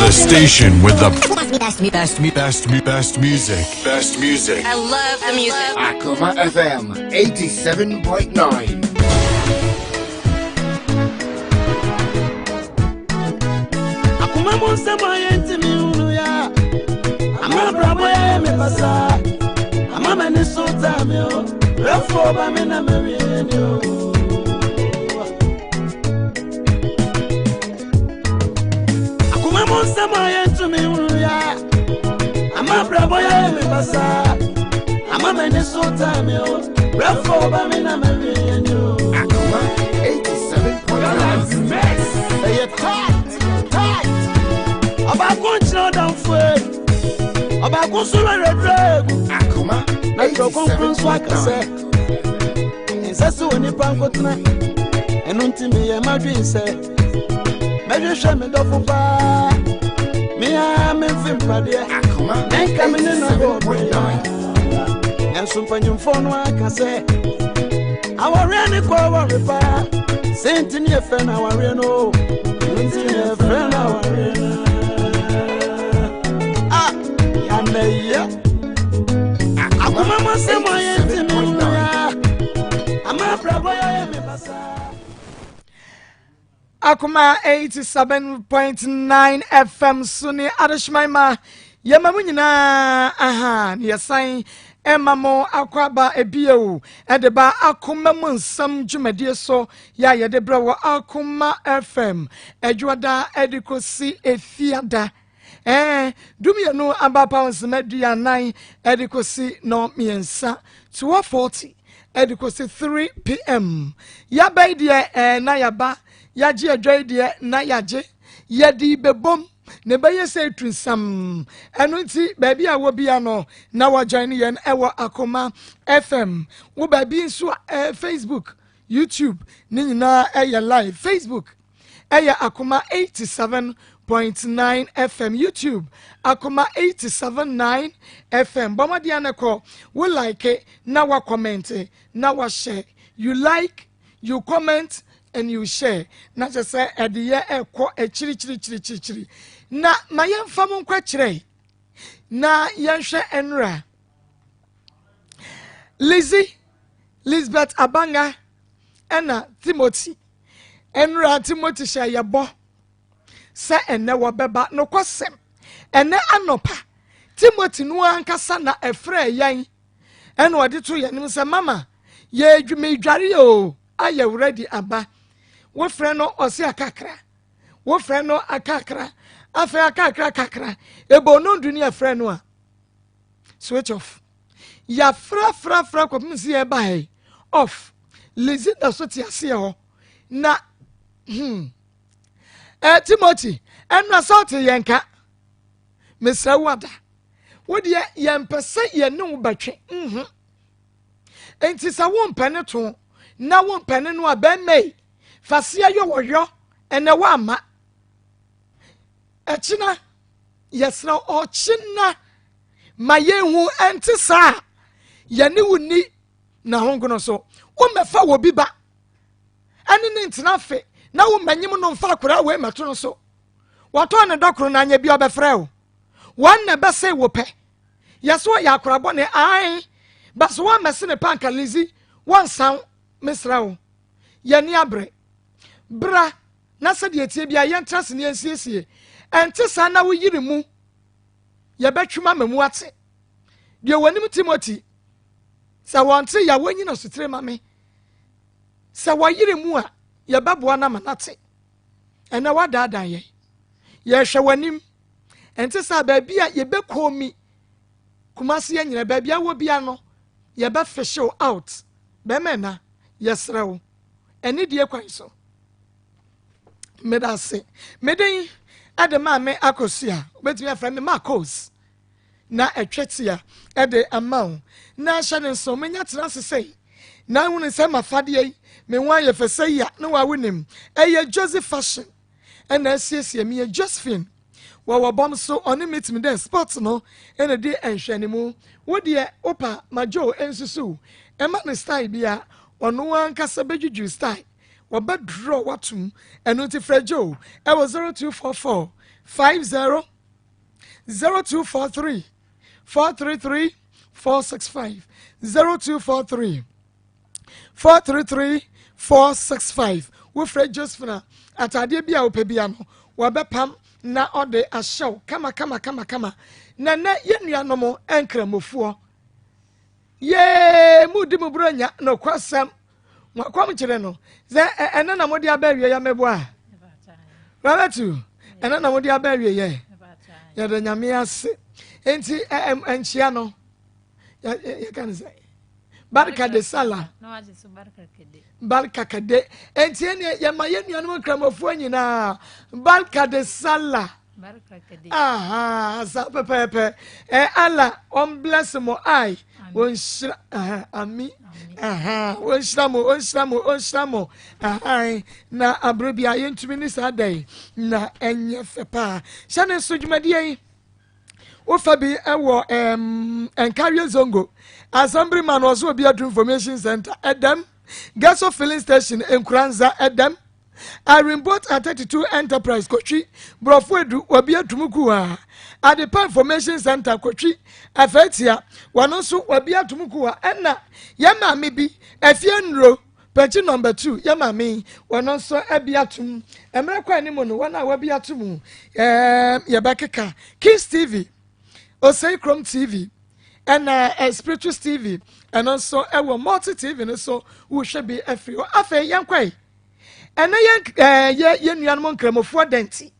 The station with the best, best, best, best music. Best music. I love the music. Akuma FM 87.9. Akuma mu nsɛm a yɛntumi nhunu ya ama abrabɔ yɛ me basa ama m'ani so taa me o brɛfoɔ ba me na mawie ni o akoma mu nsɛm a yɛntumi nhunu ya ama abrabɔ yɛ me basa ama m'ani so taa me o brɛfoɔ ba me na mawie ni o Akuma 87.9. ɛyɛ tight tight ɔbaako nkyerɛ ɔdamfo e ɔbaako nso rɛrɛdrɛ egu Akuma na twerɛ kronkron nso aka sɛ 87.9. nsɛ sɛ onipa nkotena ɛno nti meyɛ m'adwene sɛ mɛhwehwɛ me dɔfo paa mea memfe mpadeɛ Akuma ɛnka me ne no bɔ ɔbrɛ 87.9. nanso mpanyimfoɔ no aka sɛ awareɛ ne kɔ aware paa sɛ nti ne yɛfrɛ no awareɛ no o, nti ne yɛfrɛ no awareɛ no a yɛanayɛ akoma mu asɛm a yɛntimi nwura ama abrabɔ yɛyɛ me basaa Akoma 87.9 FM so ne Adehyeman ma yɛma mo nyinaa aha ne yɛsan ɛma mo akɔ aba ebio ɛde ba akoma mu nsɛm dwumadie so yɛ a yɛde brɛ wɔ Akoma FM adwoada ɛde kɔsi efiada ɛɛ dumienu aba pounds ma aduanan ɛde kɔsi nɔ mmiɛnsa 1240. ɛde kɔsi 3 pm. Yaba yi deɛ ɛɛ na yaba, yagye adwa yi deɛ na yagye, yɛde bɛbom na ɛbɛyɛ sɛ etu nsam. Ɛno nti baabi a wɔ bia no na wɔjoin yɛn ɛwɔ Akoma FM. Wo baabi nso a Facebook, YouTube ne nyinaa ɛyɛ live. Facebook ɛyɛ Akoma 87.9 FM, YouTube Akoma 87.9 FM. Bɔmmɔden no kɔ wo like na wa comment na wa share. You like, you comment and you share, na kyerɛ sɛ ɛde yɛ ɛkɔ akyirikyirikyirikyiri. Na ma yɛmfa mo nkɔ kyerɛ na yɛnhwɛ nnura Lizzie, Lisbeth Abanga ɛna Timothy. Nnura Timothy hyɛ yɛbɔ sɛ ɛnɛ wɔbɛba. Nokwasɛm, ɛnɛ anɔpa Timothy no ankasa na ɛfrɛ yɛn ɛna ɔde to yɛn anim sɛ, "Mama, yɛ adwuma o, ayɛ ready aba." Wofrɛ no, ɔsi akakra. Wofrɛ no akakra, afei akakra kakra ebo no ndu ne yɛfrɛ no a, switch off. Yɛafrafrafra kɔpem si yɛba ha yi, off. Lizzie da so te aseɛ hɔ na Timothy, ɛnna sɛ ɔte yɛn ka, mesrɛ wo, ada wodeɛ yɛmpɛ sɛ yɛne wo bɛtwe Nti sɛ wompɛ ne to na wompɛ ne no a, bɛrima yi faseɛ yɔ wɔyɔ ɛnɛ woama ɛkyina. Yɛsrɛ, ɔkyina ma yɛnhu. Ɛnte saa, yɛne wo ni na honkono so. Wommɛfa wɔ bi ba ɛne ne ntena fe na wommanyim no mfa akwaraa wei mɛto no so. Wɔtɔn ne dɔkoro na anya bi ɔbɛfrɛ wo wɔn na ɛbɛsɛ wo pɛ. Yɛsɛ ɔyɛ akora bɔne ae baso wɔmmɛse ne panka. Lizzie, wɔnsan. Mesrɛ wo, yɛni abrɛ bra na sɛdeɛ tie bia yɛntena se ne yɛnsiesie. Ɛnte saa na woyiri mu, yɛbɛtwema ma mu ate deɛ wɔnim. Timothy, sɛ wɔnte yɛ wɔnyina sotire ma me sɛ wɔyere mu a, yɛbɛboa no ama nate. Ɛnɛ wadaadaa yɛn, yɛhwɛ w'anim. Ɛnte saa, baabi a yɛbɛkɔ mi Kumase yɛ nyina, baabi a wɔ bia no, yɛbɛfish wo out. Bɛrima ɛna yɛsrɛ wo, ɛne die kwan so. Meda ase. Meden ɛde maa me akɔsi a wobɛtumi afrɛ me Marcos na ɛtwɛ tia ɛde ama wo na hyɛ ne nso. Menya tena ase sɛi na ahunu sɛ mafadeɛ yi me ho ayɛ fɛ sɛ yi a ne wa wonim ɛyɛ Joseph Fashion ɛna asiesie me. Yɛ Josephine wɔwɔ bɔm so, ɔne metumi dɛ sport no ɛna di nhwɛnimu. Wodeɛ wopa ma Joe nsusu ɛma ne style bi a ɔno ankasa bɛdwidwi style wɔbɛdorɔ watom. Ɛno nti frɛ Joe ɛwɔ 0244 50 0243 433 465, 0243 433 465. Wofrɛ Josephine a, ataadeɛ bi a wopɛ bia no wɔbɛpam na ɔde ahyɛw kama kama kama kama. Na nɛ yɛn nuanom nkramofoɔ yee mu di mu buro nya nokwasɛm wakɔm kyerɛ no sɛ ɛnɛ na mode aba awie yɛ meboa a Rabatu, ɛnɛ na mode aba awie yɛ. Yɛde Nyame ase. Nti nkyia no yɛka no sɛ barka de sala, barka kade. Nti ɛneɛ yɛma yɛn nuanom nkramofoɔ nyinaa barka de sala. Aha, saa pɛpɛɛpɛ. Allah ɔn bless mo ai, wɔnhyira aha, ami aha, wɔnhyira mo, ɔnhyira mo, ɔnhyira mo aha. Na abere bi a yɛntumi ne saa da yi na ɛnyɛ fɛ paa. Hyɛ ne nso dwumadie yi wofa bi ɛwɔ Nkawie Zongo Assembly man ɔso obi adu information center ɛdɛm Gaso filling station Nkuranza ɛdɛm Irene Boat at 32 Enterprise Kotwi Borɔfo Edu wabi atum ku ha. Adepa Information Center Kotwi Afɛtia wɔn nso wabi atum ku ha. Ɛna yɛ maame bi Efie Nnuro pɛkyi number 2, yɛ maame wɔn nso abi atum. Mmerɛ kɔ anim no, wɔn a wabi atum yɛbɛkeka Kiss TV, Osei Krom TV ɛna Spiritus TV. Ɛno nso ɛwɔ Multi TV no so, wohwɛ bi afiri hɔ. Afei yɛnkɔ yi, ɛnɛ yɛn yɛ yɛn nuanom nkramofoɔ dɛnti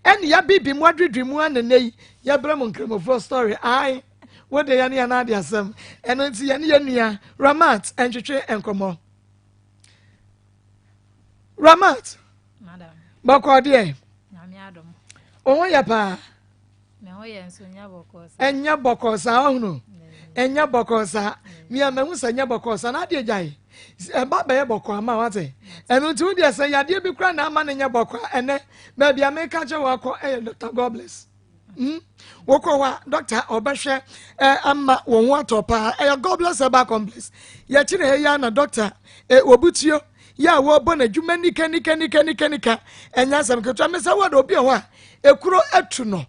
ɛne yɛabibi mu adwidwi mu anene yi, yɛbrɛ mu nkramofoɔ story. Ae, Wode yɛne yɛn ade asɛm. Ɛno nti yɛne yɛn nua Ramat ntwetwe nkɔmmɔ. Ramat, bɔkɔɔ deɛ? Wo ho yɛ paa? Ɛnyɛ bɔkɔɔ saa ɔhunu. Ɛnyɛ bɔkɔɔ saa. Mia mahu sɛ ɛnyɛ bɔkɔɔ saa na adeɛ gyae. Ɛba bɛyɛ bɔkɔɔ ama wate. Ɛno nti wo deɛ sɛ yadeɛ bi kora na ama no nyɛ bɔkɔɔ a ɛnɛ baabi a meka kyerɛ wakɔ ɛyɛ Dr. God bless. Hmm? Wokɔ hɔ a dɔkta ɔbɛhwɛ eh, ama wɔn ho atɔ paa. Ɛyɛ God bless herbal complex. Yɛkyerɛ ha yi ara na dɔkta eh, wɔbutuo yɛ a wɔbɔ n'adwuma nika nika nika nika nika. Ɛnyɛ asɛm ketewa. Mesɛ wɔ de obi wɔ hɔ a ekuro atu no.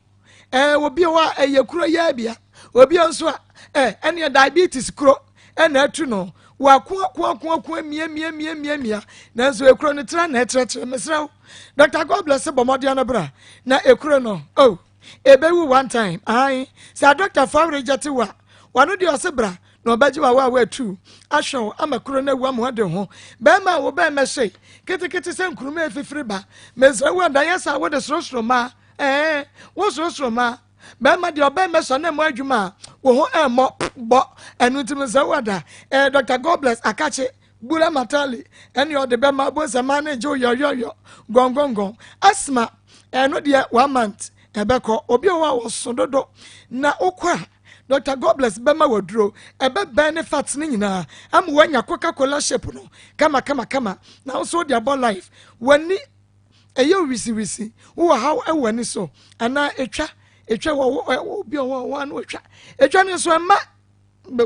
Eh, obi wɔ hɔ a ɛyɛ kuro yɛ bia. Obi nso a eh, ɛneɛ diabetes kuro ɛna atu no. Wako ako ako ako amia mia mia mia mia. Nanso ekuro no tra na ɛtrɛtrɛ. Mesrɛ wo. Dr. God bless bɔ mmɔden no bra na ekuro no oh ebewu one time ahan sɛ adɔkta fa reject wo a wano deɛ ɔse bra na ɔbɛgye wa wa atu ahwɛ wo ama kuro no awu ama ɔde ho bɛrima a wo bɛrima hyɛ ketekete sɛ nkuruma efifiri ba mesrɛ wo adayɛ sɛ wode sorosoro ma ɛɛ wo sorosoro ma bɛrima deɛ ɔbɛrima sɔ ne mmɔ adwuma a wo ho ɛmmɔ bɔ ɛno nti mesrɛ wo ada ɛɛ Dr. God bless akakye Bula Matali ɛne ɔde bɛma bonsɛma ne gye yɔyɔyɔ gɔngɔngɔn asthma ɛno deɛ one month ɛbɛkɔ obi wɔ a wɔso dodo na wokɔ a Dr. Gobless bɛma waduro ɛbɛbɛn ne fat ne nyinaa ama wanya Coca Cola shape no kama kama kama na nso wode abɔ life w'ani ɛyɛ wisiwisi wowɔ haw ɛwɔ ani so anaa etwa etwa wɔ obi wɔ hɔ ano etwa etwa ne nso ɛma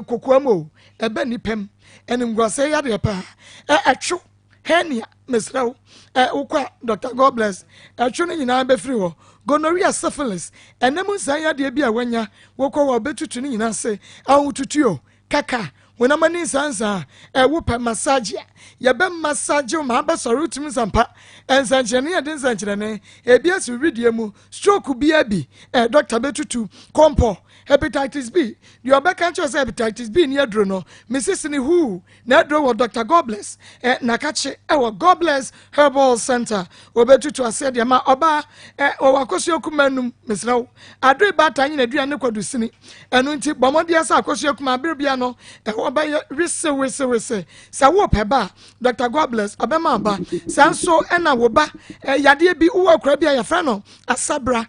kokoam o, ɛbɛ nnipa mu, animguaseɛ yadeɛ paa, ɛ ɛtwo, hernia, mesrɛ wo, ɛ wokɔ a, Dr. God bless, ɛtwo no nyinaa bɛfiri hɔ, gonorrhea, syphilis, ɛnam nsan yadeɛ bi a wanya, wokɔ hɔ a wobɛtutu ne nyinaa ase, ahotutuo, kaka, honam ani nsansaa, ɛ wopɛ massage a, yɛbɛ massage wo ma abɛsɔre, wotumi nsampa, nsɛnkyerɛnne yɛde nsɛnkyerɛnne, ebi asi wedeɛ mu, stroke biara bi, ɛ dɔkta bɛtutu, kɔmpɔ, Hepatitis B, deɛ ɔbɛka kyerɛ sɛ hepatitis B ni aduro no, mesisi ne huu na aduro wɔ Dr. Godbless eh, Nakakye ɛwɔ Godbless Herbal Center. Wɔbɛtutu aseɛ deɛ ma ɔbaa eh, wɔwɔ akosua kuma num, mesrɛ wo. Aduro baatan nyina aduane ne kwadu sini. Ɛno nti bɔ mmɔden sɛ akosua kuma abere bia no ɛhɔ bɛyɛ wese wese wese. Sɛ wopɛ ba a, Dr. Godbless ɔbɛma aba. Saa nso ɛna wo ba eh, yadeɛ bi wowɔ akora bi a yɛfrɛ no asabra.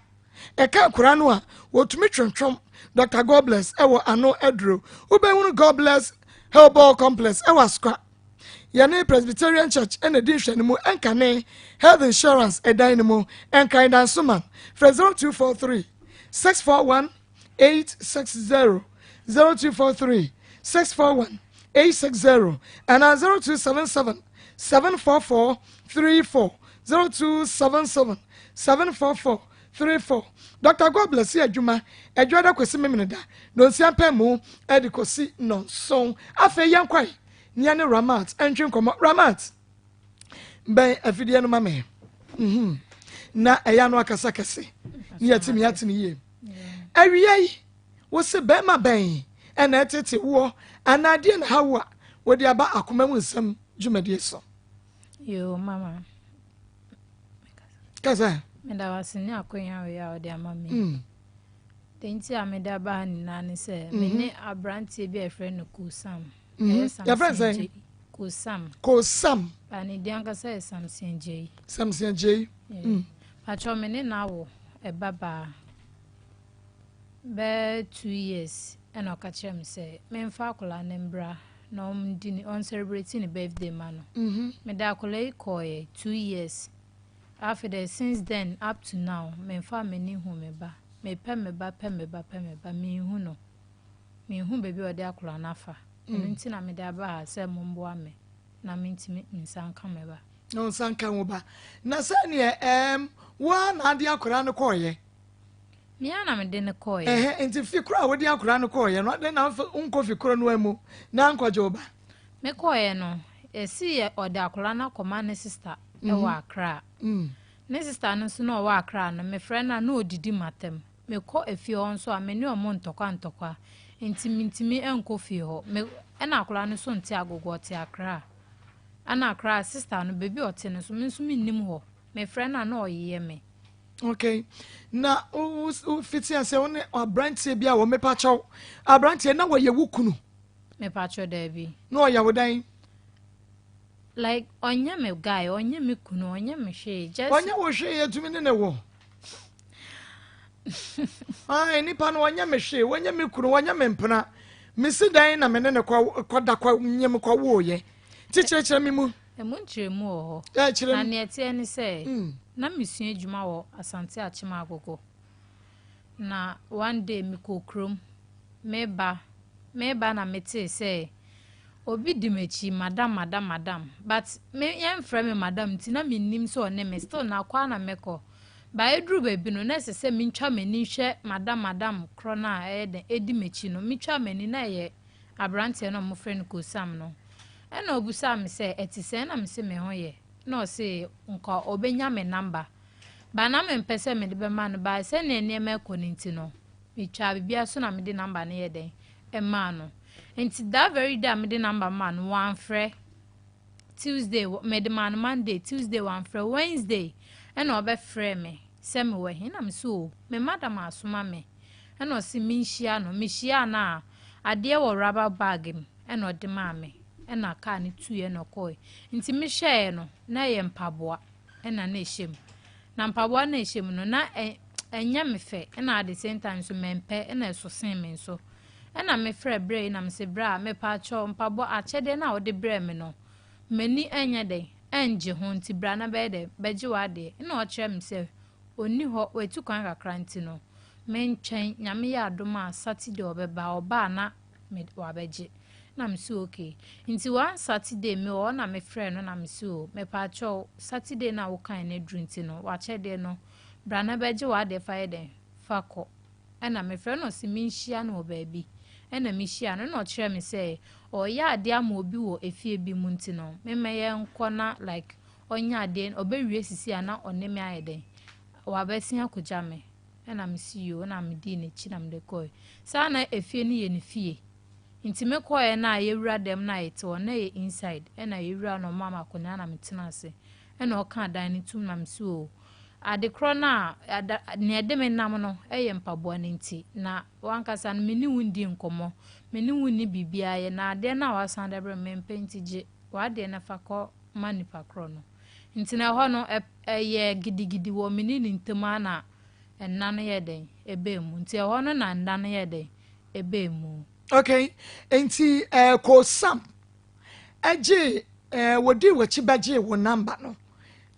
Ɛka akwadaa no a, wɔtumi twentwom. Dr. Godbless ɛwɔ ano aduro. Wobɛhunu Godbless Herbal Complex ɛwɔ Asokwa. Yɛne Presbyterian Church ɛna di nhwɛne mu ɛnkane Health Insurance ɛdan no mu ɛnkan Dansoman. Frɛ 0243 641 860 0243 641 860 anaa 0277 744 34 0277 744 34 Dr. God bless yɛ adwuma Adwuada kɔsi Memeneda nonsia pɛ mu de kɔsi nɔnson. Afei yɛnkɔe ne yɛne Ramat ntwe nkɔmmɔ. Ramat, bɛn afidie no ma me. Mm-hmm. Na ɛyɛ ano akasa kɛse ne yɛatumi ate no yie. Awia yi, wo se bɛrima bɛn ɛna ɛtete woɔ anaa deɛ na ha wo a wode aba akoma mu nsɛm dwumadie so? Yoo, mama. Kasa. Meda wo ase ne akwanya wei a wode ama me. Deɛ nti a mede aba ha nyinaa ne sɛ me ne aberanteɛ bi a yɛfrɛ no Kosam. Ɛyɛ Yɛfrɛ Samson sɛn? Gyei. Kosam. Kosam. Ba ne din ankasa yɛ Samson Gyei. Samson Gyei. Patrɔ me ne no awo ɛba baa bɛɛ 2 years ɛna ɔka kyerɛ me sɛ memfa akwadaa no mbra na ɔndi ne ɔncelebrate ne birthday ma no. Mede akwadaa yi kɔɔɛ 2 years. Afei dɛ since then up to now memfa m'ani hu me ba. Mepɛ me ba pɛ me ba pɛ me ba menhu no. Menhu baabi a ɔde akwadaa no afa. Ɛno nti na mede aba ha sɛ momboa me na mentumi nsa nka me ba. Na wo nsa nka wo ba. Na sɛneɛ ɛɛm woa na ade akwadaa no kɔɔyɛ. Mea na mede no kɔɔɛ. Ɛhɛ nti fi koro a wode akwadaa no kɔɔyɛ no adɛn na wonkɔ fi koro no mu na nkɔgye wo ba? Mekɔɔɛ no yɛsi yɛ ɔde akwadaa no akɔma ne sister ɛwɔ Accra. Ne sister no nso na ɔwɔ Accra no mefrɛ no a na ɔdidi m'atam. Mekɔ efie hɔ nso a me ne ɔmo ntɔkwa ntɔkwa nti mentumi nkɔ fie hɔ. Me ɛna akwadaa no nso nte agogo ɔte Accra. Ɛna Accra sister no baabi a ɔte no nso me nso mennim hɔ. Mefrɛ no a na ɔyeyɛ me. Okay. Na wo fiti ase wo ne aberanteɛ bi a wɔ mepakyɛw aberanteɛ na wɔyɛ wo kunu. Mepakyɛw daabi. Na ɔyɛ wo dɛn? Like ɔnyɛ me guy, ɔnyɛ me kunu, ɔnyɛ me hwee. Just ɔnyɛ wo hwee yɛtumi ne ne wɔ. Ae nipa no ɔnyɛ me hwee, ɔnyɛ me kunu, ɔnyɛ me mpena. Mesi dɛn na me ne ne kɔ kɔda kɔ nyem kɔ woyɛ. Ti kyerɛkyerɛ me mu. Emu nkyerɛmu wɔ hɔ. Ɛ kyerɛ Na mu. nea ɛteɛ ne sɛ, na mesua adwuma wɔ Asante Akyem Agogo. Na one day mekɔɔ kurom, meba, meba na metee sɛ obi di m'akyi, madam, madam, madam. But me yɛmfrɛ me madam nti na mennim sɛ ɔne me. Still na akɔ ara na mekɔ. Ba ɛduru baabi no, na ɛsɛ sɛ mentwa m'ani hwɛ madam, madam korɔ no a ɛyɛ dɛn, ɛdi m'akyi no. Metwaa m'ani na ɛyɛ aberanteɛ no a wɔfrɛ no Kosam no. Ɛna ɔbisaa me sɛ, ɛte sɛn? Na mese me ho yɛ. Na ɔse nka ɔbɛnya me number. Ba na mempɛ sɛ mede bɛma no, but sɛnea nneɛma ɛkɔ no nti no, metwaa biribiara so na mede number no yɛ dɛn? Ɛmaa no. Nti that very day a mede number maa no, wamfrɛ. Tuesday, mede maa no Monday, Tuesday wamfrɛ, Wednesday ɛna ɔbɛfrɛ me sɛ mewɔ he. Na mese o, me madam asoma me. Ɛna ɔse menhyia no. Mehyia no a, adeɛ wɔ rubber bag mu ɛna ɔde maa me. Ɛna kaa no tuiɛ na ɔkɔe. Nti mehwɛɛ no, na ɛyɛ mpaboa ɛna na ɛhyɛ mu. Na mpaboa na ɛhyɛ mu no, na ɛnyɛ me fɛ. Ɛna at the same time nso mempɛ, ɛna ɛso sen me nso. Ɛna mefrɛ berɛ yi na mese berɛ a mepaakyɛw mpaboa akyɛdeɛ no a wode brɛɛ me no, m'ani ɛnyɛ dɛn, ɛngye ho nti bra na bɛyɛ dɛn, bɛgye w'adeɛ. Ɛna ɔkyerɛ me sɛ ɔnni hɔ, watu kwan kakra nti no, mentwɛn, Nyame yɛ adom a Saturday ɔbɛba, ɔba a na me wabɛgye. Na mese okay. Nti one Saturday mewɔ hɔ na mefrɛ no na mese o, mepaakyɛw Saturday na wokae no aduru nti no, w'akyɛdeɛ no, bra na bɛgye w'adeɛ fa yɛ dɛn, fa kɔ. Ɛna mefrɛ no ɔse menhyia no wɔ baabi. Ɛna mehyia no, ɛna ɔkyerɛ me sɛ ɔyɛ adeɛ ama obi wɔ efie bi mu nti no, memmɛyɛ nkɔ na like ɔnyɛ adeɛ, ɔbɛwie sisi a na ɔne me ayɛ dɛn, wabɛsen akɔgya me. Ɛna mese yo, ɛna medii n'akyi na mede kɔe. Saa na efie no yɛ ne fie. Nti mekɔɛ na yɛwura dɛm na yɛte hɔ, na ɛyɛ inside. Ɛna yɛwura na ɔmaa me akonnwa na metena ase. Ɛna ɔkaa dan no tum na mese o, ade korɔ no a nea ɛde me nam no ɛyɛ mpaboa no nti. Na wankasa no me ne wo ndi nkɔmmɔ, me ne wo nni biribiara yɛ, na adeɛ no a wasan de abrɛ me mempɛ nti gye w'adeɛ no fa kɔ ma nipa korɔ no. Nti na ɛhɔ no ɛyɛ gidigidi wɔ me ne ne ntam a na nna no yɛ dɛn ɛbɛɛ mu. Nti ɛhɔ no na nna no yɛ dɛn ɛbɛɛ mu. Okay, nti Kosam ɛgye wɔdi w'akyi bɛgye wo number no.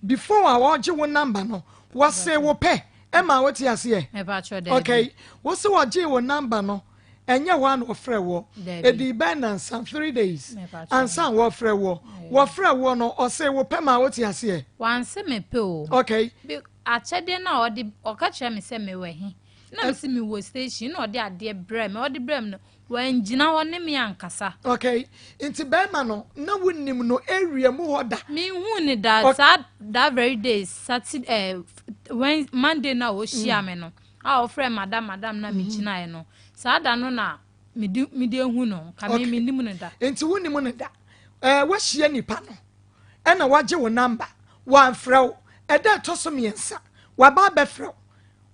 Before a wɔgye wo number no, wɔse wo pɛ ɛma wote aseɛ. Mepakyɛw daabi. Okay, wɔse wɔgye wo number no, ɛnyɛ hɔ a na wɔfrɛ wɔ. Daabi. Ɛdi bɛn nansa, 3 days. Mepakyɛw. Ansa wɔfrɛ wɔ. Wɔfrɛ wɔ no, ɔse wo pɛ ma wote aseɛ. Wanse me pɛ o. Okay. Akyɛdeɛ no a ɔde, ɔka kyerɛ me sɛ mewɔ he. Na mese mewɔ station na ɔde adeɛ brɛ me. Ɔde brɛ me no, wangyina hɔ ne me ankasa. Okay. Nti bɛrima no, na wonim no area mu hɔ da. Menhuu ne da saa that very day, Saturday, when, Monday na ɔhyia me no, a ɔfrɛ madam, madam na megyinaeɛ no. Saa da no na mede ehu no, nka me mennim no da. Nti wonim no da. Wahyia nipa no, ɛna wagye wo number, wamfrɛ wo. Ɛda ɛtɔ so mmiɛnsa, waba abɛfrɛ wo.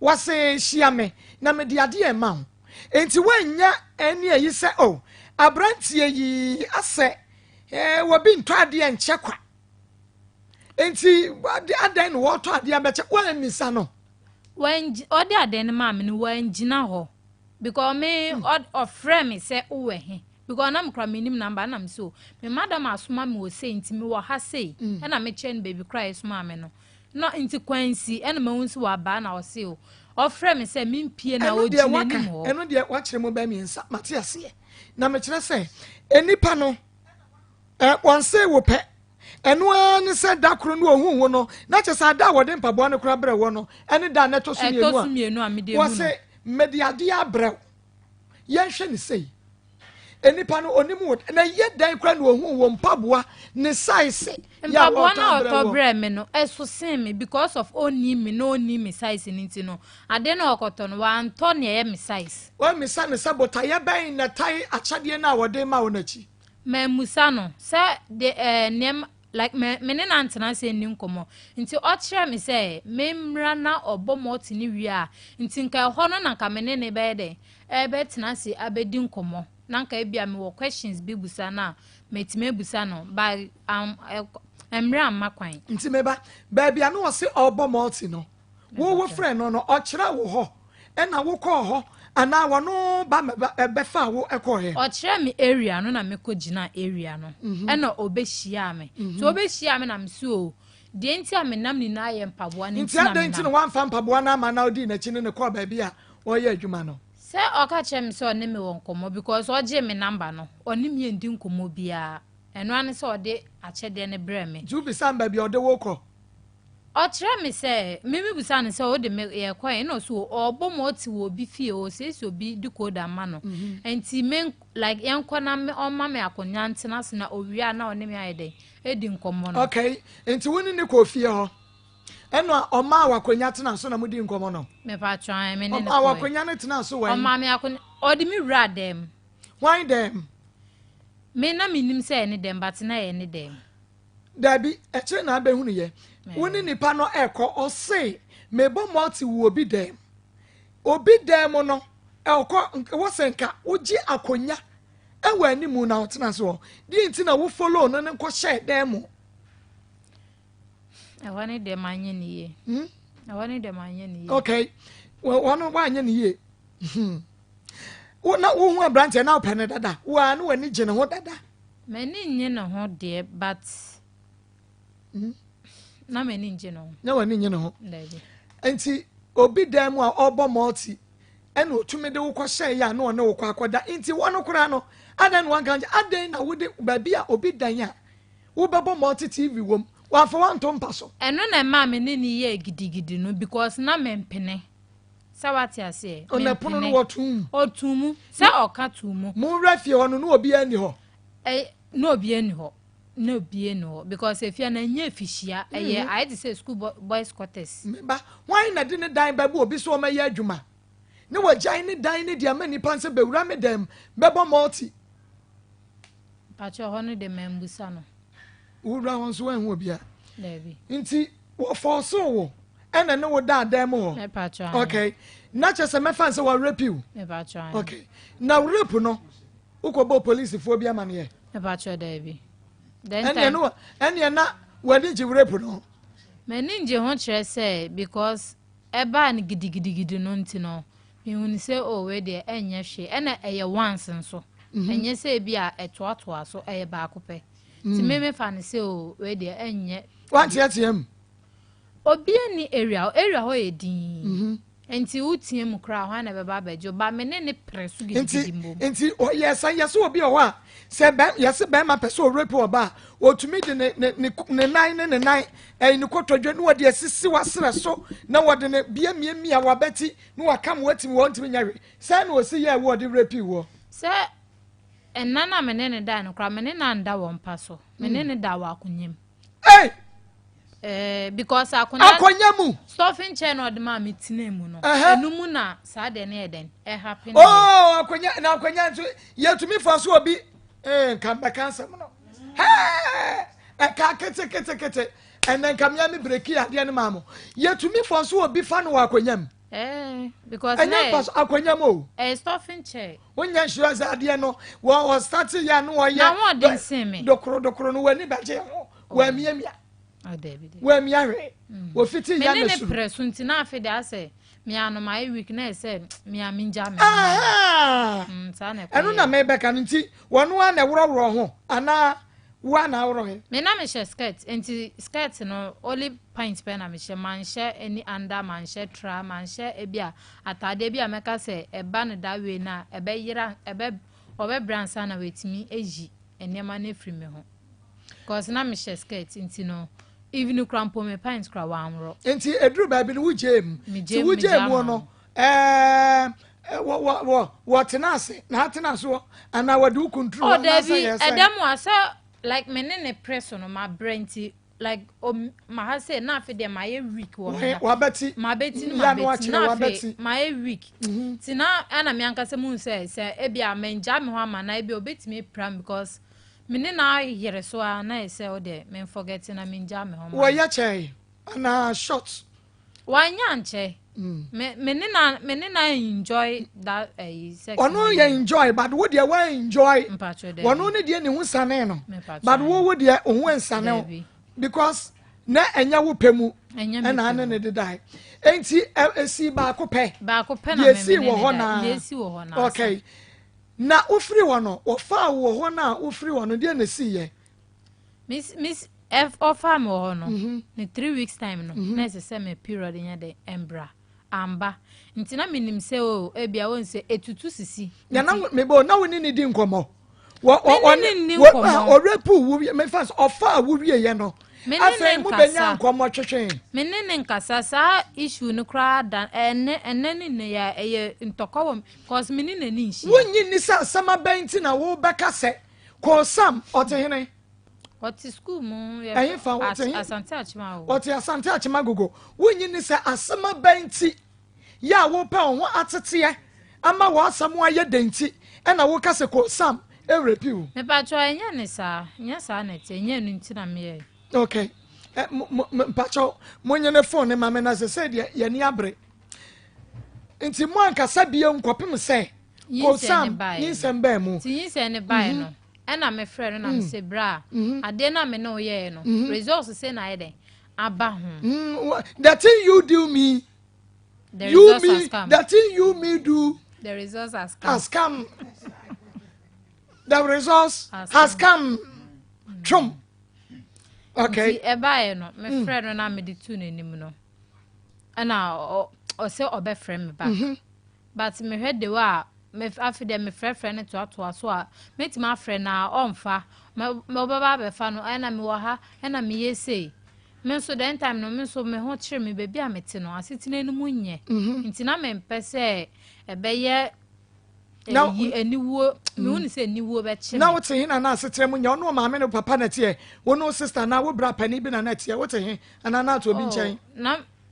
Wɔse hyia me na mede adeɛ ɛma wo. Nti woanya ɛne ayi sɛ o, aberanteɛ yi asɛ, wɔbi ntɔ adeɛ nkyɛ kwa. Nti adan na wɔtɔ adeɛ abɛkyɛ, woammisa no. Ɔde adeɛ no maa me no, wangyina hɔ. Because me, ɔfrɛ me sɛ wowɔ he. Because na mekora mennim number, na mese o, me madam asoma me wɔ sei nti mewɔ ha sei. Ɛna mekyerɛ no baabi koraa a ɛsomaa me no. Na nti kwansi, ɛna mahu sɛ waba na ɔse o. Ɔfrɛ me sɛ mempie na Ɛno deɛ ɔgyina waka, anim hɔ. ɛno deɛ wakyerɛ mu bɛɛ mmiɛnsa, mate aseɛ. Na mekyerɛ sɛ, nnipa no, wɔnse wo pɛ. Ɛno ara ne sɛ da koro no ohuu wo no, na kyerɛ sɛ ada a wɔde mpaboa no koraa brɛ wɔ no, ɛne da a na ɛtɔ so Ɛtɔ mmienu so a mmienu a mede ehu no. wɔse mede adeɛ abrɛ wo. Yɛnhwɛ ne sei. Nnipa no onim wo, na ɛyɛ dɛn koraa na ohuu wo mpaboa ne size yɛ a Mpaboa wɔtɔ na abrɛ ɔtɔ wɔ. brɛ me no, ɛso sen me because of ɔnni me na ɔnni me size no nti no, adeɛ na ɔkɔtɔ no, wantɔ nea ɛyɛ me size. Wammisa no sɛ botaeɛ bɛn na ɛtae akyɛdeɛ no a wɔde ma wo no akyi. Mammusa no sɛ de nneɛma. Like me me ne no antena ase anni nkɔmmɔ. Nti ɔkyerɛɛ me sɛ memmra na ɔbɔ multi no wie a, nti nka ɛhɔ no na nka me ne no bɛyɛ dɛn? Ɛbɛtena ase abɛdi nkɔmmɔ. Na nka ebia mewɔ questions bi busa no a, matumi abusa no. But am ɛ mmerɛ amma kwan. Nti me ba, baabi a na ɔse ɔrebɔ multi no, Wo wo frɛ no no ɔkyerɛ wo hɔ ɛna wo kɔɔ hɔ anaa wɔno ba bɛfaa wo kɔɔɛ? Ɔkyerɛɛ me area no na me kɔ gyinaa area no ɛna ɔbɛ hyiaa me nti ɔbɛ hyiaa me na me se oo deɛ nti a me nam nyinaa yɛ mpaboa no Nti nti na adɛn me nti na nam. wamfa mpaboa no amma na ɔdii n'akyi ne no kɔɔ baabi a ɔreyɛ adwuma no? Sɛ ɔka kyerɛɛ me sɛ ɔne me wɔ nkɔmmɔ because ɔgyee me number no ɔne me anndi nkɔmmɔ biara ɛno ara ne sɛ ɔde akyɛdeɛ no brɛɛ me. Nti wobisaa no baabi a ɔde wo rekɔ? Ɔkyerɛɛ me sɛ, me mebisaa no sɛ wode me yɛkɔ ɛ, ɛna ɔse ɔɔbɔ mu ɔte wɔ obi fie ɔɔsiesie obi decoder ma no nti me like yɛnkɔ na me ɔmma me akonwa ntena ase na owie a na ɔne me ayɛ dɛn adi nkɔmmɔ no. Okay, nti wo ne no kɔɔ fie hɔ ɛna ɔmaa wo akonwa tenaa so na modii nkɔmmɔ no? Mepaatwɔ ae, me ne no Ɔmaa wo kɔɛ. akonwa no tenaa so wɛn? Ɔmaa me akonwa, ɔde me wuraa dan mu. Hwan dan mu? Me na mennim sɛ ɛyɛ ne dan but na ɛyɛ ne dan mu. Dabi, akyire na abɛhunu yɛ. Wo ne nipa no ɛkɔ, ɔse mebɔ multi wɔ obi dan mu. Obi dan mu no, ɔkɔ, wɔ sɛ nka wogye akonya ɛwɔ animu na ɔtena ase hɔ. Deɛ nti na wo follow no ne nkɔ hyɛ dan mu? Ɛhɔ ne deɛ manyɛ ne yie. Hmm? Ɛhɔ ne deɛ manyɛ ne yie. Okay. Wɔn no wanyɛ ne yie. Hmm. Wo na wohu aberanteɛ na wopɛ ne dada. Wo a na w'ani gye ne ho dada. M'ani nnye ne ho deɛ but na m'ani ngye ne ho. Na w'ani nnye ne ho. Dabi. Nti obi dan mu a ɔrebɔ multi ɛna otumi de wo kɔhyɛ yɛ a na ɔne wo kɔ akɔda nti wɔn koraa no adɛn na wanka nkyɛ adɛn na wode baabi a obi dan a wobɛbɔ multi TV wom wamfa wanto mpa so. Ɛno na ɛmaa me ne no yɛɛ gidigidi no because na mempene. Sɛ wate aseɛ. Ɔna pono no wɔtoo mu. Ɔtoo mu. Sɛ ɔka too mu. Mo wura fie hɔ no na obiara nni hɔ. Ɛ na obiara nni hɔ. Na obiara nni hɔ because efie no ɛnyɛ efihyia ɛyɛ ayɛ te sɛ school boys quarters. Me ba, hwan na de ne dan bɛbɔ obi sɛ ɔmmɛyɛ adwuma na wagyae ne dan no de ama nnipa sɛ bɛwura me dan mu bɛbɔ multi? Mpakyɛ hɔ no de mambusa no. Wowura hɔ nso woanhu obiara? Daabi. Nti wɔfɔɔsoo wo ɛna ne wo daa dan mu hɔ? Mepakyɛ ahe. Okay. Na kyerɛ sɛ mɛfa no sɛ wɔrape wo? Mepakyɛ ahe. Okay. Na rape no, wokɔbɔɔ polisifoɔ bi amaneɛ? Mepakyɛ daabi. Then Ɛneɛ time. no, ɛneɛ na w'ani gye rape no ho? M'ani ngye ho kyerɛ sɛ because ɛbaa no gidigidigidi no nti no, mehunu sɛ oh wei deɛ ɛnyɛ hwee. Ɛna ɛyɛ once nso. Ɛnyɛ sɛ ebi a ɛtoatoa so, ɛyɛ baako pɛ. Nti me mefa no sɛ oh wei deɛ ɛnyɛ. Wanteatea mu? Obia nni area hɔ, area hɔ yɛ dinn. Nti wo tea mu koraa hwan na ɛbɛba abɛgye wo but me ne no pere so gidigidi Nti mmom. nti ɔyɛ sɛ yɛsɛ obi wɔ hɔ a sɛ bɛm yɛsɛ bɛrima pɛ sɛ ɔrape ɔba a ɔtumi de ne ne ne ne nan ne ne nan ɛyi ne kotodwe na wɔde asisi w'aserɛ so na wɔde ne bia miamia w'abati na wakam w'atimi wɔ ntumi nyɛ hwee sɛn na ɔsi yɛɛ wo ɔde rape woɔ. Sɛ nna no a me ne no dae no koraa me ne no anda wɔ mpa so me ne no daa wɔ akonwa mu. Hey! Eh, because akonya akonya mu stuffing chair na ɔde maa me tena mu no ɛno mu na saa deɛ no yɛ dɛn ɛhappen. Oh, akonya na akonya nso yɛtumi fa so obi eh, nka mbɛka asɛm no hɛɛ ɛka ketekete ɛnɛ nka mmea me breki adeɛ no maa mo yɛtumi fa so obi fa no wɔ akonya mu. Eh, because ɛnyɛ mpa so akonya mu o. Ɛyɛ stuffing chair. Wonyɛ nhyira sɛ adeɛ no wɔ ɔstate yɛ ano ɔyɛ. Na ho ɔden sen me. Dokoro dokoro no w'ani bɛgye ho w'amiamia. W'amia hwee. Wofiti ya na suru. Me ne pere so nti na afe de asɛ me ano ma ayɛ weak na ɛsɛ me a me ngya me. Saa na ɛkɔ. Ɛno na mebɛka no nti wɔn a na ɛworɔworɔ ho anaa wo a na aworɔ he. Me na mehyɛ skirt nti skirt no only pint pɛ na mehyɛ manhyɛ any under manhyɛ tra manhyɛ ebi a ataadeɛ bi a mɛka sɛ ɛba no that way no a ɛbɛyera ɛbɛ ɔbɛbrɛ ansa na watumi ayi nneɛma no afiri me ho cause na mehyɛ skirt nti no even kora mpo me pint kora wanworɔ. Nti eduru baabi no wogyee mu nti wogyee mu no ɛɛ wɔ wɔ wɔ wɔtena ase na atena soɔ anaa wɔde wo kunturu hɔ anaasɛ yɛ sɛn. Ɛdɛm a sɛ like me ne ne pere so no mabrɛ nti like o ma ha sɛ na afei deɛ mayɛ weak wɔ me wabɛti mabɛti no mabɛti na afei mayɛ weak mhm. ti na ɛna me ankasa mu sɛ sɛ ebi a mangya me hɔ ama na ebi a obetumi apira me because. Me ne no ayere so ara na ɛsɛ wo deɛ me forget na me ngya me ho ma no. Wɔyɛ kyɛe anaa short? Wanyɛ ankyɛ. Me me ne na me ne na enjoy that ɛyi sex. Ɔno yɛ enjoy but wo deɛ wa enjoy. Mpatsɔ dɛbi. Wɔno ne deɛ ne ho sane no. Mpatsɔ. But wo wo deɛ wo ho nsane wo. Because na ɛnyɛ wo pɛ mu. Ɛnyɛ me ɛna ane ne dedae. Enti esi baako pɛ. Baako pɛ na me me ne ne dae. Deɛ esi wɔ hɔ naa. Okay. Na wofiri hɔ no, wɔfaa wo wɔ hɔ no a wofiri hɔ no, deɛ na esi yɛ? Miss miss ɛf ɔfaa me wɔ hɔ no, ne 3 weeks time no, na ɛsɛ sɛ me period nyɛ dɛ ɛmbra. Amba. Nti na menim sɛ o, ebia wohu sɛ etutu sisi. Na na mebɔ na wo ne ne di nkɔmmɔ. Wɔ wɔ wɔ ne ne nni nkɔmmɔ. Ɔrepu wo mefa sɛ ɔfaa wo wieɛ no. Me ne Afei ne mo bɛnya nkasa. nkɔmmɔ twetwe. Me ne ne nkasa saa issue no koraa da ɛnɛ ɛnɛ ne nnɛ yɛ ɛyɛ ntɔkwa wɔ m cause me ne n'ani nhyia. Wonnye nni sɛ asɛm abɛn nti na wobɛka sɛ Kosam ɔte hene? Ɔte school mu yɛ Ɛhe fa ɔte he? Asante Akyem o. Ɔte Asante Akyem Agogo. Wonnye nni sɛ asɛm abɛn nti yɛ a wopɛ wo ho ateteɛ ama w'asɛm ayɛ dɛ nti ɛna woka sɛ Kosam ɛrepi wo? Mepakyɛw ɛnyɛ ne saa, ɛnyɛ saa na ɛte, ɛnyɛ ɛno nti na meyɛe. Okay. Eh, mpakyɛw monye ne phone ne ma me na sɛ sɛ deɛ yɛni abere. Nti mo ankasa bio nkɔpem sɛ Kosam nyinsɛn baa mu. Nti nyinsɛn ne baeɛ no, ɛna mefrɛ no na mese bra a, adeɛ no a me ne wo yɛɛ no, results sɛ na ayɛ dɛn aba ho. The thing you do me, The you results me, has come. the thing you me do The results has come. has come. The results Has has come. Twom. Okay. Nti ɛbaeɛ no, mefrɛ no na mede tuu n'anim no, ɛna ɔsɛ ɔbɛfrɛ me back. But mehwɛ de a me afei deɛ mefrɛfrɛ no toatoa so a, mɛtumi afrɛ no a ɔmfa. Ɔbɛba abɛfa no, ɛna mewɔ ha, ɛna meyɛ sei. Me nso then time no, me nso me ho kyerɛ me baabi a mete no, asetena no mu nyɛ. Nti na mempɛ sɛ ɛbɛyɛ ɛyi aniwuo, mehu ne sɛ aniwuo bɛkye Na me. wote he na na asekyerɛ mu nyɛ? Ɔne ɔmaame ne papa na ɛteɛ? Wo ne wo sister anaa wo bra panin bi na na ɛteɛ? Wote he anaa na ate obi Oh, nkyɛn?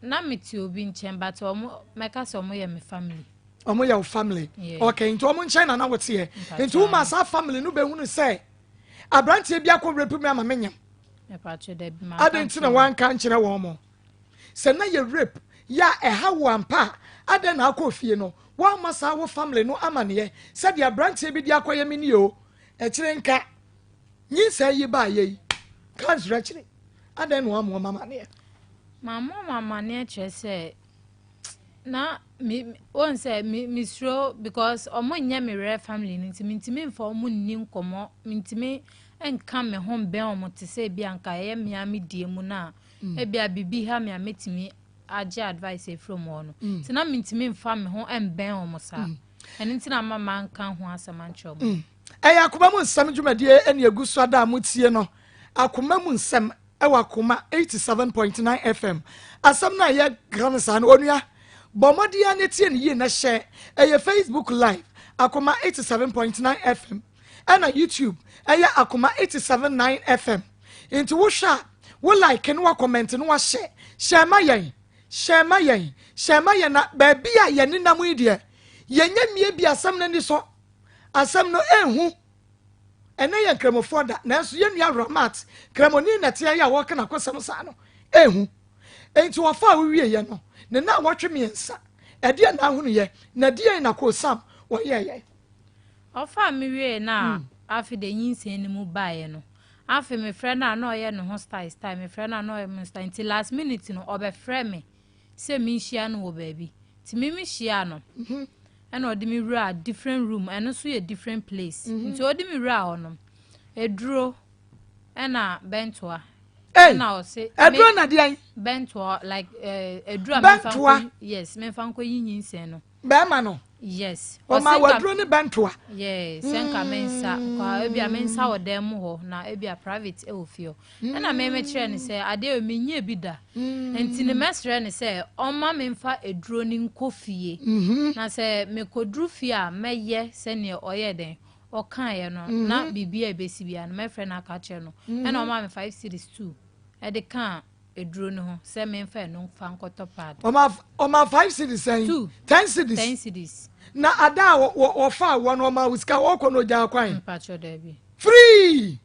Na mete obi nkyɛn but ɔmo mɛka sɛ ɔmo yɛ me family. Ɔmo yɛ wo family. Yeah. Okay, nti ɔmo nkyɛn na na woteɛ. Mpakyɛ. Nti woma saa family no bɛhunu sɛ aberanteɛ bi akɔ rape me ama menyam? Mepakyɛ dabi ma. Adɛn nti na wanka nkyerɛ wɔn mo? Sɛ na yɛ rape yɛ a ɛha wo ampa a, adɛn na akɔ fie no woamma saa wo family no amaneɛ sɛdeɛ aberanteɛ bi de akɔyɛ me nie o, ɛkyerɛ nka nyinsɛn yi baayɛ yi ka nserɛkyere, adɛn na woamma wɔn amaneɛ? Mamma wɔn amaneɛ kyerɛ sɛ na me wɔn sɛ me mesuro because ɔmo nyɛ me rare family no nti mentumi mfa ɔmo nni nkɔmmɔ, mentumi nka me ho mbɛn ɔmo te sɛ ebi anka ɛyɛ mmea me die mu na ebi a biribi ha me a metumi agye advice efiri ɔmo hɔ no, nti na mentumi mfa me ho mbɛn ɔmo saa. Ɛno nti na ama manka ho asɛm ankyerɛ ɔmo. Ɛyɛ Akoma mu Nsɛm dwumadie ɛne egu so ada a motie no. Akoma mu Nsɛm ɛwɔ Akoma 87.9 FM. Asɛm no a yɛka no saa no, onua, bɔ mmɔden ara na tie no yie na hyɛ. Ɛyɛ Facebook Live, Akoma 87.9 FM, ɛna YouTube ɛyɛ Akoma 87.9 FM. Nti wohwɛ a, wo like no, wa comment no, wahyɛ. Hyɛ ma yɛn, hyɛ ma yɛn, hyɛ ma yɛn na baabi a yɛnenam yi deɛ, yɛnyɛ mmie bi asɛm no ani sɔ. Asɛm no ɛnhu. Ɛnɛ yɛ nkramofoɔ da, nanso yɛn nua Ramat, kramoni na ɛteɛ yɛ a wɔka n'akosɛm saa no, ɛnhu. Enti wɔfaa wo wieɛ no, ne 3 nnawɔtwe, ɛdeɛn na ahunuyɛ, na ɛdeɛn na Kosam wɔyɛɛyɛ? Ɔfaa me wie na afei de nyinsɛn no mu baeɛ no, afei mefrɛ no a na ɔyɛ ne ho style style, mefrɛ no a na ɔyɛ me style, nti last minute no ɔbɛfrɛ me sɛ menhyia no wɔ baabi. Nti me mehyia no ɛna ɔde me wura different room, ɛno nso yɛ different place. Nti ɔde me wura hɔ no, eduro ɛna bɛntoa. Ɛna ɔse Ɛduro na deɛn? Bɛntoa, like eduro a Bɛntoa? Yes, memfa nkɔ yi nyinsɛn no. Bɛrima no? Yes. Ɔma Ɔse nka- waduro ne bɛntoa? Yeah, sɛ nka me nsa kwa ebi a me nsa wɔ dan mu hɔ na ebi a private ɛwɔ fie hɔ. Ɛna me mekyerɛ no sɛ adeɛ wɔ menyɛ bi da. Nti ne mɛsrɛ no sɛ ɔmma me mfa eduro no nkɔ fie. Na sɛ mekɔduru fie a mɛyɛ sɛneɛ ɔyɛ dɛn ɔkaeɛ no na biribi a ɛbɛsi biara no mɛfrɛ no aka kyerɛ no. Ɛna ɔma me 5 cedis 2 ɛde kaa eduro no ho sɛ memfa ɛno mfa nkɔtɔ pad. Ɔma 5 cedis sɛn? Two. 10 cedis? 10 cedis. Na ada a wɔfaa wɔ no, ɔma wo sika wɔkɔ no ogyaa kwan? Mpakyɛ daabi. Free.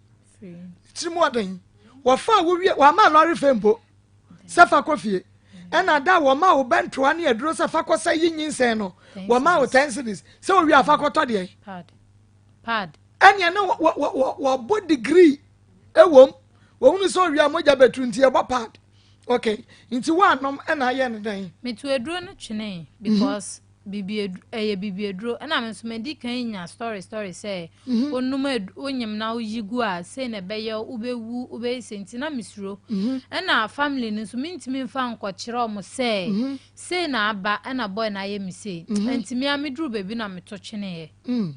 Tiri mu ɔden. Wɔfaa wo wie, wɔama lɔre fɛ mpo sɛ fa kɔ fie. Ɛna da a wɔma wo bɛntoa ne aduro sɛ fa kɔ sɛ yi nyinsɛn no, wɔma wo 10 cedis sɛ owie a fa kɔtɔ deɛ. Pad. Pad. Ɛneɛ ne wɔbɔ degree ɛwom. Wɔhunu sɛ owie a mogya bɛtu nti yɛbɔ pad. Okay, nti woanom ɛna ayɛ no dɛn? Meto aduro no twene because bibi ɛyɛ bibi aduro, ɛna me nso madi kan nya story story sɛ wonum wonyim na woyi gu a, sei na ɛbɛyɛ, wobɛwu, wobɛyɛ sei, nti na mesuro. Ɛna family no nso mentumi mfa nkɔkyerɛ ɔmo sɛ sei na aba, ɛna boy na ayɛ me sei, nti mea meduru baabi na meto tweneɛ.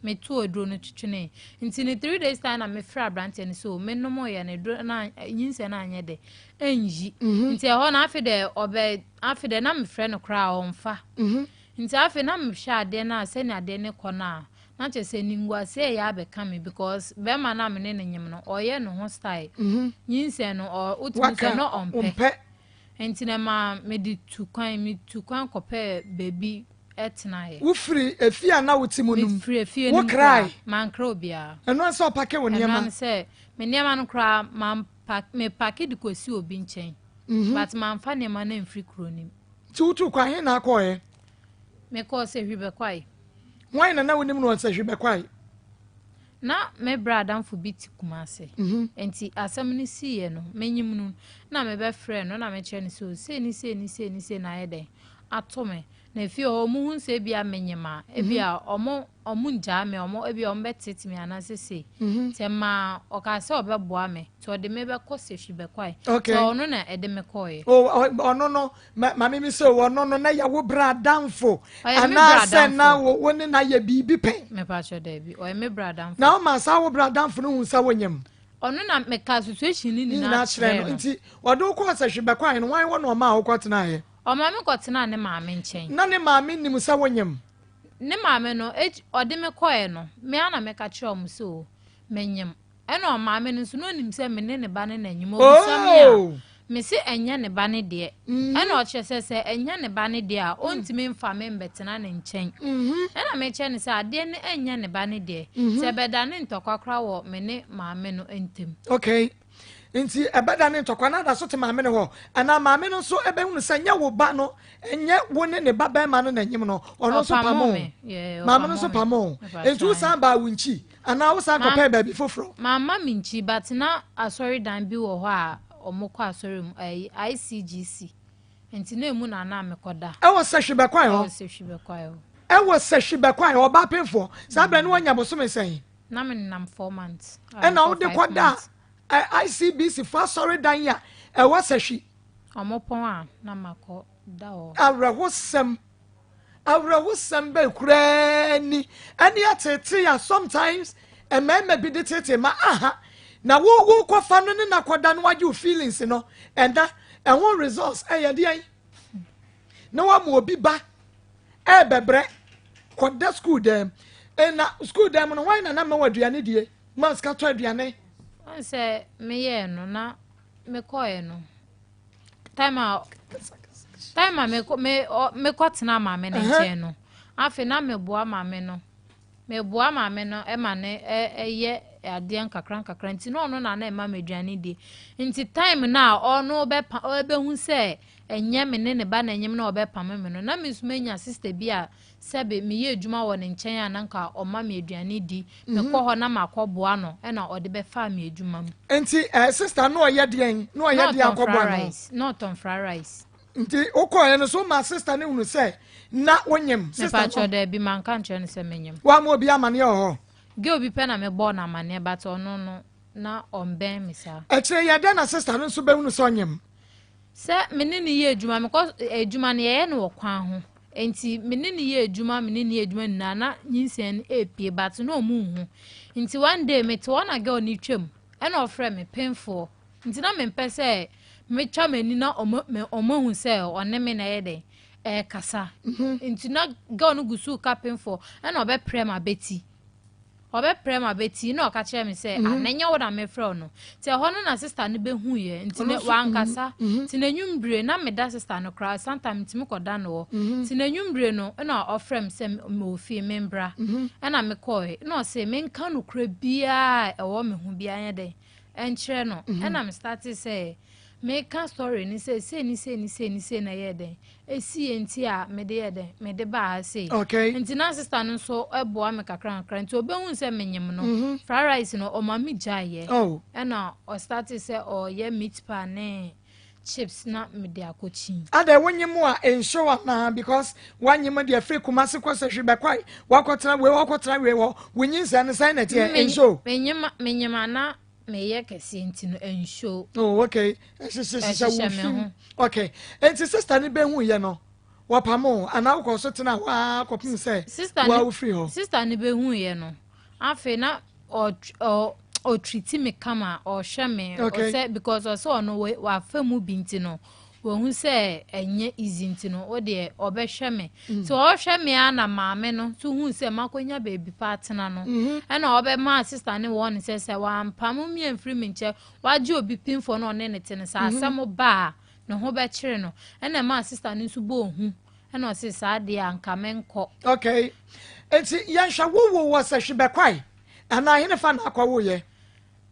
Meto aduro no twene, nti ne 3 days time na mefrɛ aberanteɛ no sɛ o menom yɛ no aduro na nyinsɛn no anyɛ dɛ ɛnyi. Nti ɛhɔ no afei dɛ ɔbɛ, afei dɛ na mefrɛ no koraa ɔmfa. Nti afei na mehwɛ adeɛ no a, sɛnea adeɛ no kɔ no a, na kyerɛ sɛ nimguase ɛyɛ abɛka me because bɛrima no a me ne no nyim no, ɔyɛ ne ho style nyinsɛn no ɔ wotumi Waka sɛ na ɔmpɛ. Ɔmpɛ. Nti na ma mede tu kwan, metu kwan kɔpɛɛ baabi ɛtenaeɛ. Wofiri efie a na wote mu no mu? Mefiri efie no mu. Wokrae? Koraa mankra obiara. Ɛno sɛ ɔpake wo ɛno ano nneɛma? Sɛ me nneɛma no koraa mampa, mepake de kɔsi obi nkyɛn, but mamfa nneɛma no amfiri kuro no mu. Nti wotu kwan he na akɔɔɛ? Mekɔɔ sɛ Hwibɛkwae. Hwan na na wonim no wɔ sɛ Hwibɛkwae? Na me bra adamfo bi te Kumase, nti asɛm no siiɛ no, menyim no na mebɛfrɛ no na mekyerɛ no sɛ o sei ne sei ne sei ne sei na ayɛ dɛn ato me. Na efie hɔ ɔmo hu sɛ ebia menyim a, ebia ɔmo ngyaa me, ɔmo ebia ɔmo bɛtete me anaasɛ sei. Nti ɛmaa ɔkaa sɛ ɔbɛboa me, nti ɔde me bɛkɔ sɛ Hwibɛkwae. Nti ɔno na ɛde me kɔɔɛ. O ɔno no maame mi sɛ ɔno no na yɛ wo bra adamfo? Ɔyɛ me bra anaasɛ na adamfo. wo ne na yɛ biribi pɛn? Mepakyɛ, daabi, ɔyɛ me bra adamfo. Na woma saa wo bra adamfo no hu sɛ wonyam? Ɔno na meka situation no ne nyinaa nyinaa kyerɛ kyerɛ no. no. Nti ɔde wo kɔɔ sɛ Hwebɛkwae no, hwan wɔ na ɔma a wokɔtenaeɛ? Ɔma me kɔtenaa ne maame nkyɛn. Na ne maame nim sɛ wonyam? Ne maame no ɔde me kɔɛ no, me ana meka kyerɛ ɔmo sɛ o menyim, ɛna ɔmaame no nso na onim sɛ me ne ne ba ne n'anyim. Obisa me a, me se ɛnyɛ ne ba ne deɛ. Ɛna ɔkyerɛ sɛ ɛnyɛ ne ba ne deɛ a, ɔntumi mfa me mbɛtena ne nkyɛn. Ɛna mekyerɛ no sɛ adeɛ no ɛnyɛ ne ba ne deɛ, sɛ ɛbɛda ne ntɔkwa koraa wɔ me ne maame no ntam. Okay, nti ɛbɛda ne ntɔkwa na ada so te maame no hɔ, anaa maame no nso ɛbɛhunu sɛ nyɛ wo ba no, ɛnyɛ wo ne ne ba bɛrima no n'anyim no, ɔno nso Ɔpamo pamo? me. Yeah, maame no ɔpamo nso me. pamo? Mepa nti wo kyɛw. san baa wo nkyi anaa wo san kɔpɛɛ baabi foforɔ? Mama me nkyi, but na asɔredan bi wɔ hɔ a ɔmo kɔ asɔre mu, ɛyi ICGC, nti na emu na na mekɔda. Ɛwɔ sɛ Hwebɛkwae ɛwɔ hɔ? Sɛ Hwibɛkwae hɔ. Ɛwɔ sɛ Hwebɛkwae hɔ, ɔbaa pemfoɔ saa berɛ no wanya bosome sɛn? Na me nenam 4 months a ɛna mekɔ wode 5 kɔda months. ICBC fo asɔredan a ɛwɔ sɛ hwi? Ɔmo pɔn a na makɔ da hɔ. Awerɛhosɛm, awerɛhosɛm bɛɛ koraa ni ɛne atete a sometimes mmarima bi de tete ma aha na wo wo kɔfa no ne nakɔda no, wagye wo feelings no, ɛna ɛho results ɛyɛ deɛn na wama obi ba ɛɛbɛbrɛ kɔda school dɛm. Ɛna school dɛm no, wɔn na na ma wɔ aduane die ma sika tɔ aduane? Ɔn sɛ meyɛɛ no na mekɔɛ no, time a mekɔ me ɔ mekɔtena maame ne nkyɛn no, afei na meboa maame no ɛma ne ɛyɛ adeɛ nkakra nkakra, nti na ɔno na na ɛma me aduane die. Nti time na ɔno bɛpa ɔbɛhu sɛ ɛnyɛ me ne ne ba n'anim na ɔbɛpam me no, na me nso menya sister bi a sɛbe meyɛ adwuma wɔ ne nkyɛn a na nka ɔma me aduane di. Mekɔ hɔ na makɔboa no, ɛna ɔde bɛfa me adwuma mu. Nti sister no ɔyɛ deɛn na ɔyɛ na deɛn ɔtɔn fried akɔboa no? rice, na ɔtɔn fried rice. Nti wokɔɛ no so ma sister no hunu sɛ na wonyim sister Mepakyɛw, no? daabi, manka nkyerɛ no sɛ menyim. Woama obi amanneɛ wɔ hɔ? Girl bi pɛ na mebɔɔ no amanneɛ, but ɔno no na ɔmbɛn me saa. Akyerɛ yɛ dɛn na sister no nso bɛhunu sɛ ɔnyim? Sɛ me ne ne yɛ adwuma, mekɔ adwuma no, yɛyɛ no wɔ kwan ho, nti me ne ne yɛ adwuma, me ne ne yɛ adwuma nyinaa na nyinsɛn no epie, but na ɔmo nhu. Nti one day mete hɔ na girl no twam, ɛna ɔfrɛ me pemfoɔ, nti na mempɛ sɛ metwa m'ani na ɔmo ahu sɛ ɔne me na ɛyɛ dɛn ɛɛkasa. Nti na girl no gu so ka pemfoɔ, ɛna ɔbɛprɛ ma bɛti, ɔbɛprɛ ma bɛti, na ɔka kyerɛ me sɛ, ah, na ɛnyɛ wo na mefrɛ wo no. Nti ɛhɔ no na sister no bɛhu yɛ, nti Ɔno ne nso, wankasa. Nti n'anwumbere na meda sister no koraa, sometimes ntumi kɔda no hɔ. Nti n'anwumbere no ɛna ɔfrɛ me sɛ mewɔ fie, membra. Ɛna mekɔɛ na ɔsɛ menka nokora biaa a ɛwɔ me ho biaa nyɛ dɛn. Ɛnkyerɛ no. Ɛna me starte sɛ meka story no sɛ sei ne sei ne sei ne sei na ɛyɛɛ dɛn ɛsiiɛ nti a mede yɛɛ dɛn mede baa ha sei. Okay. Nti na sister no nso boa me kakra kakra nti ɔbɛhu sɛ menyem no fried rice no ɔma me gyaeɛ. Oh. Ɛna ɔstarte sɛ ɔyɛ meat pie ne chips na mede akɔkyin. Adɛn wonyem a ɛnhyew anaa because wanyem deɛ firi Kumasi kɔ Sahwi bɛkwae wakɔtena wei wakɔtena wei hɔ wo nyinsɛn no sɛn na ɛteɛ ɛnhyew? Menyem menyem a na meyɛ kɛseɛ nti no ɛnhyew. Oh okay ɛhyehyɛ hyehyɛ wo Ɛhyehyɛ me fi ho. okay nti sister no bɛhu yɛ no wɔpamo wo anaa wokɔ so tena hɔ ara kɔpem sɛ Sister woa no wofiri hɔ? sister no bɛhu yɛ no Afei na ɔ ɔtriti me kama, ɔhwɛ me, Okay. ɔsɛ because ɔsɛ ɔno wafa mu bi nti no, wahu sɛ ɛnyɛ easy nti no, wo deɛ ɔbɛhwɛ me. Nti ɔhwɛ me ara na maame no nso hu sɛ makɔnya baabi pa atena no, ɛna ɔbɛmaa sista no wɔn sɛ sɛ wampamo me amfiri me nkyɛn, wagye obi pimfoɔ na ɔne ne te no, sɛ asɛm ba a, ne ho bɛkyere no. Ɛna ɛmaa sista no nso bɔɔ hu. Ɛna ɔse saa deɛ a nka menkɔ. Okay. Nti yɛnhwɛ wo wo wɔ sɛ hwebɛkwae anaa henefa na akɔ wo yɛ?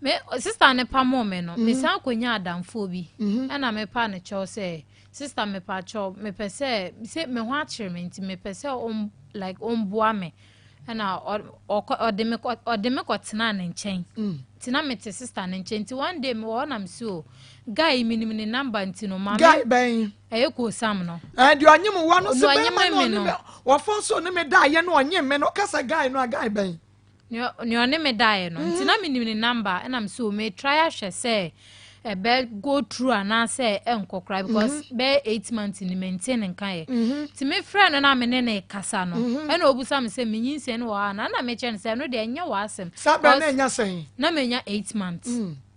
Me sister no pamoo me no, me san kɔ nyaa adamfoɔ bi. Ɛna me pa no kyɛw sɛ, sister me pa kyɛw, me pɛ sɛ, sɛ me ho akyere me nti me pɛ sɛ ɔm like ɔmboa me. Ɛna ɔkɔ ɔde me kɔ ɔde me kɔ tenaa ne nkyɛn. Nti na me te sister no nkyɛn nti one day me wɔ hɔ na me se o, guy yi me nim ne number nti no ma me. Guy bɛn? Ɛyɛ kosam no. Ɛɛ deɛ ɔnye mo wa no se bɛrima no ɔne me wɔfɔ so ne me daeɛ no ɔnye me no kasa guy no a guy bɛn. Nea ɔne me daeɛ no nti na menim ne number ɛna me so me try ahwɛ sɛ ɛbɛ go through anaasɛ ɛnkɔ koraa because bɛyɛ 8 months ni mente ne nka yɛ nti me frɛ no na me ne ne kasa no ɛna obusa me sɛ menyinsɛn no wɔ ha na na mekyerɛ no sɛ ɛno deɛ ɛnyɛ w'asɛm. Saa bɛn na ɛnya sɛn? Na menya 8 months.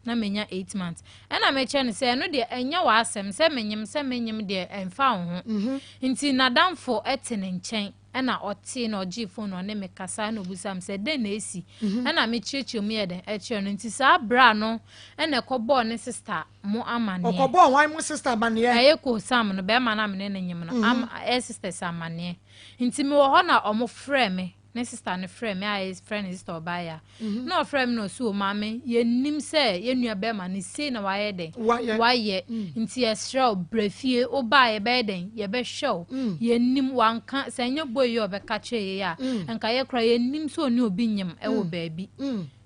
Na menya 8 months ɛna mekyerɛ no sɛ ɛno deɛ ɛnyɛ w'asɛm sɛ menyem sɛ menyem deɛ ɛmfa wo ho. Nti n'adamfo ɛte ne nkyɛn ɛna ɔtee na ɔgyee phone na ɔne me kasa ɛna obusa me sɛ dɛn na esi ɛna mekyerɛkyerɛ mu yɛ dɛn ɛkyerɛ no. Nti saa bra no ɛna ɛkɔbɔɔ ne sister mo amanneɛ. Ɔkɔbɔɔ hwan mo sister amanneɛ? Ɛyɛ kosam no bɛrima no a me ne ne nyem no am ɛyɛ sisters amanneɛ. Nti mewɔ hɔ na ɔmo frɛ me, ne sister no frɛ me a yɛfrɛ no sister ɔbaeɛ a na ɔfrɛ me na ɔsi o maame, yɛnim sɛ yɛn nua bɛrima no sei na wayɛ dɛn wayɛ wayɛ nti yɛsrɛ wo brɛ fie, wobaa yɛbɛyɛ dɛn yɛbɛhwɛ wo. Yɛnim wanka sɛ ɛnyɛ boy yi a ɔbɛka kyerɛ yɛ a nka yɛ kora yɛnim sɛ ɔne obi nyem ɛwɔ baabi.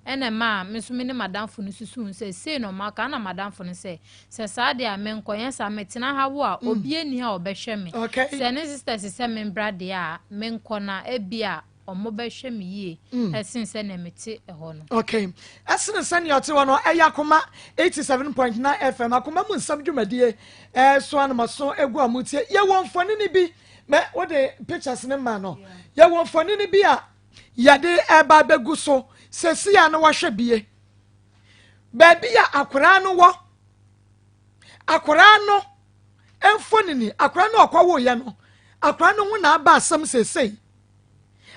Ɛna ɛma me nso me ne madamfo no susu sɛ sei na ɔma aka. Ɛna madamfo no sɛ sɛ saa deɛ a menkɔ yɛn saa metena ha wo a obi ani ha a ɔbɛhwɛ me. Sɛ ne sisters sɛ membra deɛ a menkɔ na ebi a ɔmo bɛhwɛ me yie ɛsen sɛ nea mete ɛhɔ no. Okay, ɛsene sɛnea ɔte hɔ no. Ɛyɛ Akoma 87.9 FM akoma mu nsɛm dwumadie ɛso anomaso egu a motie. Yɛwɔ mfonini bi mɛ wode pictures ne ma no. Yɛwɔ mfonini bi a yɛde ɛba abɛgu so sɛsi a no wahwɛ bie baabi a akwaraa no wɔ. Akwaraa no mfonini, akwaraa no ɔkɔwoeɛ no, akwaraa no ho na aba asɛm sɛsei.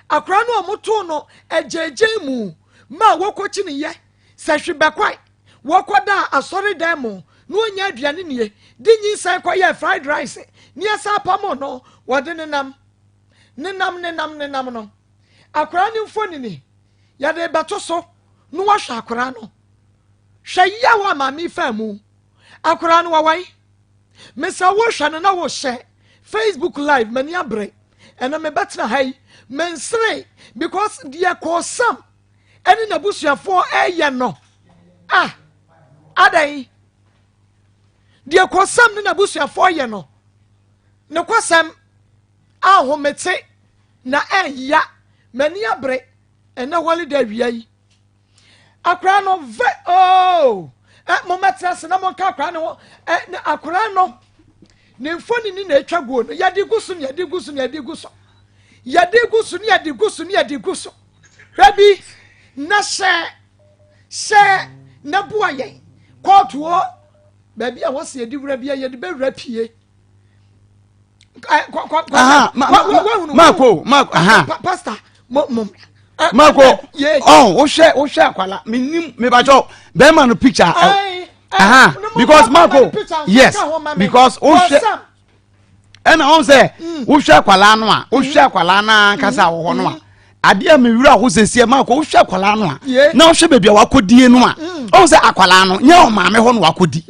Akwaraa no a wɔtoo no agyegye mu ma wɔkɔkyi ne yɛ sɛ hwe bɛkwae wɔkɔda asɔredan mu na wɔnya aduane nie de nyinsɛn kɔyɛ fried rice ne ɛsa apam no wɔde nenam nenam nenam nenam no. Akwaraa no mfonini yɛde bɛto so na wɔahwɛ akwaraa no. Hwɛ yaw a maame fa mu. Akwaraa no wawan mesa wohwɛ no na wohyɛ Facebook live. M'ani abere ɛna mebɛtena ha yi mensere because deɛ kɔɔsam ɛne n'abusuafoɔ ɛyɛ no ah adan deɛ kɔɔsam ne n'abusuafoɔ yɛ no ne kɔsɛm ahomete na ɛnya. M'ani abere ɛnɛ holiday awia yi. Akwaraa no vɛ ooo ɛ mo mɛtena ase na mo nka akwaraa no ho ɛ ne akwaraa no ne mfonini na atwa guo no. Yɛde gu so ne yɛde gu so ne yɛde gu so, yɛde gu so ne yɛde gu so ne yɛde gu so. Hwɛ bi na hyɛ hyɛ na boa yɛn kɔɔto hɔ baabi a wɔsi yɛde wura bi a yɛde bɛwura pie. Mako, Mako, aha. Pastor mo mo. Mako, ɔn wohwɛ wohwɛ akwala menim mebakyɛw bɛrima no picture. Aha, because Mako, yes, because wohwɛ ɛna ɔn sɛ wohwɛ akwala no a wohwɛ akwala no ankasa wɔ hɔ no a. Adeɛ a mewura ho sɛsiɛ ma akɔ wohwɛ akwadaa no a na wohwɛ baabi a wakɔdie no a mm. ɔhu sɛ akwadaa no nyɛ ɔmaame hɔ no wakɔdi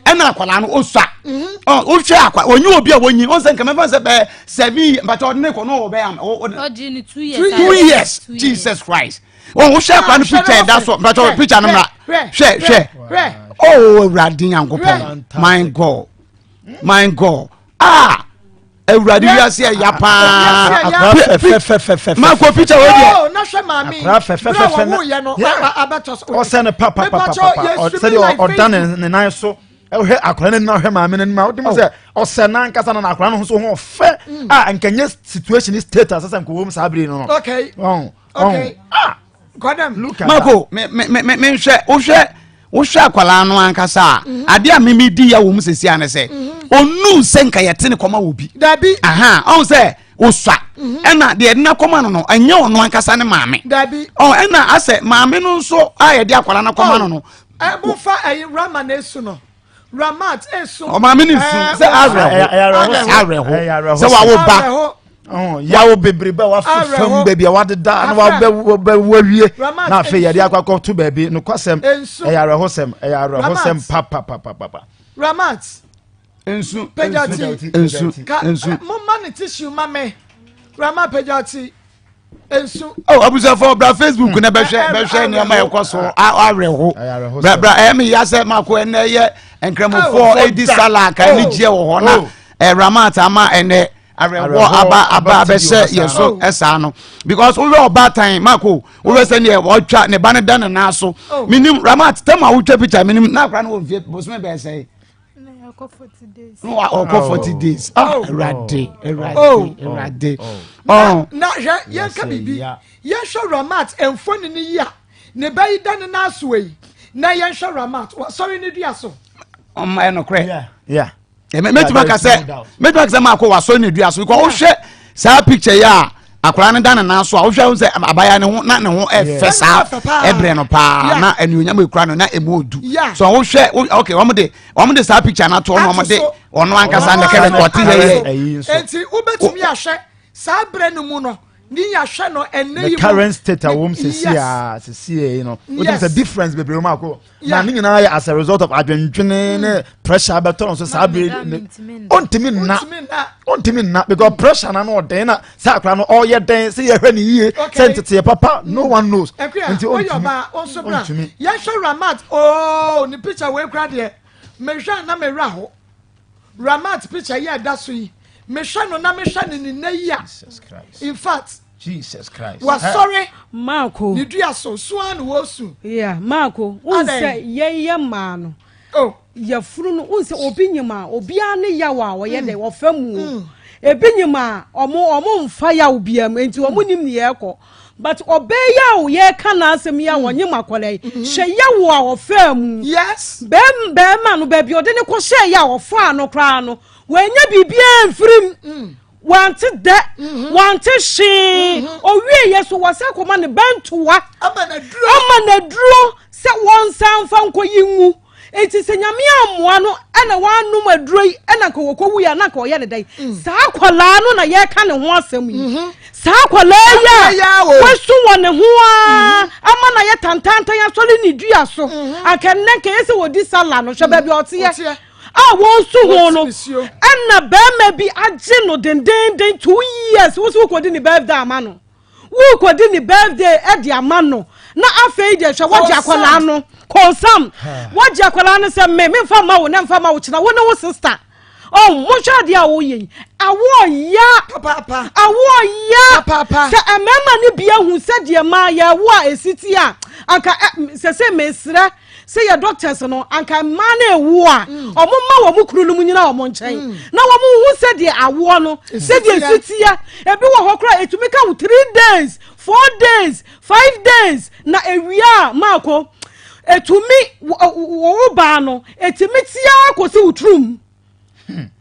ɛna akwadaa no ɔsua mhm. wohwɛ akwa ɔnyɛ obi a wɔnyi ɔhu sɛ nka mɛfa sɛ bɛɛ sɛbi mpatɛ ɔde ne kɔ no ɔbɛyɛ two years Jesus Christ wohwɛ akwadaa no picture ɛda so mpatɛ picture no mmra hwɛ hwɛ oh awurade nyankopɔn my God my God ah awurade wiase ɛya paa mako picture wo deɛ oh, na hwɛ maame akora fɛfɛfɛfɛ na ɔsɛ no papapapa sɛdeɛ ɔda ne nan so ɛhwɛ akora no anim ahwɛ maame no anim a wode mu sɛ ɔsɛ n'ankasa na akora no ho so ho ɔfɛ mm. a nkɛnyɛ situation status sɛ nkɔwɔ mu saa bere no no okay okay ah mako menhwɛ wohwɛ wohwɛ akwadaa no ankasa a mhm. adeɛ a mimi di ya wɔ mu sɛsi ano sɛ mhm. ɔnu sɛ nka yɛte ne kɔma wɔ bi dabi aha ɔn sɛ osua mhm. ɛna deɛ yɛde n'akɔma no no ɛnyɛ ɔno ankasa ne maame dabi ɔ ɛna asɛ maame no nso a yɛde akwadaa no akɔma no no. ɛmofa ɛyi rama na esu no. Ramat esu. Ɔmaame ne su sɛ awerɛho sɛ wawo ba. Yawo bebrebe a wafefam baabi a wadeda na wabɛwo awie na afei yɛde akɔ akɔto baabi nokwasɛm ɛyɛ awerɛhosɛm ɛyɛ awerɛhosɛm papapapapa. Ramat. Nsu pagya ti nsu nsu. Momma ne tissue ma me Ramat pagya ti. nsu. Oh, abusuafo bra facebook na bɛhwɛ bɛhwɛ nneɛma ɛkɔ so awerɛho bra bra ɛyɛ mi ya sɛ mako ɛnɛ yɛ nkramofoɔ edi sala ka ɛni gyeɛ wɔ hɔ na ɛramat ama ɛnɛ awerɛhoɔ aba aba abɛhyɛ yɛ so ɛsaa no because wohwɛ ɔbaatan mako wohwɛ sɛ neɛ ɔtwa ne ba no da ne nan so menim ramat tɛm a wotwa picture menim na akora no wɔ mfie bosome bɛɛ sɛe ɔkɔ 40 days ah oh. awurade awurade oh. awurade oh. na hwɛ yɛnka biribi yɛnhwɛ ramat mfoni no yi a ne ba yi da ne nan so yi na yɛnhwɛ ramat wasɔre ne dua so ɔma ɛ nokorɛ mɛtumi aka sɛ mɛtumi aka sɛ maakɔ wasɔre ne dua so because wohwɛ saa picture yi a akwaraa no da ne nan so a wohwɛ ho sɛ abaya ne ho na ne ho ɛfɛ saa ɛbrɛ no paa na anuonyam ekura no na emu odu so wohwɛ okay wɔn de wɔn de saa picture no ato ɔno wɔn de ɔno ankasa ne kɛrɛ ɔte yɛ yɛ. Eti wobɛtumi ahwɛ saa brɛ no mu no ne yɛahwɛ no ɛnɛ yi mu. The current state a wɔm sisi a sisi yɛ yi no wotum sɛ difference bebree mu akɔ na ne nyinaa yɛ as a result of adwendwene ne pressure bɛtɔ no so saa bere ɔntumi nna ɔntumi nna because pressure na no ɔdɛn na sɛ akora no ɔyɛ dɛn sɛ yɛhwɛ ne yie sɛ nteteɛ papa no one knows nti ɔntumi ɔntumi yɛhwɛ ramat ooo ne picture wei kora deɛ mehwɛ na mewura ho Ramat picture yi a ɛda so yi, mehwɛ no na mehwɛ no ne nnɛ yi a, in fact, Jesus Christ. Wasɔre. Maako. Ne dua so, su ara na wɔresu. Yeah, Maako, wohu sɛ yɛn yɛ mmaa no, oh. yɛfunu no, wohu sɛ obi nyim a, obiara ne yaw a ɔyɛ dɛ, mm. ɔfa mu o. Mm. Ebi nyim a, ɔmo ɔmo mfa yaw biara mu, nti ɔmo mm. nim nea ɛkɔ. But ɔbaa yi a yɛreka n'asɛm yi a mm. ɔnye mu akwadaa yi, mm-hmm. hwɛ yaw a ɔfaa mu. Yes. Bɛrima no baabi ɔde ne kɔhyɛɛ yɛ a ɔfaa no koraa no, wanya biribiara mfiri mu. Mm. Wante dɛ, mm-hmm. wante hwee. Mm-hmm. Owie yɛ so wɔsɛ kɔma ne bɛntoa. Ama n'aduro sɛ wɔnsan mfa nkɔyi ngu. Enti sɛ Nyame ammoa no na wanom aduro yi na nka wɔkɔwui a na nka ɔyɛ ne dɛn? Mm. Saa akwadaa no na yɛreka ne ho asɛm yi. Mm-hmm. Saa akwadaa yi a wasu wɔ ne ho a mm-hmm. ama na yɛ tantantan asɔre ne dua so. Mm-hmm. Anka nnɛ nka yɛ sɛ wɔdi sala no hwɛ baabi a ɔteɛ a wɔresu ho no ɛna bɛrima bi agye no dendenden 2 years wo so wokɔdi ne birthday ama no. Worekɔdi ne birthday de ama no na afei deɛ hwɛ wagye akwadaa no kɔnsam wagye akwadaa no sɛ me memfa ma wo na mfa ma wo kyena wo ne wo sister oh monhwɛ adeɛ a woyɛ yi awoɔ ya awoɔ ya sɛ mmarima no bi ahu sɛdeɛ maa yɛwo a ɛsi ti a anka sɛ sɛ mesrɛ sɛ yɛ doctors no anka mmaa no ewu a mm. wɔn mma wɔn kunu no mu nyina wɔn nkyɛn mm. na wɔn hu sɛdeɛ awoɔ no sɛdeɛ esi teɛ ebi wɔ hɔ koraa etumi ka wo 3 days, 4 days, 5 days na ewia a maako etumi wɔwɔ baa no etumi tia kɔsi wo turum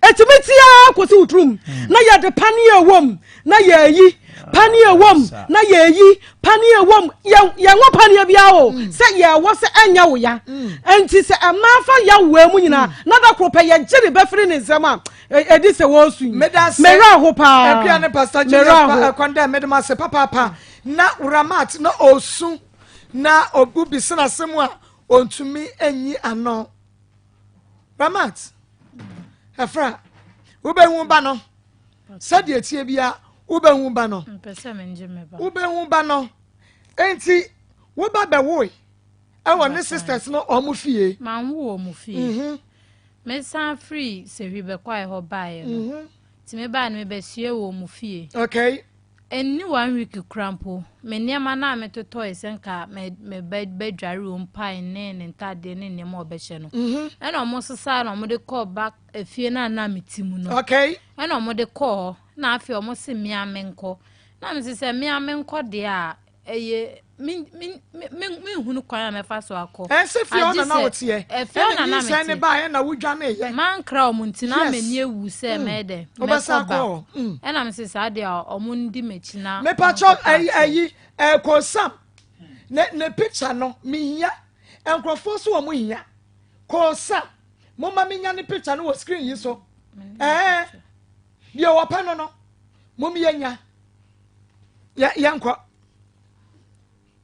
etumi tia kɔsi wo turum na yɛde paneɛ wɔ mu na yɛyi paneɛ wɔ mu na yɛyi paneɛ wɔ mu yɛn yɛn wɔ paneɛ biara o mm. sɛ yɛwɔ sɛ ɛnyɛ wo ya mm. nti sɛ ɛmaa fa yawua mu nyinaa mm. na da koro pɛ yɛgye ne bɛfiri ne nsam a ɛdi sɛ wɔresu yi mmerɛ aho paa ɛkua ne pastor julius ɛkwan dɛ mede mo ase papaapa. Na Ramat na ɔresu na wobisa no asɛm a ɔntumi nyi ano. Ramat, ɛfra, wobɛhu ba no sɛdeɛ tie bia wobɛhu ba no. Wobɛhu ba no. Enti woba bɛwoe ɛwɔ ne sisters no ɔmo fie. Manwo wɔ mo fie. Mhm. Mesan firi Sehwi bɛkwae hɔ baeɛ no. Mhm. Nti mebaeɛ no mebɛsue wɔ mo fie. Okay. Ɛnni one week koraa mpo, me nneɛma no a metotɔe sɛ nka me me ba bɛdware wɔ mu pae ne ne ntaadeɛ ne nneɛma a ɔbɛhyɛ no. Mhm. Ɛna wɔn sesaa na wɔde kɔɔ back efie no a na mete mu no. Okay. Ɛna wɔde kɔɔ hɔ na afei wɔn se mmea menkɔ. Na mese sɛ mmea menkɔ deɛ a ɛyɛ me me me menhunu kwan a mɛfa so akɔ. Ɛsɛ fie hɔ na na woteɛ. Ɛfie hɔ na na mete. Ɛna ne baeɛ na wodwaneeɛ. Mankra wɔn nti na m'ani awu sɛ mm. mɛyɛ dɛ mɛkɔ ba. Mm. Ɛna mese saa deɛ a wɔn ndi m'akyi na. Mepakyɛ ɛyi ɛyi ɛkɔsam ne ne picture no mehia nkurɔfoɔ so wɔn hia kɔsam mo ma menya ne picture no wɔ screen yi so ɛɛ deɛ wɔpɛ no no mo mi yɛ nya yɛ yɛnkɔ.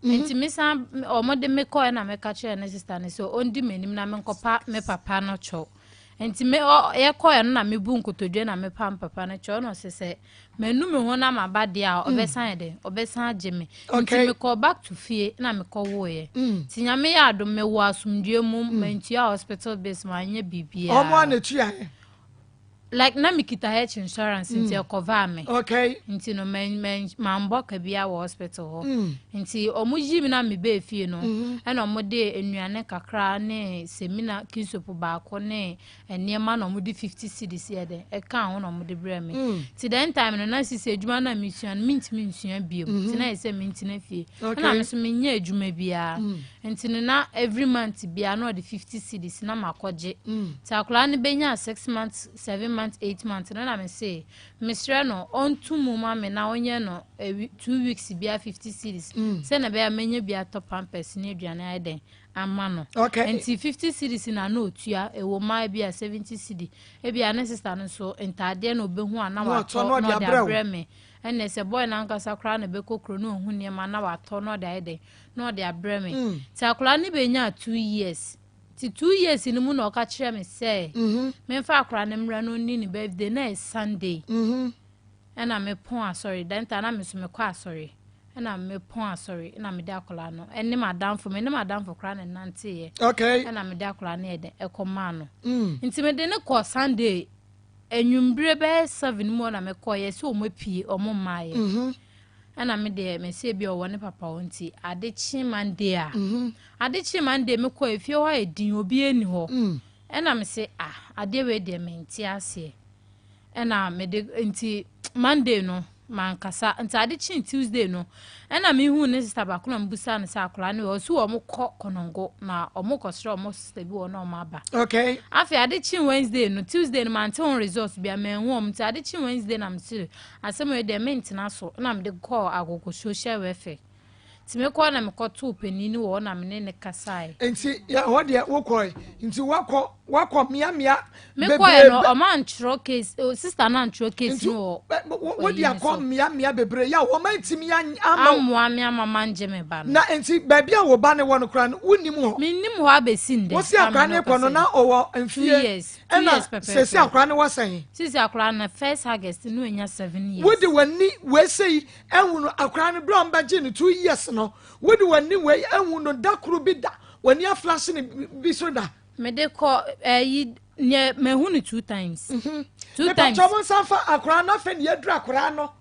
Mhm. Nti me san wɔn de me kɔɛ na meka kyerɛ ne sista no sɛ ɔndi m'anim na menkɔpa me papa no kyɛw. Nti me ɔ yɛkɔɛ no na mebu nkotodwe na mepa me papa no kyɛw na ɔsɛ sɛ manu me ho na maba deɛ a mm. ɔbɛsan yɛ dɛ ɔbɛsan agye me. Nti mekɔɔ back to fie na mekɔ woeɛ. Mm. Nti nyame yɛ adom mewɔ asomdwoe mu mm. mantua hospital bills manyɛ biribiara. Ɔmo a na etua yɛ. Like na me kita health insurance nti mm. ɛkɔvaa me. Okay. Nti no mɛ mɛ mambɔ ka bia wɔ hospital hɔ. Mm. Nti ɔmo yi mi na me bɛɛ fie no. Mm-hmm. Ɛna ɔmo de nnuane kakra ne semina kisopo baako ne nneɛma na ɔmo de 50 cedis yɛ dɛ ɛka ho na ɔmo de brɛ me. Mm. Nti then time no na sisi adwuma na mesua no mentumi nsua bio. Mm-hmm. Nti na yɛ sɛ mentena fie. Ɛna me so menyɛ adwuma biara. Mm. Nti no na every month biara na ɔde 50 cedis na makɔgye. Mm. Nti akwadaa no bɛnyaa six months, seven months, eight months no na me se mesrɛ no ɔnto mu ma me na ɔnyɛ no two weeks biara 50 cedis. Mm. Sɛ na ɛbɛyɛ a mɛnya bi atɔ pampers ne aduane ayɛ dɛn ama no. Okay. Nti 50 cedis na na ɔtua ɛwɔ mu a bi a 70 cedi. Ebi a ne sister no nso ntaadeɛ na ɔbɛhu a na watɔ na ɔde abrɛ me. Ɛnna sɛ boy no ankasa koraa na ɛbɛkɔ kuro na ɔhu nneɛma na watɔ na ɔde ayɛ dɛn na ɔde abrɛ me. Mm. Nti akwadaa no bɛnyaa 2 years. Nti 2 years no mu na ɔka kyerɛ me sɛ memfa akwadaa no mmra na ɔnni ne birthday na ɛyɛ Sunday. Ɛna mepɔn asɔre da nta na me nso mekɔ asɔre. Ɛna mepɔn asɔre ɛna mede akwadaa no ɛne m'adamfo me ne m'adamfo koraa na ɛnanteeɛ. Okay. Ɛna mede akwadaa no yɛ dɛn ɛkɔ maa no. Nti mede ne kɔ Sunday enwumbere bɛyɛ 7 mu na mekɔ yɛ sɛ ɔmo apue ɔmo mmaayɛ. Ɛna me deɛ mɛsɛ bi a ɔwɔ ne papa hɔ nti ade kye Monday a ade kye Monday mekɔ efie hɔ ayɛ din obi ani hɔ. Ɛna me se ah adeɛ wei deɛ mente aseɛ. Ɛna mede nti Monday no mankasa nti ade kye Tuesday no ɛna mehu ne sister baako na mebusa no sɛ akwadaa no wɔ ɔsi wɔn kɔ Kɔnɔngo na wɔn kɔsrɛ wɔn sister bi wɔ na wɔn aba. Okay. Afei ade kye Wednesday no Tuesday no mante ho results bi a manhu wɔn nti ade kye Wednesday na mese asɛm wei deɛ mentena so na mede kɔɔ Agogo social welfare nti mekɔɔ na mekɔtoo panin no wɔ hɔ na mene ne kasae. Nti yɛ hɔ deɛ wokɔe nti wakɔ wakɔ mmeammea mekɔɛ no ɔma antwerɛ case oh, sister no antwerɛ case no wɔ wode akɔ mmeammea bebree yɛ a wɔma ntumi ama amoa me ama mangye me ba no na nti baabi a wo ba ne wɔ no koraa no wonnim hɔ mennim hɔ abɛsi ndɛ wosi akora ne kɔ no na ɔwɔ mfie years ɛna sɛsi akora ne wɔ sɛn sisi akora no first August no anya 7 years wode w'ani weesei ɛhu no akora no berɛ a ɔmbɛgye no 2 years no wode w'ani wei ɛhu no da koro bi da w'ani aflashe ne bi so da mede kɔ ɛyi nyɛ mahu no two times. Two times. Mepatwa mo nsa fa akora no afei ne yɛduru akora no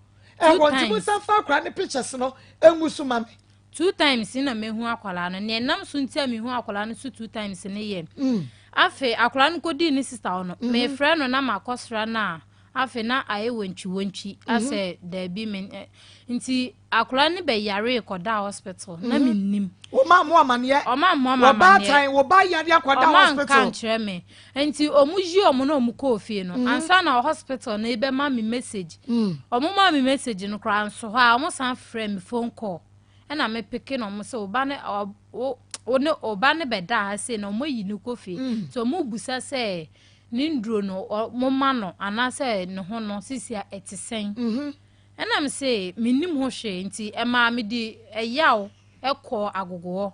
ɛwɔ nti mo nsa fa akora no pictures no engu so ma me. Two times na mehu akwaraa no nea ɛnam so nti a mehu akwaraa no so two times ne yɛ. Afei akwaraa no kɔdii ne sister hɔ no mefrɛ no na makɔsra no a afei na ayɛ wɔntwi wɔntwi asɛ daabi me nti akwaraa no bɛyaree kɔdaa hospital na mennim. Wɔma mo amaneɛ. Ɔma mo amaneɛ. Wɔbaatan wɔba yare akɔda hospital. Ɔma nka nkyerɛ me nti ɔmo yi ɔmo na ɔmo kɔɔ fie no ansa na hospital no ebɛma me message ɔmo ma me message no koraa nso hɔ a ɔmo san frɛ me phone call ɛna me pick na ɔmo sɛ ɔba ne ɔ wo ne ɔba ne bɛda ha sei na ɔmo yi ne kɔ fie nti ɔmo busa sɛ ne nduro no ɔmo ma no anaasɛ ne ho no sisi a ɛte sɛn. Ɛna me se mennim ho hwee nti ɛmaa mede ɛyaw ɛkɔɔ agogo hɔ.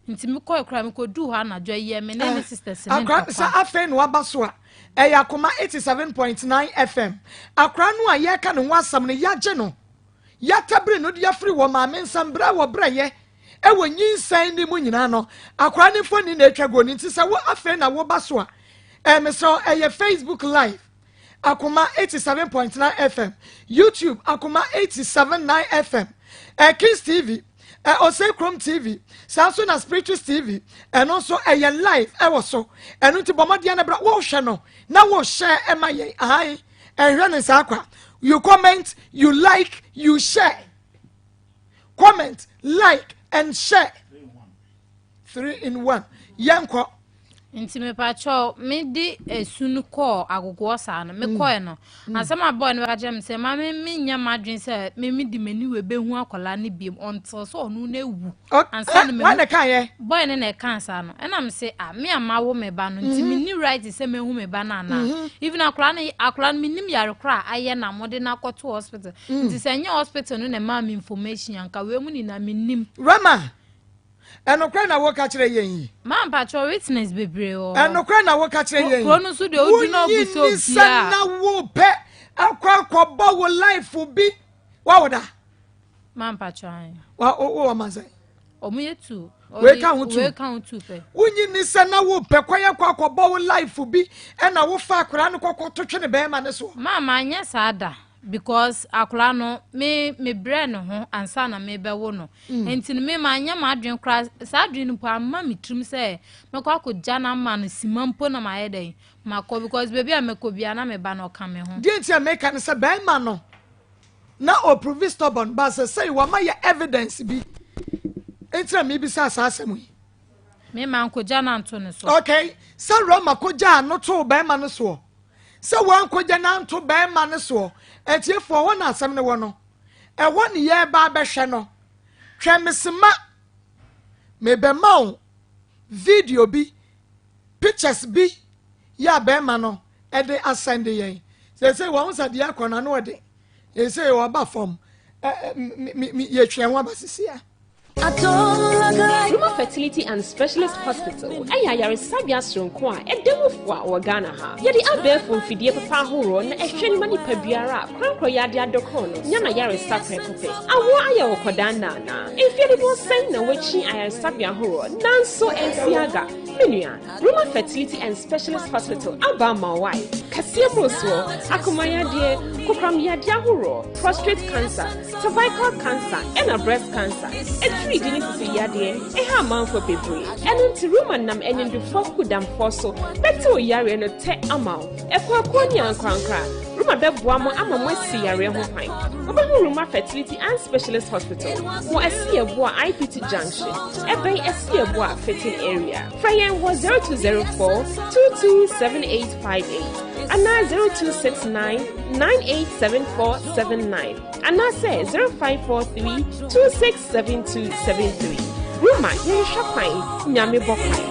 Nti mekɔe koraa mekɔduu hɔ anadwo ɛyɛɛ me ne ne sisters ne Akora sɛ ntɔkwa. afei na waba so a, ɛyɛ Akoma 87.9 FM. Akora no a yɛreka ne ho asɛm no, yɛagye no. Yɛatabiri no de afiri wɔ maame nsam berɛ a wɔbrɛeɛ wɔ nyinsɛn no mu nyinaa no. Akora no mfoni na ɛtwa guo no nti sɛ wo afei na woba so a, eh, mesrɛ wo, ɛyɛ Facebook Live. Akoma 87.9 FM, YouTube Akoma 87.9 FM, eh, Kings TV, eh, Osei Krom TV, saa nso na Spiritus TV, ɛno nso ɛyɛ live ɛwɔ so. Ɛno nti bɔ mmɔden na bra wohwɛ no na wohyɛ ɛma yɛn ahan ɛnhwɛ ne saa kwa. You comment, you like, you share. Comment, like and share. 3 in 1. Yɛnkɔ. Nti mepakyɛw me de esu no kɔɔ agogoɔ saa no me kɔɛ no asɛm a boy no bɛka kyerɛ me sɛ ma me me nyɛ m'adwene sɛ me me de m'ani wei bɛhu akwadaa no biem until sɛ ɔno no awu ansa na Wan na mahu ɛka yɛ? Boy no na ɛkaa saa no ɛna me se ah me a mawo me ba no nti me ni right sɛ mehu me ba no anaa even akwadaa no akwadaa no menim yare koraa a ayɛ na mode no akɔto hospital nti sɛ ɛnyɛ hospital no na ɛmaa me information anka wei mu nyinaa menim. Rama, Ɛnokorɛ na woka kyerɛ yɛn yi? Ma mpakyɛw witness bebree wɔ hɔ. Ɛnokorɛ na woka kyerɛ yɛn yi? Kuro no so deɛ odi na ɔbu sɛ Wonyi ni sɛ obiara. na wopɛ akɔ akɔbɔ wo life bi. Wawo da? Ma mpakyɛw ayi. Wa wo wɔ ma sɛn? Ɔmo yɛ two. Wei ka ho two. Wei ka ho two pɛ. Wonyi ni sɛ na wopɛ kwan akɔ akɔbɔ wo life bi ɛna wofa akwadaa no kɔkɔ to twene bɛrima no soɔ. Ma ma nyɛ saa da. Because akwadaa no me me brɛ ne ho ansa na me bɛwo no. Nti no me ma nyɛ m'adwene koraa saa adwene no mpo amma me tirim sɛ mɛkɔ akɔgya no ama no sima mpo na mayɛ dɛn makɔ because baabi a mɛkɔ biara na me ba no ɔka me ho. Deɛ nti a meka ne sɛ bɛrima no na ɔprovi stubborn but sɛsɛi wama yɛ evidence bi nti na mebisa saa asɛm yi. Me ma nkɔgya no anto ne so. Okay, sɛ Roma kɔgyaa no too bɛrima no soɔ sɛ wankɔgya no anto bɛrima no soɔ atiefoɔ hɔ na asɛm no wɔ no ɛhɔ ne yɛreba abɛhwɛ no twɛn me sema mebɛma wo video bi pictures bi yɛ a bɛrima no ɛde asɛnde yɛn sɛsɛ wɔn sɛ deɛ ɛkɔ no ano ɔde sɛsɛ wɔba fam yɛtwe ho aba sisi a. Ruma Fertility and Specialist Hospital ɛyɛ ayaresabea soronko a ɛda mu fo a wɔ Ghana ha. Yɛde abɛɛfo mfidie papa ahoroɔ na ɛhwɛ nima nipa biara a korankoro yɛ ade adɔkorɔ no nya n'ayaresa prɛko pɛ. Awoɔ ayɛ wɔ kɔdaa nnaanaa. Mfeɛ dodoɔ sɛn na wɔakyi ayaresabea ahoroɔ nanso ɛnsi aga. Me nua, Ruma Fertility and Specialist Hospital aba ama wo ae. Kɛseɛ mmorosoɔ, akomayadeɛ, kokoramyadeɛ ahoroɔ, prostate cancer, cervical cancer ɛna breast cancer, atiridii ne sisi yadeɛ ɛha amanfoɔ bebree. Ɛno nti Ruma nam animdefoɔ akukudamfoɔ so bɛtew yareɛ no tɛ ama wo. Akuakuo ne ankorankora, Ruma bɛboa mo ama moasi yareɛ ho kwan. Wobɛhu Ruma Fertility and Specialist Hospital wɔ Asiaboa IPT Junction, ɛbɛn Asiaboa Fitting Area. Frɛ yɛn wɔ 0204 227858 anaa 0269 987479 anaasɛ 0543 267273. Ruma yɛnhwɛ kwan, Nyame bɔ kwan.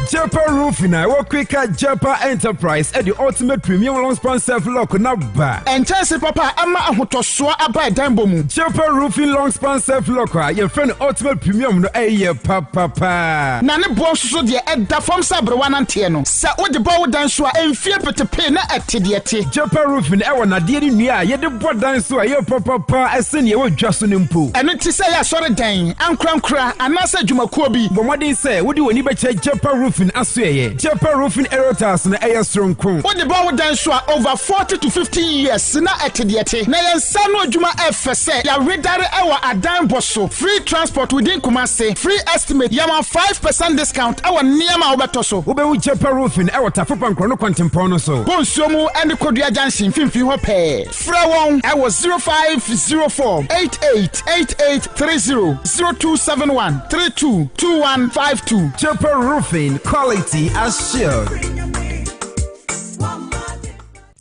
Jepa Roofing a ɛwɔ Quaker Jepa Enterprise de Ultimate Premium Long Span Self Lock no aba. Nkyɛnse papa a ɛma ahotɔsoɔ aba ɛdan bɔ mu. Jepa Roofing Long Span Self Lock a yɛfrɛ no Ultimate Premium no ɛyɛ papapa. Na ne boɔ nso so deɛ ɛda fam sɛ aberewa nanteɛ no. Sɛ wode bɔ wo dan so a, mfie petepee na ɛte deɛ ɛte. Jepa Roofing ɛwɔ nnadeɛ ne nnua a yɛde bɔ dan so a ɛyɛ papapa ɛsen deɛ ɛwɔ dwa so no mpo. Ɛno nti sɛ ɛyɛ asɔredan, ankorankora, anaasɛ adwumakuo bi. Bɔ mmɔden sɛ wode w'ani bɛkyerɛ Jepa Roofing asoɛeɛ. Jepa Roofing Aerial Tiles no ɛyɛ soronko. Wode bɔ wo dan so a, over 40 to 50 years na ɛte deɛ ɛte. Na yɛn nsa ano adwuma ɛfɛ sɛ yɛawedare ɛwɔ adan bɔ so. Free transport within Kumasi, free estimate, yɛma 5% discount ɛwɔ nneɛma a wobɛtɔ so. Wobɛhu Jepa Roofing ɛwɔ Tafo Pankorɔ no kwantempɔn no so. Bonsuo mu ɛne Kodua Junction mfimfini hɔ pɛɛ. Frɛ wɔn ɛwɔ 0504 88 8830, 0271 32 2152. Jepa Roofing, quality assured.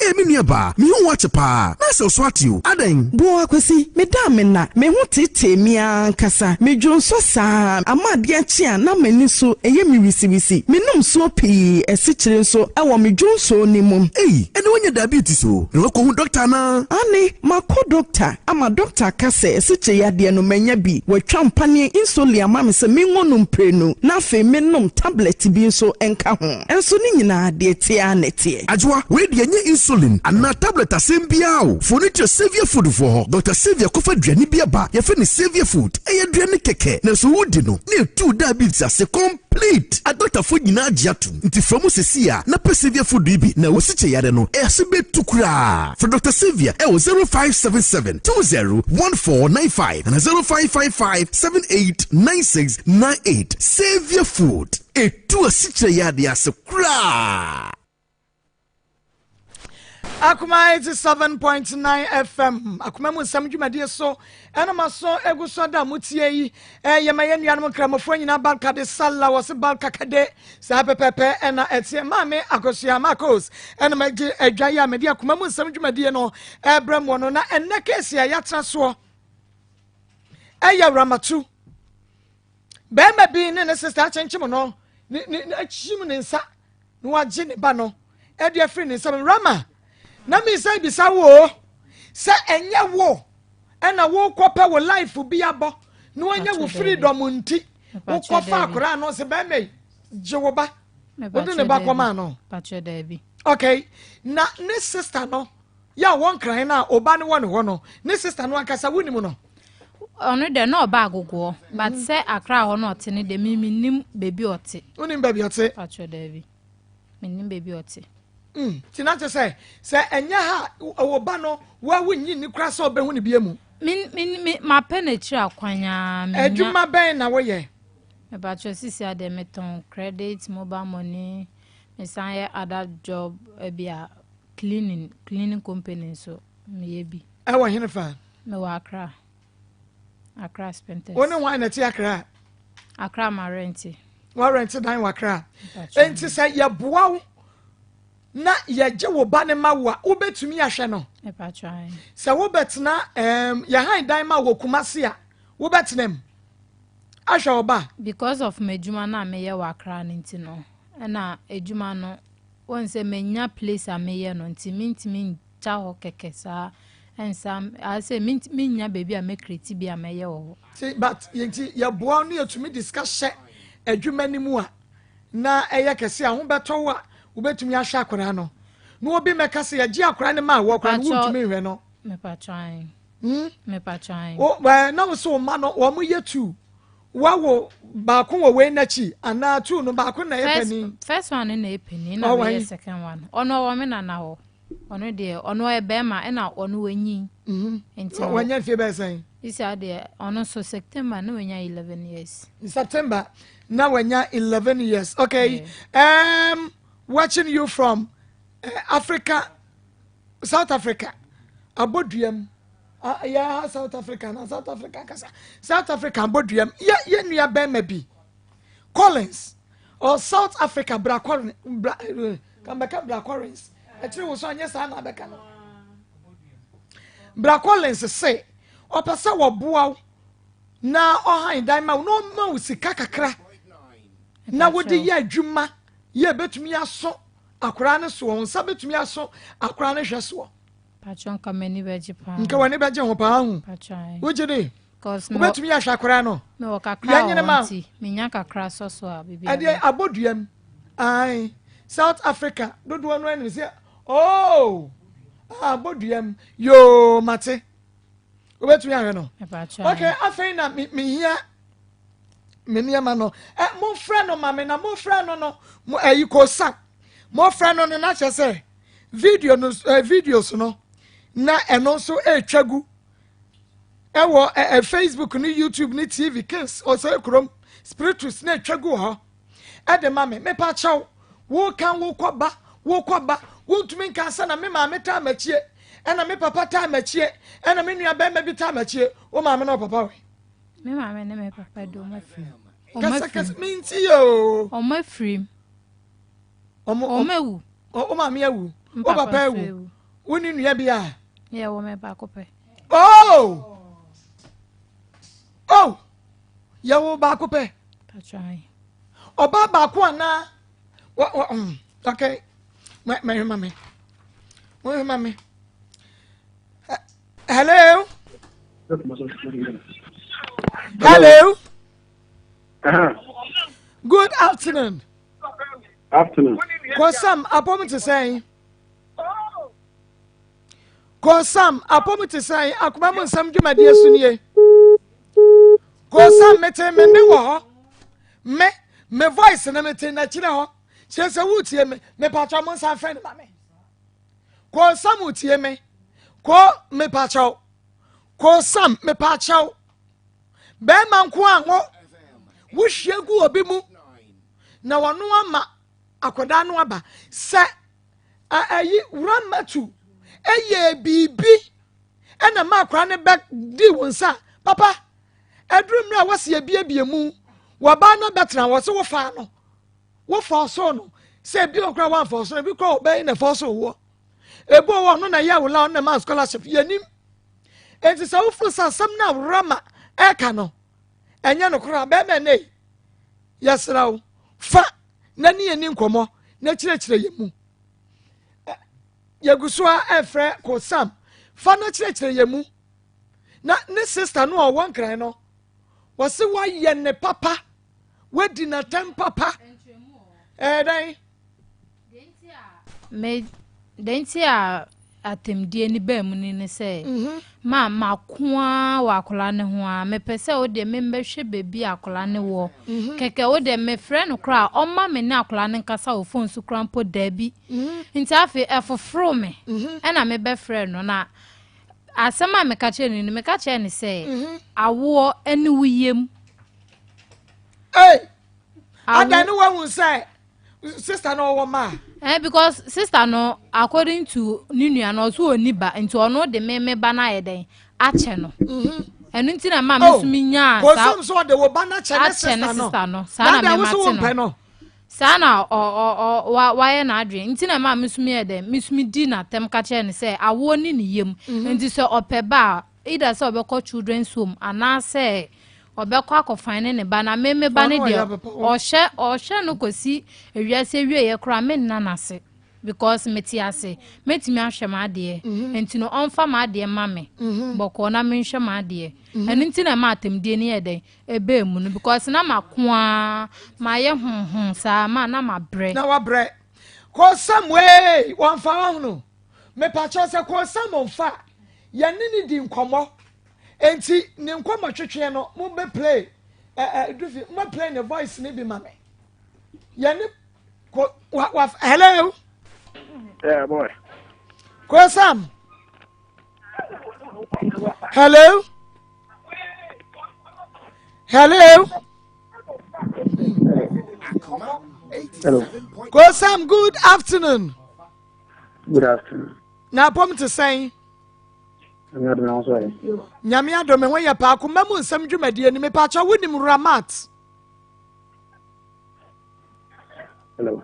Ee me nua baa, me ho wo akye paa, na asɛ wo so ate o, adɛn? Boa Kwasi, me da a me nna, me ho teetee me ara ankasa, me dwonsɔ saa, ama adeɛ akye a na m'ani so yɛ me wisiwisi, me nom nsuo pii, asikyire nso wɔ me dwonsɔ no mu. Ei, ɛnne woanya diabetes o, na woakɔhu dɔkta anaa? Aane, makɔ dɔkta ama dɔkta aka sɛ asikyire yadeɛ no manya bi, watwa mpaneɛ insulin ama me sɛ mengo no mprenu na afei mennom tablet bi nso nka ho. Nso ne nyinaa deɛ ɛteɛ ara na ɛteɛ. Adwoa, wei deɛ ɛnyɛ insulin anaa tablet asɛm biara o. Fa w'ani kyerɛ Saviour Food foɔ hɔ. Dɔkta Saviour kɔfa aduane bi aba, yɛfrɛ no Saviour Food. Ɛyɛ aduane kɛkɛ, nanso wodi no na ɛtu diabetes ase complete. Adɔktafoɔ nyinaa agye atom. Nti fra mu seesei ara na pɛ Saviour Food yi bi na w'asikyɛ yareɛ no ase bɛtu koraa. Frɛ Dɔkta Saviour ɛwɔ 0577 20 1495 anaa 0555 78 96 98. Saviour Food. Etu asikyire yadeɛ ase koraa. Akoma 87.9 FM akoma mu nsɛm dwumadie so ɛna ma so egu so da mo tie yi ɛyɛ ma yɛn nuanom nkramofoɔ nyinaa barka de sala wɔ se barka kade saa pɛpɛpɛ ɛna ɛteɛ maame akosua marcos ɛna ma gye adwa yi a mede akoma mu nsɛm dwumadie no ɛbrɛ mu no na ɛnɛ keesi a yɛatena soɔ ɛyɛ ramatu Barima bi ne ne sista akyɛnkyem no ne ne akyim ne nsa na wagye ne ba no de afiri ne nsam. Rama, na mesan bisa wo o, sɛ ɛnyɛ wo ɛna wokɔpɛ wo life bi abɔ na wanya wo freedom nti wokɔfa akwaraa no sɛ bɛrima yi gye wo ba wode ne ba kɔmaa no. Okay, na ne sista no Yɛ a ɔwɔ Nkran no a ɔba no wɔ ne hɔ no, ne sista no ankasa wonim no? Ɔno deɛ na ɔba Agogoɔ, but mm. sɛ Accra hɔ na ɔte no deɛ me menim baabi ɔte. Wonim baabi ɔte? Patrɔ daabi, menim baabi ɔte. Mm, ti na kyerɛ sɛ sɛ ɛnyɛ ha wɔ ba no wa wonnyi nni koraa sɛ ɔbɛhu ne bia mu. Me me me mapɛ n'akyiri akwan ara. Adwuma bɛn na woyɛ? Mepatrɔ sisi adeɛ metɔn credit, mobile money, mesan yɛ other job bi a Cleaning, cleaning company nso meyɛ bi. Ɛwɔ hene fa? Mewɔ Accra. Accra Spintex. Wo ne hwan na ɛte Accra? Accra ma rente. Wa rente dan wɔ Accra. Enti sɛ yɛboa wo na yɛgye wo ba ne ma wo a, wobɛtumi ahwɛ no? Sɛ wobɛtena um, yɛhan dan ma wɔ Kumasi a, wobɛtena mu ahwɛ wo ba? Because of m'adwuma no a meyɛ wɔ Accra no nti no, ɛna adwuma no Wohu sɛ manya place a meyɛ no nti mentumi ngya hɔ kɛkɛ saa nsa ayɛ sɛ mennya baabi a mɛ create bi a mɛyɛ wɔ hɔ. Ti but nti yɛboa wo ne yɛtumi de sika hyɛ adwuma no mu a na ɛyɛ kɛse a ho bɛtɔ wo a wobɛtumi ahwɛ akwadaa no na obi mɛka sɛ yɛgye akwadaa no ma wɔ akwadaa no wontumi nhwɛ no. Mepatwa ae. Hmm? Mepatwa ae. Wo na wo so wo ma no wɔn yɛ tu. Wawo baako wɔ wei n'akyi anaa tuu no baako na ɛyɛ panin. First one no na ɛyɛ panin na wei yɛ second one. Ɔno ɔwɔ me nana hɔ. Ɔno deɛ ɔno ɔyɛ bɛrima ɛna ɔno wanyin. Mhm. Nti no wanya mfie bɛyɛ sɛn? Isa deɛ ɔno nso September na wanya 11 years. September na wanya 11 years. Okay. Yeah. Um, watching you from uh, Africa, South Africa, Aboduam. yɛ ha south africa na south africa kasa south africa bɔ duam yɛ yɛ nua bɛrima bi collins or south africa bra collins bra eh, kambɛka bra collins ɛkyerɛ wɔ so anyɛ saa na abɛka no bra collins se ɔpɛ sɛ wɔboa wo na ɔhan dan ma wo na ɔma wo sika kakra na wode yɛ adwuma yɛ bɛtumi aso akwaraa no soɔ wo nsa bɛtumi aso akwaraa no hwɛ soɔ Pacho nka m'ani bɛgye paa. Nka w'ani bɛgye ho paa ho. Pacho ayi. Wogye di? Wobɛtumi ahwɛ akwaraa no? Mewɔ kakra wɔ hɔ nti menya kakra sɔ so a biribi. Ɛdeɛ abɔ duam. Ae. South Africa dodoɔ no anim sɛ oh abɔ duam yoo mate. Wobɛtumi ahwɛ no? Okay afei na mehia me nneɛma no. Ɛ mofrɛ no ma me na mofrɛ no no mo ɛyi kosa. Mofrɛ no no na kyerɛ sɛ video no eh, videos no na ɛno nso ɛretwa gu ɛwɔ eh, eh, facebook ne youtube ne tv kings ɔsɛ kurom spiritus na ɛtwa gu hɔ ɛde ma me mepa kyɛw woka wokɔ ba wokɔ ba wontumi nka sɛ na me maame taa m'akyie ɛna me papa taa m'akyie ɛna me nua bɛrima bi taa m'akyie wo maame na ɔpapa we me maame ne me papa de ɔmo afiri mu kasakasa menti o ɔmo afiri mu Ɔmo awu. Wo maame awu. Wo papa awu. Wo ne nua bi a? Yɛ wɔ me baako pɛ. Oh! Oh! Yɛ wo baako pɛ. Ɔbaa baako anaa? Wɔ wɔ mm okay. Mɛ mɛ ma me. Mɛ ma me. Hello. Hello. Uh-huh. Good afternoon. Afternoon. Kosam apɔm te sɛn? Kosam apɔm te sɛn? Akoma mu nsɛm dwumadie so nie. Kosam mete me ne wɔ hɔ. Me me voice no mete n'akyire hɔ. Kyerɛ sɛ wotie me mepatwa mo nsa mfrɛ no ma me. Kosam tie me. Ko mepakyɛw. Kosam mepakyɛw. Bɛrima nko a ngo wohwie gu obi mu na wɔno ama akwadaa no aba sɛ ɛyi wura matu ɛyɛ biribi ɛna ma akwadaa no bɛ di wɔn nsa papa ɛduru mmerɛ a wɔsi ebiebie mu wɔbaa no bɛtena wɔ so wɔfaa no wɔfa ɔso no sɛ ebi wɔ koraa wɔamfa ɔso no ebi koraa ɔbɛn na ɛfa ɔso wɔ ebi wɔ ɔno na ɛyɛ awolaa ɔno na ɛma scholarship yɛ nim eti sɛ wofuru sɛ asɛm no a wura ma ɛka no ɛnyɛ no koraa bɛrima ɛnɛ yi yɛsrɛ wo fa na ne yɛni nkɔmmɔ na kyerɛkyerɛ yɛn mu yɛgu so a ɛfrɛ kosam fa na kyerɛkyerɛ yɛn mu na ne sista no a ɔwɔ nkran no wɔse woayɛ ne papa woadi n'atɛm papa ɛyɛ dɛn Me deɛ nti a atɛmdie no baa mu no ne sɛ mhm. ma mako ara wɔ akwadaa no ho a mepɛ sɛ wo deɛ membɛhwɛ baabi a akwadaa no wɔ mhm. kɛkɛ wo deɛ mefrɛ no koraa ɔma me ne akwadaa no nkasa wɔ fon so koraa mpo daabi mhm. nti afei ɛfoforo me ɛna mebɛfrɛ no na asɛm a meka kyerɛ no no meka kyerɛ no sɛ awoɔ ne wo yam adan ne wahu sɛ sister no ɔwɔ ma. Eh, because sister no according to ne nua no ɔso ɔni ba nti ɔno de me me ba no ayɛ dɛn akyɛ no. Mhm. ɛno nti na maa me nso me nyaa saa kòsɛm so ɔde wo ba no akyɛ ne sister no saa na me ma te no saa na ɔ ɔ ɔ wa wayɛ n'adwene nti na maa me nso me yɛ dɛn me nso me di n'atɛm ka kyerɛ no sɛ awoɔ ne ne yam mhm. nti sɛ ɔpɛ ba a either sɛ ɔbɛkɔ children's home anaasɛ Ɔbɛkɔ akɔfan ne ne ba na me me ba no deɛ ɔhwɛ ɔhwɛ no kɔsi ewiase awieɛ koraa me nna n'ase because mete ase mɛtumi ahwɛ m'adeɛ mhm. nti no ɔmfa m'adeɛ ma me mhm. bɔkɔɔ na menhwɛ m'adeɛ mhm. ɛno nti na ɛma atɛmdie no yɛ dɛn ɛbɛɛ mu no because na mako a mayɛ honhom saa ma na mabrɛ na wabrɛ kɔsam wei wɔmfa wahono mepakyɛw sɛ kɔsam mfa yɛne ne di nkɔmmɔ Enti ne nkɔmɔ twetweɛ no mo bɛ play ɛ ɛ dufi mo bɛ play ne voice ne bi ma me yɛ ne ko wa wa hello. Yeah, boy. Ko Sam. Hello. Hello. Hello. Ko Sam, good afternoon. Good afternoon. Na apom te sɛn? Nyame adom me ho yɛ paa koma mu nsɛm dwumadie ni mepaakyɛ wonim Ramat Hello.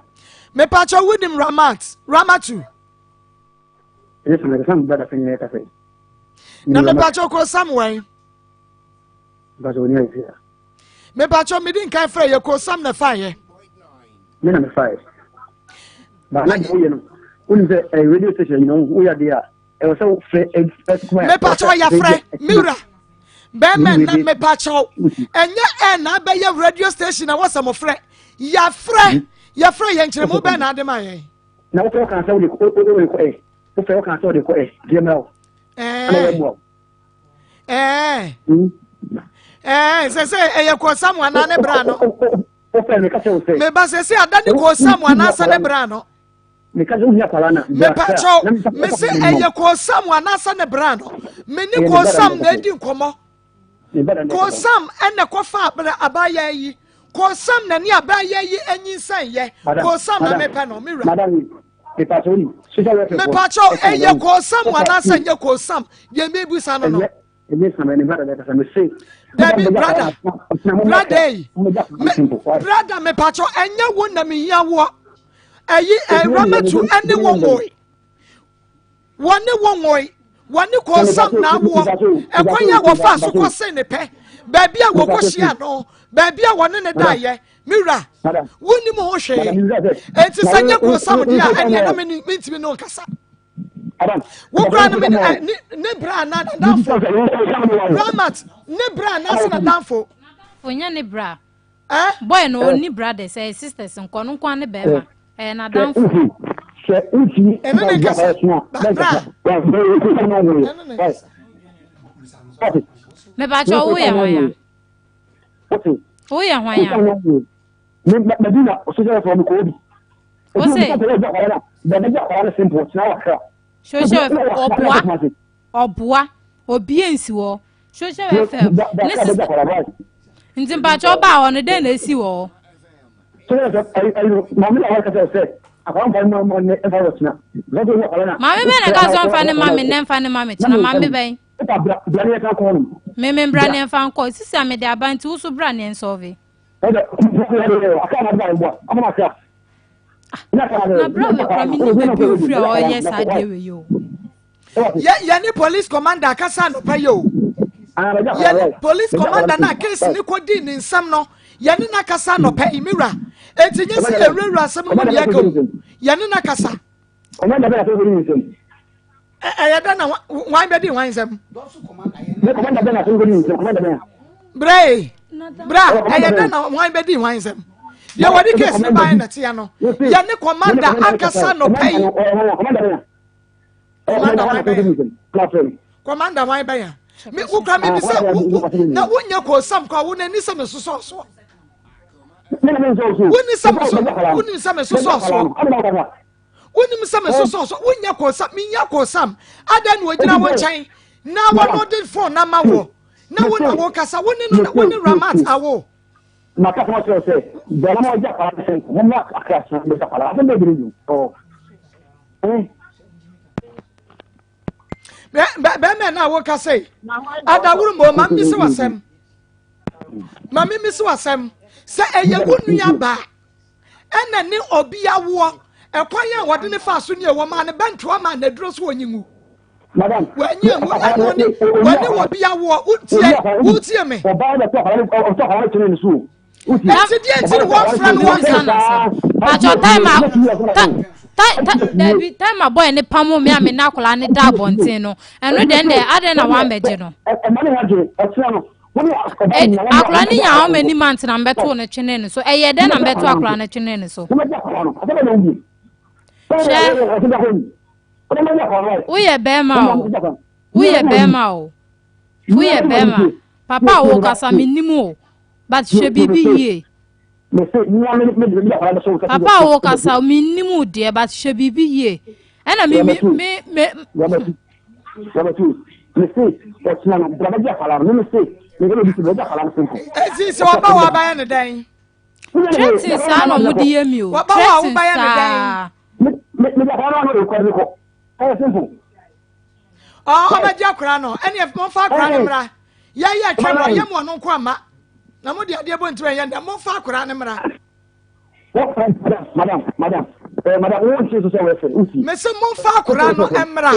Mepaakyɛ wonim Ramat Ramatu na mepaakyɛ kɔ Sam wɛn Mepaakyɛ medi nkan frɛ yɛ kɔ Sam na faeɛ Me na mefaeɛ ba na deɛ woyɛ no wonim sɛ eh, radio station nyina woyɛ adeɛ a ɛwɔ sɛ wofrɛ mepakyɛw yɛfrɛ me wura bɛrima na mepakyɛw ɛnyɛ ɛ na abɛyɛ radio station na wɔsɛ mo frɛ yɛfrɛ mhm. yɛfrɛ yɛn nkyerɛmu bɛn na ade ma yɛn. na wofrɛ woka sɛ wode kɔ ɛ wofrɛ woka sɛ wode kɔ ɛ deɛ mmerɛ wo ɛna wɔmmoa wo ɛɛ ɛɛ sɛ sɛ ɛyɛ kɔ samu anaa ne bra no meba sɛ sɛ ada ne kɔ samu anaasɛ ne bra no Meka sɛ wohia akwadaa no a, bra Mepa Accra kyɛw, na memfa mese ɔpapa no mma ɛyɛ wo. Kosam anaasɛ ne bra no. Me ne Ɛyɛ me brada Kosam na na ɛkasa yi. edi nkɔmmɔ. Me brada na ɛkasa yi. Kosam ɛna kɔfa abere abaayaa yi. Kosam na ne abaayaa yi anyinsɛn yɛ. Madam, Kosam na madam, mepɛ no, me wura. madam wei, mepa kyɛw wonim, social welfare foɔ Mepa kyɛw, ɛka ɛyɛ madam, Kosam wofa anaasɛ tie, nyɛ Kosam? Deɛ mebusa no no. ɛnyɛ, ɛnyɛ Sam, ɛyɛ ne brada na ɛkasa, mese, Dabi, madam bɛgye brada, akwadaa no, ɔtena mo mmra brada Accra, yi, mo mmɛgye akwadaa no me, simple, why? brada mepa kyɛw, ɛnyɛ wo na mehia woɔ. Ɛyi, Eti wo nim Ramatu deɛ ɛne me wo nim deɛ nwoe. Wɔne wo nwoe, wɔne kɔnsam na awoɔ. Ɛkwan a wɔfaa so kɔsee ne pɛ, baabi a wɔkɔhyia no, baabi a wɔne ne daeɛ, me wura, wonnim ho hwee. Enti sɛ nyɛ kɔnsam deɛ a, ɛneɛ na mentumi ne wo nkasa. Wo koraa no ne bra anaa n'adamfo. Ramat, ne bra anaasɛ n'adamfo. Onyɛ ne bra. Eh? Boy no ɔnni brothers, ɛyɛ sisters nko, ɔno nko ara ne bɛrima, ɛyɛ n'adamfo. Ɛne ne nkasa, bra. Ɛne ne nkasa. Mepakyɛ wo yɛ hwan ya? Wo yɛ hwan ya? Wo se? Social ɔboa ɔboa obie nsi hɔ. Social welfare ne sista nti mpakyɛ ɔbaa hɔ no dɛn na esi wɔ hɔ. Maame bɛn na ɛka sɛ ɔmfa ne ma me nnɛ mfa ne ma me kyena maame bɛn. Me me mbra ne mfa nkɔ sisi a mede aba nti wo so bra ne nsɔve. Na bra wei kora me nim baabi ofiri a ɔyɛ saa adeɛ wei o. Yɛ yɛne police commander akasa anɔpa yi o. Yɛne police commander na case ne kɔdii ne nsɛm no yɛne no akasa anɔpa yi me wura. Enti nyɛ sɛ yɛwurawura asɛm no mu ne yɛka o. Yɛne no akasa. Ɛyɛ dɛ na wan bɛdi wan nsɛm. Brɛ bra ɛyɛ dɛ na wan bɛdi wan nsɛm. Deɛ wɔde case no baeɛ na ɛteɛ no yɛne commander akasa anɔpa yi. Commander wan bɛn? Commander wan bɛn a? Me wokura mi bi sɛ wo na wonyɛ kɔnsam kɔ a wo n'ani sɛ me sosɔ soɔ. Woni sɛ me so woni sɛ me sosɔ soɔ. Wonim sɛ me sosɔ soɔ wonyɛ kɔnsam menya kɔnsam adan na ogyina wo nkyɛn na wɔn de phone na ma wɔ na wo na wo kasa wo ne no wo ne Ramat awo. Maka fama kyerɛ sɛ bɛrɛ ma ɔgya akwadaa no sɛ wɔn mu akra sɛn bɛgya akwadaa asɛm bɛɛ bi ne bi ɔ. Bɛrima na woka sɛ adaworo mbɔ ma mmisi wasɛm ma mmisi wasɛm sɛ ɛyɛ wo nua baa ɛna ne obi awoɔ ɛkwan a wɔde ne fa so ne ɛwɔ maa ne bɛntoa maa n'aduro so wɔnyi ngu wɔanyi angu ɛna ɔne wɔne obi awoɔ wotie wotie me. Enti deɛ nti ne wɔmfrɛ no wɔnka Pacho time a ta ta ta dabi time a boy ne pamo me a me na akwadaa ne da abɔnten no ɛno deɛ ɛndɛ adɛn na wɔambɛgye no. Akwadaa ne nya how many months na mbɛto no twene no so ɛyɛ dɛn na mbɛto akwadaa no twene no so. Hwɛ woyɛ bɛrima o woyɛ bɛrima o woyɛ bɛrima papa a wokasa menim o. But hwɛ biribi yie. Papa a wokasa mennim wo deɛ but hwɛ biribi yie. Ɛna me me me me. Eti sɛ ɔba wɔ abayɛ ne dɛn? Threaten saa na ɔmo de yɛ mi o. Threaten saa. Ɔbɛgye akora no ɛne momfa akora no mmra. Yɛyɛ twɛ no ɔyɛ mu ɔno nko ama. Na mo de adeɛ bɔ ntoma yɛn dɛ momfa akora no mmra. Mese momfa akora no mmra.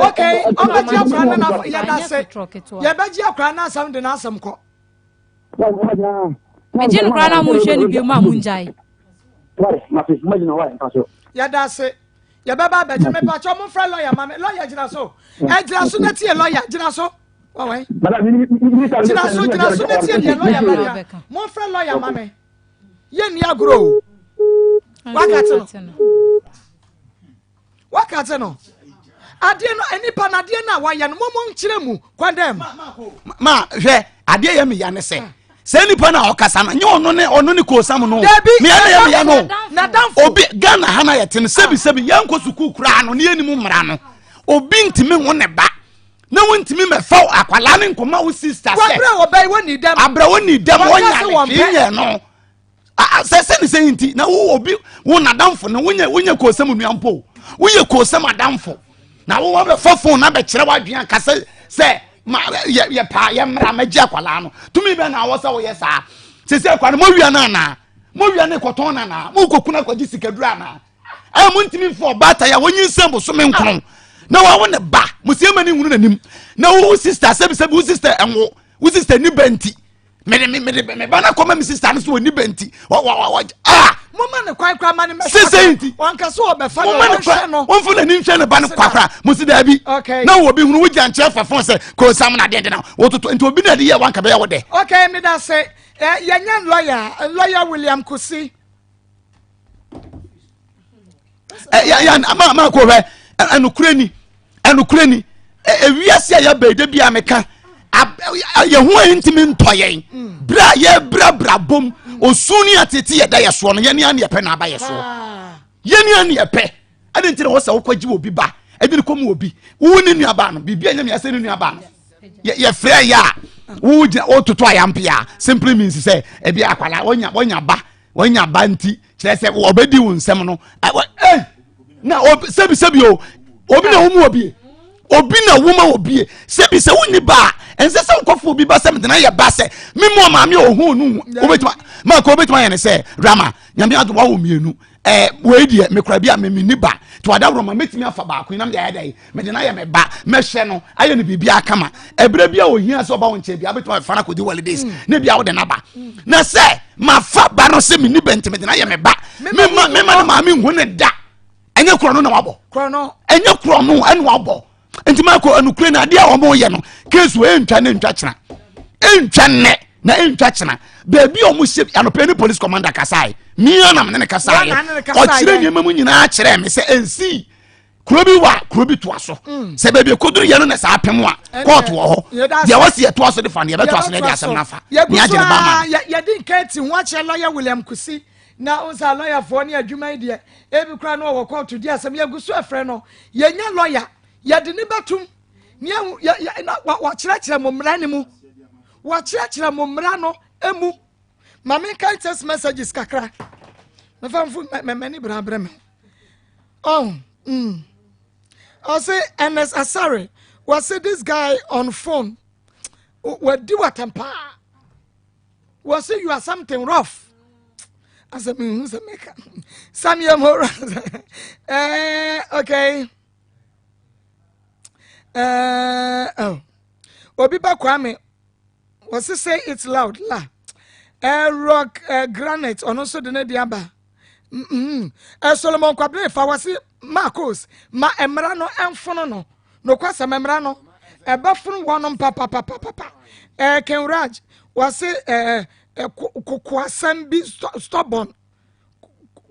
Okay, ɔbɛgye akora no na yɛda se yɛbɛgye akora no asɛm de n'asɛm kɔ. Megye no koraa na monhwɛ no bio mu a mongyae. Yɛda ase. Yɛbɛba abɛgye mepakyɛ momfrɛ lɔya ma me. Lɔya gyina so. Ɛgyina so na tie lɔya gyina so. Wɔwɛn. Gyina so gyina so na tie deɛ lɔya bɛka. Momfrɛ lɔya ma me. Yɛnni agorɔ o. Wakate no. Waka te no. Adeɛ no nipa no adeɛ no a wayɛ no momo nkyerɛ mu kwan dɛm. Ma hwɛ adeɛ yɛ meya ne sɛ sɛ nipa no a ɔkasa no nyɛ ɔno ne ɔno ne kosam no Dabi meya na yɛ meya no nadamfo obi Ghana ha na yɛte no sɛbi sɛbi yɛnkɔ sukuu koraa no ne yɛnim mmara no obi ntumi ho ne ba na wontumi mɛfa akwalaa ne nkɔma wo sista sɛ wabrɛ wɔ bɛyi wɔni dɛm abrɛ wɔni dɛm wɔnya ne hwee nyɛ no sɛ sɛ ne sɛ nti na wo obi wo nadamfo no wonyɛ wonyɛ kɔɔsɛm nua mpo woyɛ kɔɔsɛm adamfo na wo wɔbɛfa fon na bɛkyerɛ w'adwene aka sɛ sɛ ma yɛ yɛ paa yɛ mmra mɛgye akwalaa no tumi bɛ na awɔ sɛ woyɛ saa. Sese akwa no mowia no anaa? Mowia no kɔtɔn no anaa? Mokɔku no akɔgye sikaduro anaa? Ɛyɛ montumi mfa ɔbaatan a wɔnyinsɛn bosome nkron na wawo ne ba mo sie ma ne nhunu n'anim na wo sista sɛbisɛbi wo sista ɛnwo wo sista ni ba nti mede me mede me ba na kɔma me sista no so wɔ ni ba nti wɔ wɔ wɔ a. Moma ne kwan kora ma ne mɛhwɛ sese nti wanka so ɔbɛfa no ɔnhwɛ no wɔmfa n'ani nhwɛ ne ba no kwakora mo si daabi na wɔ bi hunu wogya nkyerɛ fa fon sɛ kɔnsam na adeɛ de na wototo nti obi na ɛde yɛ wanka bɛyɛ wo dɛ. Okay meda se yɛnyɛ lawyer lawyer William Kusi. Ma ma kɔ hwɛ ɛnokorɛ ni ɛnokorɛ ni ewiase a yɛbɛ de bi a meka yɛn ho a ntumi ntɔ yɛn mm. bere a yɛbrabra bom osu ne atete yɛda yɛ soɔ no yɛne ane yɛpɛ na aba yɛ soɔ ah. yɛne ane yɛpɛ ɛde nti na wɔ sɛ wokɔgye obi ba ɛde ne kɔmu obi wo ne nuabaa no biribi a nyame asɛ ne nuabaa no yɛfrɛ yɛ a wogyina wototo ayampea simply means sɛ ebi akwala wɔnya wɔnya ba wɔnya ba nti kyerɛ sɛ ɔbɛdi wo nsɛm no na sɛbi sɛbi o obi na wɔn mu obie obi na wɔn mu obie sɛbi sɛ wonni ba a ɛnsɛ sɛ wokɔfo obi ba sɛ mede yɛ ba sɛ me mu ɔmaame a ɔhu no wobɛtuma maaka wobɛtuma yɛ ne sɛ rama nyame adom wawo mmienu ɛɛ wei deɛ mekura bi a mimi ni ba to adaworo ma mɛtumi afa baako yi na mede ayɛ dɛ mede no ayɛ me ba mɛhwɛ no ayɛ no biribi akama ɛberɛ bi a ohia sɛ ɔba wo nkyɛn bi abɛtumi afa no akɔdi holidays mm. na bi a wode no aba mm. na sɛ mafa ba no sɛ menni ba nti mede no ayɛ me ba mema ne maame nhu ne da ɛnyɛ korɔ no na wabɔ ɛnyɛ korɔ no ɛna wabɔ nti maakɔ anukure no adeɛ a wɔyɛ no keesu ɛntwa ne ntwa kyena ɛntwa nnɛ na ɛntwa kyena baabi a wɔn hyɛ anɔpɛ ne police commander kasae mia nam ne ne kasaeɛ ɔkyerɛ nneɛma mu nyinaa kyerɛ me sɛ ɛnsii kuro bi wa kuro bi toa so mm. sɛ baabi ekoduru yɛ no na saa apem a kóòtù wɔ hɔ deɛ wɔsi yɛ so de fa no yɛbɛtoa so na yɛde asɛm no afa ne agye ne ba ma no. yɛde nka ti ho akyerɛ lɔya William Kusi na nsa lɔyafoɔ ne adwuma yi deɛ ebi koraa no ɔwɔ kóòtù di asɛm yɛgu so ɛfrɛ no yɛnya lɔya yɛde ne bɛtum ne yɛ yɛ na wɔkyerɛkyerɛ mo mmara no mu wɔkyerɛkyerɛ mo mmara no mu maame nka text messages kakra mefa mfo mɛmɛ ne bra brɛ me Oh, mm. Ɔse Ernest Asare, wɔse this guy on phone, wadi watam paa. Wɔse you are something rough. Asɛ mehu sɛ meka. Samuel Mora. eh, okay. Eh, oh. Obi ba Kwame, wɔse say it loud la. Eh, rock eh, granite, ɔno nso de ne de aba. Mm-hmm. Eh, Solomon Kwabena fa wɔse Marcos ma mmara no mfono no. Nokwasɛm mmara no ɛbɛfono wɔnom papapapapa. Eh, Ken Raj wɔse eh, eh, kokoasɛm bi stubborn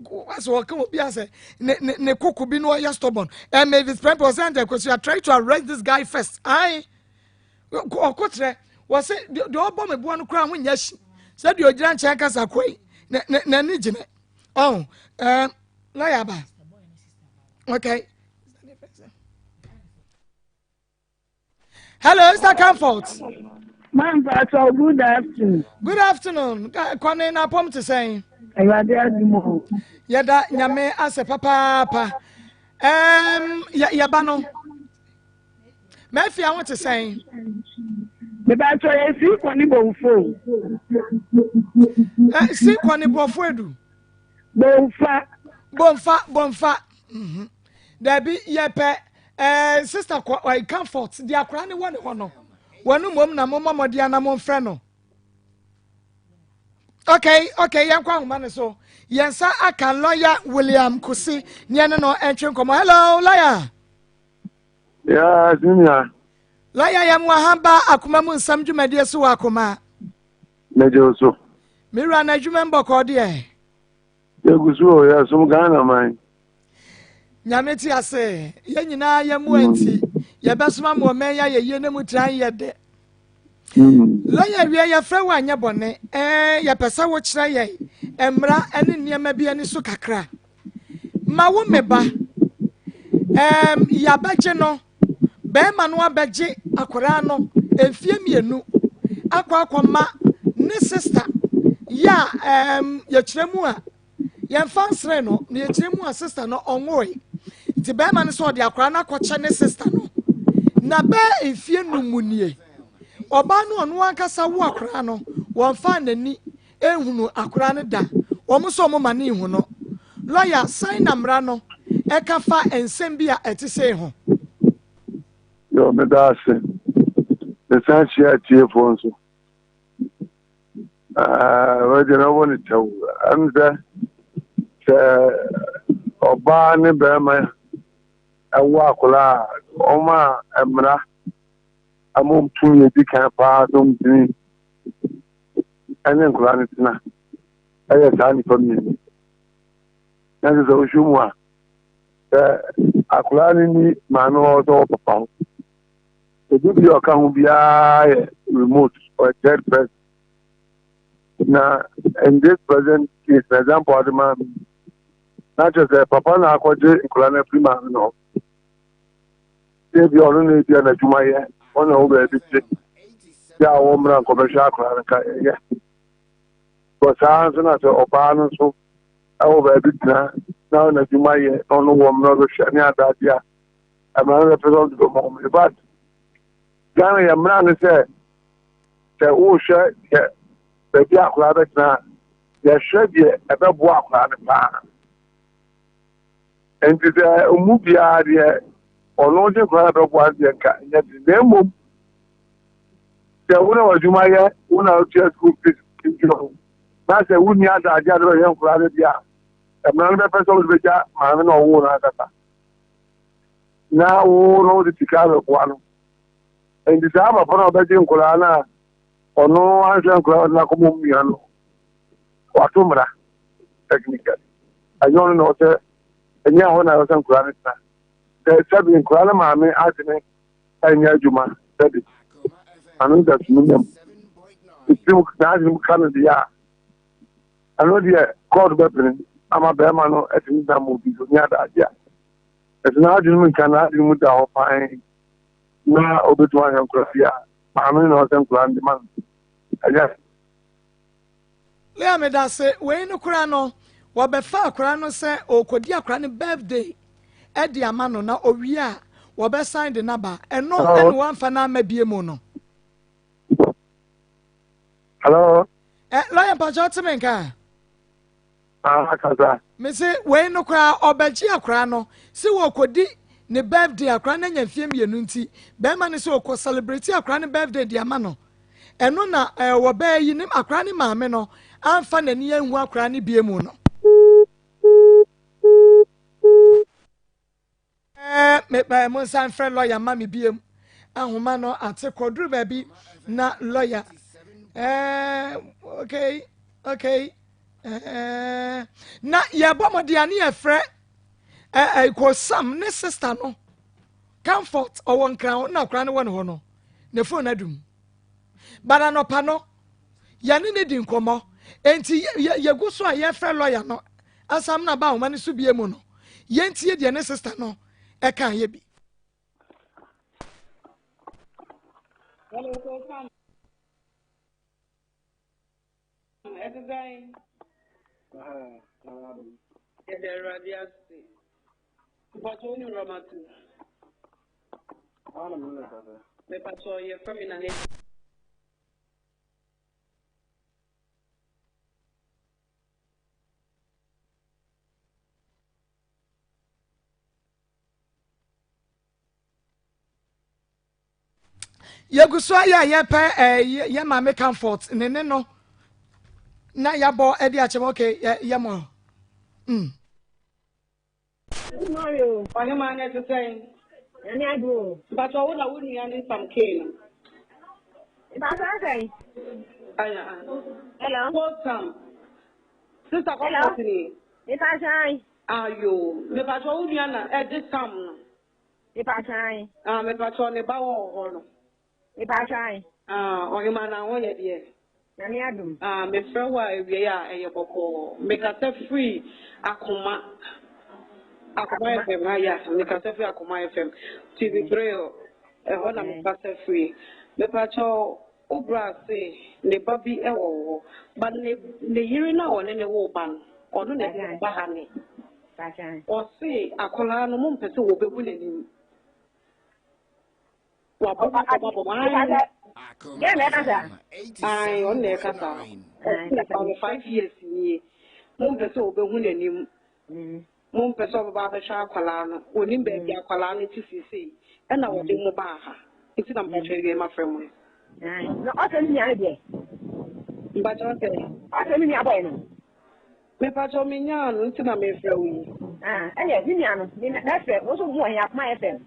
asɛ wɔka obi asɛ ne ne ne koko bi no ɔyɛ stubborn. Eh, Mavis Prempeh ɔsɛ Ante Kwesi, you are trying to arrest this guy first. Aye. Ɔko kyerɛ wɔse deɛ ɔbɔ me boɔ no koraa ho nyɛ hyi sɛ deɛ ɔgyina nkyɛn kasa kɔ yi n'ani gyina ɔho ɛɛ lɔya ba okay hello Mr. Comfort. Mampacho, good afternoon. Good afternoon. Kɔne na apɔm te sɛn? Awurade adum o. Yɛda nyame asɛ papaapa. Ɛɛm yɛba no. Mafia ho te sɛn? Mebakyɛ yɛ sii kɔ ne bɔnfo. Ɛ sii kɔ ne bɔfo edu. Bɔnfa. Bɔnfa bɔnfa. Mhm. Dabi yɛpɛ ɛɛ sista kɔ ɔyɛ comfort di akora ne wɔ ne hɔ no. Wɔn mmom na mo mmɔ mmɔden ana mo mfrɛ no. Okay, okay, yɛn kɔ ahoma no so. Yɛn nsa aka lawyer William Kusi ne ɛne no ɛntwe nkɔmɔ. Hello lawyer. Yes, me nua. Lɔya yɛ mo aha ba akoma mu nsɛm dwumadie so wɔ akoma. Megye wo so. Me wura na adwuma mu bɔkɔɔ deɛ. Yɛgu so o, yɛsom Ghana man. Nyame te ase, yɛn nyinaa yɛ mmoa nti, yɛbɛsoma mo ɔman yi ayɛ yie na mu tira nyɛ dɛ. Mm. Lɔya wie yɛfrɛ wo anyɛ bɔne, ɛɛ yɛpɛ sɛ wokyerɛ yɛn mmara ne nneɛma bi ani so kakra. Ma wo me ba. Ɛɛm, yɛabɛgye no. Barima no abɛgye akwadaa no mfeɛ mmienu akɔ akɔma ne sista yɛ a ɛɛm yɛkyerɛ mu a yɛmfa nsere no na yɛkyerɛ mu a sista no ɔnwoe. Nti barima no sɛ ɔde akwadaa no akɔkyɛ ne sista no. Na bɛɛ mfeɛ num mu nie. Ɔbaa no ɔno ankasa wo akwadaa no wɔmfaa n'ani. nhunu akwadaa no da. Wɔn nso wɔn ma no nhu no. Lɔya, sɛn na mmara no ɛka fa nsɛm bi a ɛte sei ho? Yo, meda ase. Mesan hyia atiefoɔ nso. Wei deɛ mɛbɔ ne kyɛw. Ɛm sɛ sɛ ɔbaa ne barima ɛwo akwadaa a, wɔn a mmara ama wɔn tumi edi kan paa sɛ wɔntumi ɛne nkwadaa no tena ɛyɛ saa nnipa mmienu. Na sɛ sɛ wohwɛ mu a, sɛ akwadaa no ni maame hɔ sɛ ɔwɔ papa hɔ, obi bi a ɔka ho biara yɛ remote or third person. Na in this present case, for example, ɔde maa mi, na kyerɛ sɛ papa na akɔgye nkwadaa no afiri maame no hɔ. Sɛ ebi ɔno na ebi a n'adwuma yɛ, ɔna ɔwɔ baabi te, yɛ a wɔmmra nkɔbɛhwɛ akwadaa no ka ɛyɛ. Bɔ saa nso na sɛ ɔbaa no nso ɛwɔ baabi tena na ɔna adwuma yɛ na ɔno wɔ mmerɛ ɔbɛhwɛ ne adaade a, ɛmara no bɛpɛ sɛ ɔde bɛma wɔn. In fact, Ghana yɛ mmara ne sɛ sɛ wohwɛ deɛ baabi akwadaa bɛtena a, yɛhwɛ deɛ ɛbɛboa akwadaa no paa. Nti sɛ ɔmu biara deɛ ɔno gye nkwadaa no bɛboa no deɛ nka ɛnyɛ den. Na mmom sɛ wo na w'adwuma yɛ, wo na wotua school fees nti no, na sɛ wonni adagye a de bɛhwɛ nkwadaa no deɛ a, mmara no bɛpɛ sɛ wode bɛgya maame na ɔwoo no ankasa. Na wo no wode sika abɛboa no. Nti saa papa no a ɔbɛgye nkwadaa no a ɔno anhwɛ nkwadaa no ɔde no akɔbɔ mu nua no, wato mmara technically. Ɛnyɛ ɔno na ɔsɛ, ɛnyɛ hɔ na ɔsɛ nkwadaa no tena. Sɛ sɛbi nkwadaa no maame adwene ɛnyɛ adwuma sɛbi ano da sumi nam. Ɛtirim n'adwene mu ka no deɛ a, ɛno deɛ kɔɔto bɛpene ama bɛrima no atumi da mu bi so ne adagye a. Ɛsɛ n'adwene mu nka n'adwene mu da hɔ fann. Na obetumi ahwɛ nkwadaa bi a maame no na ɔsɛ nkwadaa no de ma no. Ɛnyɛ. Lea medase, wei no koraa no wɔbɛfa akwadaa no sɛ ɔrekɔdi akwadaa no birthday de ama no na owie a wɔbɛsan de no aba ɛno ɛna wɔamfa no amma bie mu no. Hello. Ɛ lɔya mpakyɛ ɔte me nka. Ah, kasa. Mese wei no koraa ɔbɛgye akwaraa no se wɔkɔdi ne birthday akwaraa no anya mfeɛ mmienu nti bɛrima no sɛ ɔkɔ celebrate akwaraa no birthday de ama no ɛno na ɛɛ wɔbɛɛ yi ne akwaraa ne maame no amfa n'ani anhu akwaraa no bie mu no. Ɛɛ me ɛɛ mo nsa mfrɛ lɔya mma me biem. Ahoma no ate kɔ duru baabi na lɔya ɛɛ okay okay ɛɛ na yɛbɔ mmɔden a ne yɛfrɛ ɛɛ kɔ sam ne sista no comfort ɔwɔ nkran na akora no wɔ ne hɔ no ne phone adum bara nɔpa no yɛne ne di nkɔmmɔ enti yɛgu so a yɛfrɛ lɔya no Asam na ba ahoma no so bie mu no, yɛntie deɛ ne sista no ɛka yɛ bi. Hello, so Ɛte sɛn? Yɛda Awurade ase. Mpatsɔ wo ne Ramatu? Mepatsɔ yɛfrɛ me Nana. Yɛgu so ayɛ a yɛpɛ ɛɛ yɛ maame comfort ne ne no na yɛabɔ ɛde akyɛm okay yɛ yɛ mo mm. Good morning o. Ɔhemaa no ɛte sɛn? Nyame adom o. Mpakyɛ wo na wo nua ne Sam Kay no? Mpakyɛ sɛn? Aya. Hello. Ko Sam. Sister Comfort ni. Mpakyɛ ayi. Ayo. Mepakyɛ wo nua na ɛgye Sam no. Mepakyɛ ayi. Ah, mepakyɛ ne ba wɔ hɔ no. Mepaatwa ae. Ah, ɔhemaa na ho yɛ deɛ. Nyame adom. Ah, mefrɛ wo a awiei a ɛyɛ bɔkɔɔ. Mekasa firi Akoma, Akoma FM ha ya. Mekasa firi Akoma FM, TV 3 ɛhɔ na mekasa firi. Mepaatwa wo bra se ne ba bi wɔ wo hɔ, but ne ne yere no a ɔne ne woo ba no, ɔno na ɛde aba ha ne. Ɔse akwadaa no mompɛ sɛ wɔbɛhu n'anim. Wabɔ mu abɔ mu abɔ mu. Ae, ɔno na ɛkasa. Ɔse ne 5 years nie. Mompɛ sɛ ɔbɛhu n'anim. Mompɛ sɛ ɔbɛba abɛhwɛ akwadaa no. Ɔnim baabi akwadaa no te seesei. Ɛna wɔde mo baa ha. Nti na mpakyɛ awie mafrɛ mo no. Na ɔsɛ ne nua no deɛ. Mpakyɛ ɔsɛ. Ɔsɛ ne nua bɔyɛ no. Mepakyɛ menyaa no nti na mefrɛ wo yi. Ɛyɛ ne nua no. Mɛfrɛ wo nso mu wɔ he Akoma FM.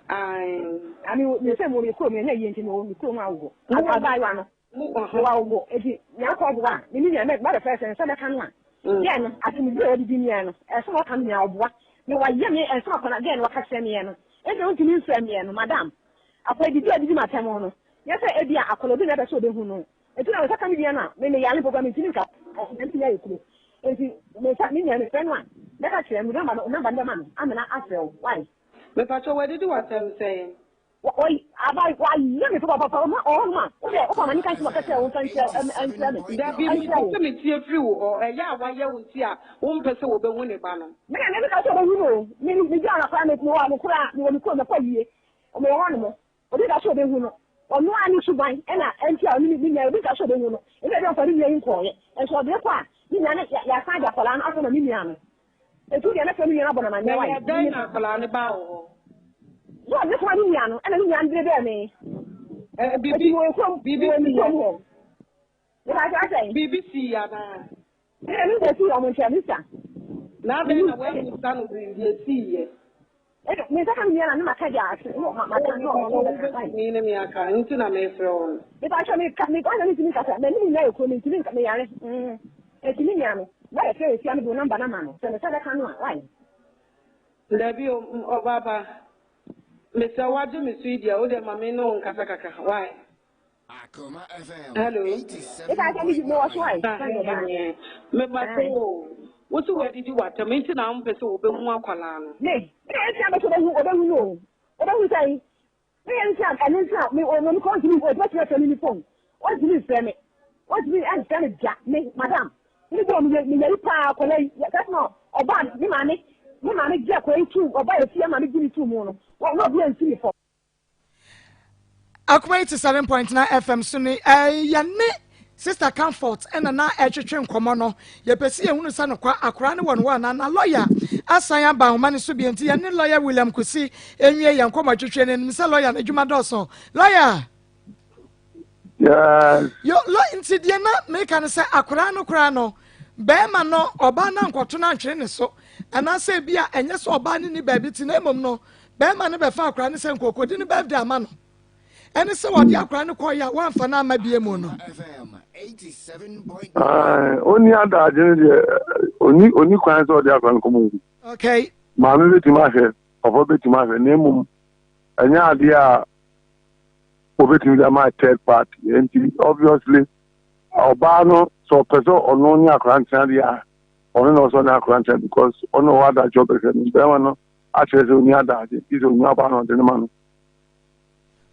Ae. Ami me sɛ mo me kurom ɛnyɛ yie nti me kurom awogo. Abaayewa no. Mewɔ awogo eti nyankɔ ɔboa a me ne nua mɛ bɛfrɛ sɛ nsa bɛka no a. Gɛɛ no atemmudu a ɔdidi meɛ no ɛsɛ ɔka no nea ɔboa me wayɛ me ɛsɛ ɔkɔ na gɛɛ no waka kyerɛ meɛ no ɛnti wontumi mfrɛ meɛ no madam akɔ adidi a ɔdidi m'atɛm no nyɛ sɛ ebi a akɔla obi na ɛbɛ sɛ ɔbɛhu no ɛnti na nsa ka me nua no a me meyare mpo koraa mentumi nka mentumi ayɛ kuro ɛnti me nsa me nua mefrɛ no a mɛka kyerɛ no namba no namba no bɛma no amena afrɛ wo why. Mepakyɛ wadidi w'atɛm sɛn? Aba wayɛ me papapapa ɔma ɔhɔ nom a wo deɛ wofa m'ani ka nkyerɛ ɔka kyerɛ wo nfa nkyerɛ nkyerɛ me. Dabi mepɛ sɛ metie firi wo hɔ ɛyɛ a wayɛ wo nti a wompɛ sɛ wɔbɛhu ne ba no. Me na meka sɛ ɔbɛhu no o me me gyaa no koraa me mewɔ no koraa mewɔ me kurom mɛkɔ ayie mewɔ hɔ nom obi ka sɛ ɔbɛhu no ɔno ara ne suban ɛna ɛnti a ɔne me nua obi ka sɛ ɔbɛhu no ɛna ɛbi ɔmfa ne nua yi nkɔɔyɛ nso ɔde kɔ a ne nua no yɛasan de akwadaa no asɔ ma ne nua no. Enti wo deɛ mɛfrɛ me nua no abɔ no amanneɛ wae. Na ɛyɛ dɛn na akwadaa no baa wo hɔ? Yɛ ɔde kɔma me nua no, ɛna me nua no de brɛɛ me. Ɛ Enti biribi mewɔ kurom, biribi mewɔ me sii kurom hɔ. Mepa kyɛw sɛn? Biribi sii anaa? Ɛna me nsa sii wɔn nkyɛn, misa. Na adɛn na woammisa no biribi esiiɛ? Ɛna me nsa ka me nua na ne maka gya ase, ne maka ne ɔno bɛka wae. Wobɛtumi ne me aka, nti na mefrɛ wo no. Mepa kyɛw me ka me ɔna me ntumi nkasa, m'anim nyinaa yɛ kuro, me ntumi nka, me yare. Mm. Enti me nua no, wayɛ sɛ esia mede wo number no ama no, sɛ me nsa bɛka no a, why? Dabi o, ɔbaa pa, mesrɛ wo wagye me so yi deɛ, wo deɛ ma me ne wo nkasa kakra, why? Hello. Mepa kyɛw me wɔ so why? Mepa kyɛw o, wo se wadidi w'atɛm nti na wompɛ sɛ wɔbɛhu akwadaa no. Me, me na nti a mɛsɛ ɔbɛhu, ɔbɛhu no o, ɔbɛhu sɛn? Me yɛ nti a ɛno nti a me ɔno kɔ ntumi ɔtumi atumi afrɛ me ne phone ɔntumi nfrɛ me ɔntumi ɛnfrɛ me da me madam me bɔ me me yɛri paa akɔla yi sɛ na ɔba me maame me maame gye akɔla yi tu ɔba yɛ fie maame gye ne tu mu no wɔn obi ansi me fam. Akoma yi te 7.9 FM so ne yɛne Sister Comfort ɛna na ɛtwetwe nkɔmmɔ no. Yɛpɛ sɛ yɛhunu sɛ nokwa akora ne wɔ no wɔ anaa na lɔya asan aba ahoma no so bio nti yɛne lɔya William Kusi nwie yɛn nkɔmmɔ twetwe no. Nim sɛ lɔya no adwuma dɔɔso. Lɔya! Yes. Yo, lɔ nti deɛ na meka no sɛ akora no koraa no bɛrima no ɔbaa no ankɔto no antwene ne so anaasɛ ebi a ɛnyɛ sɛ ɔbaa no ni baabi te na mmom no bɛrima no bɛfa akora no sɛ nkɔkɔdi no birthday ama no. ɛne sɛ wɔde akora no kɔeɛ a wɔamfa no amma bie mu no. Ɔnni adagye no deɛ ɔni ɔni kwan sɛ ɔde akora no kɔma obi. Okay. Maame bɛtumi ahwɛ, papa bɛtumi ahwɛ, na mmom ɛnyɛ adeɛ a wɔbɛtumi de ama third party. Nti obviously ɔbaa no sɛ ɔpɛ sɛ ɔno ne akora ntena deɛ a ɔno na ɔsɛ ɔne akora ntena because ɔno ɔwɔ adagye ɔbɛhwɛ no. Bɛrima no akyerɛ sɛ ɔni adagye nti sɛ ɔnya ɔbaa no ɔde no ma no.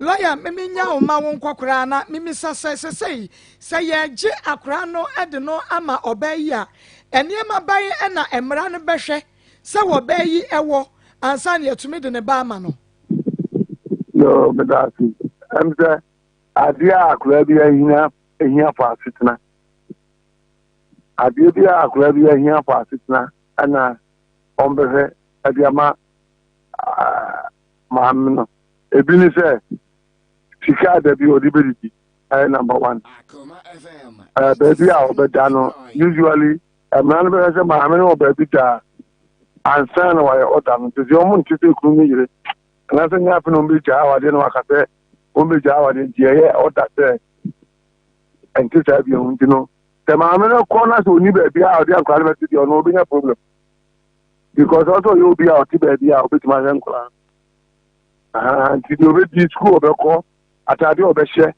Lɔya, me menya wo ma wo nkɔ koraa na memisa sɛ sesei sɛ yɛregye akoraa no de no ama ɔbaa yi a, nneɛma bɛn na mmara no bɛhwɛ sɛ ɔbaa yi wɔ ansa na yɛatumi de ne ba ama no? Yoo, meda ase. Ɛm sɛ adeɛ a akoraa bi ahia ahia fɔ asetena. Adeɛ bi a akoraa bi ahia fɔ asetena ɛna wɔn bɛhwɛ ɛde ama maame no. Ebi ne sɛ sika a dabi ɔde bɛdidi ɛyɛ number one. Ɛɛ baabi a ɔbɛda no usually mmara no bɛhwɛ sɛ maame no wɔ baabi da ansa na wayɛ ɔda no nti sɛ wɔn nte sɛ kunu ne yere anaasɛ nyɛ afei na wɔn bɛgyaa awadeɛ na waka sɛ wɔn bɛgyaa awadeɛ nti ɛyɛ ɔda sɛ ɛnte saa bio nti no sɛ maame no kɔ na sɛ ɔni baabi a ɔde nkwadaa no bɛte deɛ ɔno ɔbɛnya problem because ɔsɛ ɔyɛ obi a ɔte baabi a ɔbɛtumi ahwɛ nkwadaa nti deɛ ɔbɛdi sukuu ɔbɛkɔ ataadeɛ ɔbɛhyɛ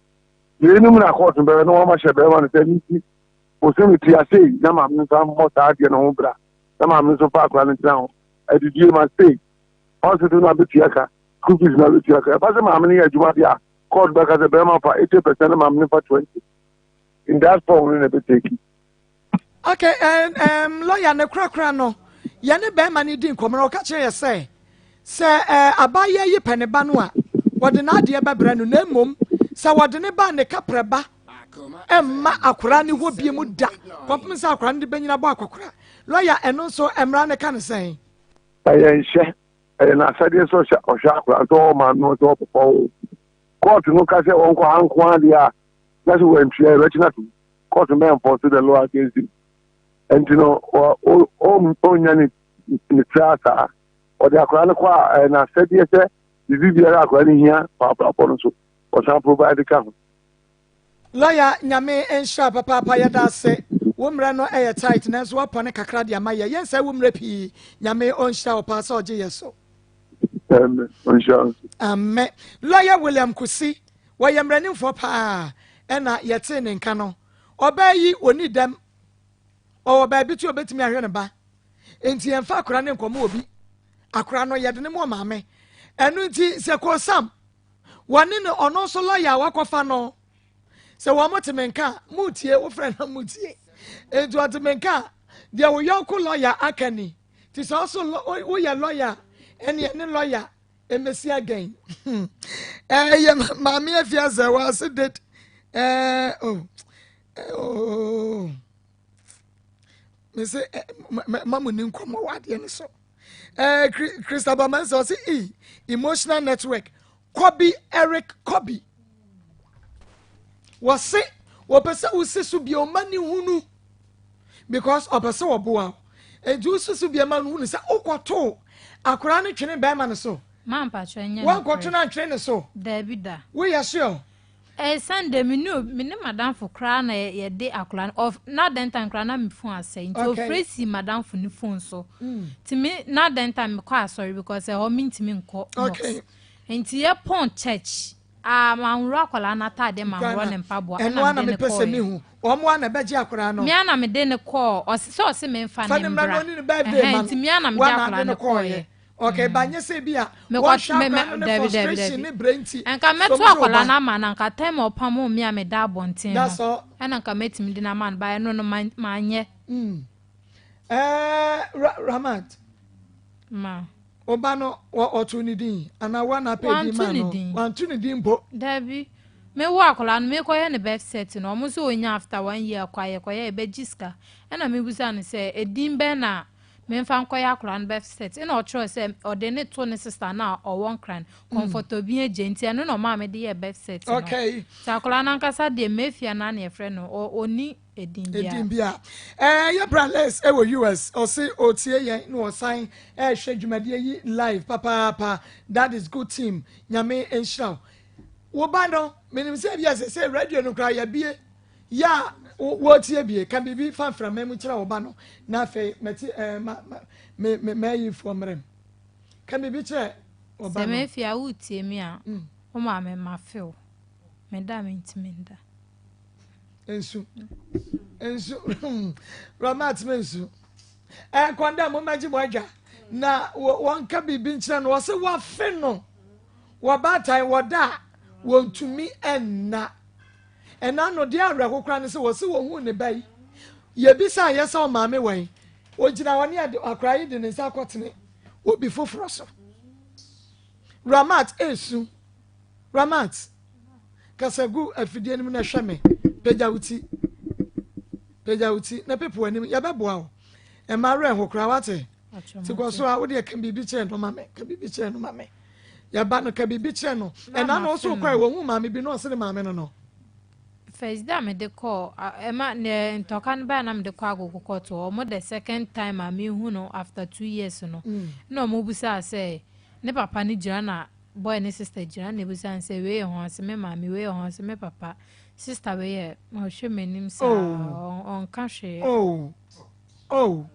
yeinom na kɔɔto bɛyɛ na wɔn ahyɛ bɛrima no sɛ ne ti bosome tua sei na maame no nsa mmɔ saa adeɛ no ho bra na maame no nso fa akwadaa no ntena ho adidie ma sei hospital na abɛtua ka school fees na abɛtua ka ɛba sɛ maame no yɛ adwuma deɛ a court bɛka sɛ bɛrima fa 80 percent na maame no fa 20 in that form no na ɛbɛtaki. Okay, um, lawyer ne korakora no, yɛne bɛrima no di nkɔmmɔ na ɔka kyerɛ yɛ sɛ sɛ uh, abaayewa yi pɛ ne ba no a, wɔde n'adeɛ bɛbrɛ no na mmom sɛ wɔde ne ba ne kaprɛ ba. Ɛmma akwadaa no hɔ bie mu da kɔpem sɛ akwadaa no de bɛnyina bɔ akɔkora. Lɔya, ɛno nso mmara no ka no sɛn? Ɛyɛ nhyɛ, ɛyɛ n'asɛdeɛ sɛ ɔhyɛ ɔhwɛ akwadaa sɛ ɔwɔ maame o sɛ ɔwɔ papa o. Kɔɔto no ka sɛ ɔnkɔ ha nko ara deɛ a, na sɛ wantua yɛbɛkye no atom. Kɔɔto no bɛ enforce the law against him. Nti no, ɔnnya ne ne tiri saa. Ɔde akwadaa no kɔ a, ɛyɛ n'asɛdeɛ sɛ biribi biara akwadaa no hia wɔ abrabɔ no so, ɔsan provide ka ho. Lawyer Nyame nhyira wo papaapa yɛda ase wo mmerɛ no yɛ tight nanso woapɔne kakra de ama yɛ yɛnsɛe wo mmerɛ pii Nyame ɔnhyira wo paa sɛ ɔgye yɛ so. Amen ɔnhyira wo nso. Amen Lawyer William Kusi wɔyɛ mmaranimfoɔ paa ɛna yɛtee ne nka no ɔbaa yi ɔni dɛm ɔwɔ baabi to ɔbɛtumi ahwɛ ne ba nti yɛmfa akora ne nkɔmɔ obi akora no yɛde ne mu ɔmaame ɛno nti sɛ kɔsam Wɔne no ɔno nso lɔya a wakɔfa no sɛ wɔn te me nka a mutie wofrɛ na mutie nti ɔte me nka a deɛ wo yɔnko lɔya aka ni ti sɛ ɔso woyɛ lɔya ɛne ɛne lɔya emesi agɛn ɛyɛ maame afi asɛ wɔase date ɛɛ oh oh mese ma mo ni nkɔmmɔ wɔ adeɛ no so. Eh, Christabel Mensah ɔsi e emotional network Kobe Eric Kobe wɔse wɔpɛ sɛ wosi so bia ɔma ne hunu because ɔpɛ sɛ wɔboa wo nti wosi so bia ma no hunu sɛ wokɔtoo akwaraa no twene bɛrima no so wankɔto no antwene ne so daabi da woyɛ sure Ɛyɛ Sunday me ne me ne madamfo koraa na yɛde akwadaa no ɔf na dɛn time koraa na me phone asɛe nti Okay. ofrɛ si madamfo ne phone so Mm. nti me na dɛn time mekɔ asɔre because ɛhɔ mentumi nkɔ Okay. mosque nti yɛpɔn church a manworɔ akwadaa no ataadeɛ manworɔ ne mpaboa ɛno ɛna a na mede ne mepɛ sɛ kɔɔeɛ mehu wɔn a na ɛbɛgye akwadaa no me a na mede ne kɔɔ ɔse sɛ ɔse memfa fa ne ne mmra na mbra ɔne ne birthday Ɛhɛn, ma no nti me a na mede Woa na akwadaa ade no no kɔɔeɛ kɔɔeɛ Okay, ba nyɛ sɛ bi a Mekɔ wɔnhwɛ me me akwadaa no ne dabi dabi frustration dabi. ne brɛ nti. Nka mɛto So mo sɛ akwadaa ɔba. no ama no anka time a ɔpamoo me a meda abɔnten That's no all. ɛna nka mɛtumi de no ama no but ɛno no man manyɛ. Mm. Eh, Ra Ramat. Ma. Ɔba no wɔ ɔto ne din anaa wɔn na apɛ din Wanto ma ne no. din. Wanto ne din mpo. Dabi. Me wo akwadaa no mekɔyɛ ne birth cert no ɔmo nso ɔnya after one year kɔ a yɛkɔyɛ yɛbɛgye sika ɛna mebusa no sɛ edin bɛn na Memfa nkɔyɛ akwadaa no birth cert. Ɛna ɔkyerɛw sɛ ɔde ne to ne sister no a ɔwɔ Nkran, Comfort Obiagye, nti ɛno na ɔmaa mede yɛɛ birth cert no. Okay. Nti akwadaa no ankasa deɛ Mafia no ara na yɛfrɛ no, ɔnni edin biara. Edin biara. Ɛɛ yɛ bra Les ɛwɔ US, ɔse ɔtie yɛn na ɔsan ɛrehwɛ dwumadie yi live papaapa. That is good team. Nyame nhyira wo. Wo ba no, menim sɛ ebia sɛsɛ radio no koraa yɛabie. Yɛ a wotie bie, ka biribi fa mframa mu kyerɛ wo ba no, na afei mɛte ɛɛ ma ma me me m'ayifoɔ mmerɛ mu. Ka biribi kyerɛ wo ba Sɛ no. m'afie a woretie me a, wo maame mafe wo. Meda a mentumi nda. Nsu. Nsu. Ramat me nsu. Ɛɛ kɔndɛ mo mmɛgye mo adwa na wɔnka biribi nkyerɛ no wɔse wafe no wɔbaatan wɔda a wɔntumi nna. Ɛna no, deɛ awerɛho koraa ne sɛ wɔse wɔhuu ne ba yi, yɛbisaa yɛ sɛ ɔmaame wɔ he? Ɔgyina hɔ ne ade akwaraa yi de ne nsa akɔtene obi foforɔ so. Ramat esu. Ramat, kasa gu afidie no mu na hwɛ me. Pagya wo ti. Pagya wo ti na pepe w'anim. Yɛbɛboa wo. Mma werɛ ho koraa wate. Ti kɔ so a wodeɛ ka biribi kyerɛ no ma me. Ka biribi kyerɛ no ma me. Yɛba no ka biribi kyerɛ no. Ɛna na ɔso kɔe wɔhu maame bi na ɔse ne maame no no. First day a mede kɔɔ ɛma ne ntɔka no baa na mede kɔ agogo kɔto hɔ ɔmo the second time a mehu no after 2 years no na ɔmo busaa sɛ ne papa no gyina na boy ne sister gyina na ebusaa no sɛ wei yɛ hɔn ɔse me maame wei yɛ hɔn ɔse me papa sister wei yɛ ɔhwɛ m'anim saa ɔnka hwee. Oh. Oh.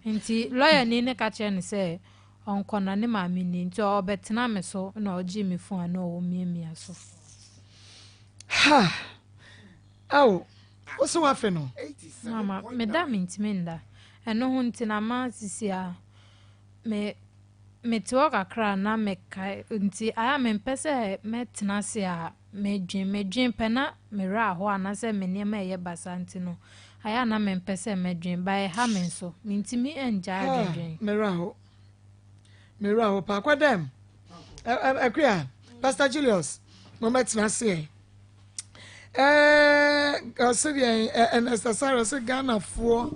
Nti lawyer ni no ka kyerɛ no sɛ ɔnkɔ na ne maame ni nti ɔbɛtena me so na ɔgyee me phone a na ɔwɔ miamia so. Ha! Ao, wo se wafe no? Mama, meda mentumi nda. Ɛno ho nti na ma sisi a me mete hɔ kakra a na mekae nti ayɛ a mempɛ sɛ mɛtena ase a medwen medwen pɛ na me werɛ ahow anaasɛ me nneɛma ɛyɛ basaa nti no ayɛ a na mempɛ sɛ mɛdwen ba ɛha me nso mentumi ngyae adwendwen. Me werɛ ahow me werɛ ahow paa kɔ dɛm Akua Pastor Julius mo mɛtena ase ɛ. Ɛɛ ɔse deɛn Ernest Asare ɔse Ghanafoɔ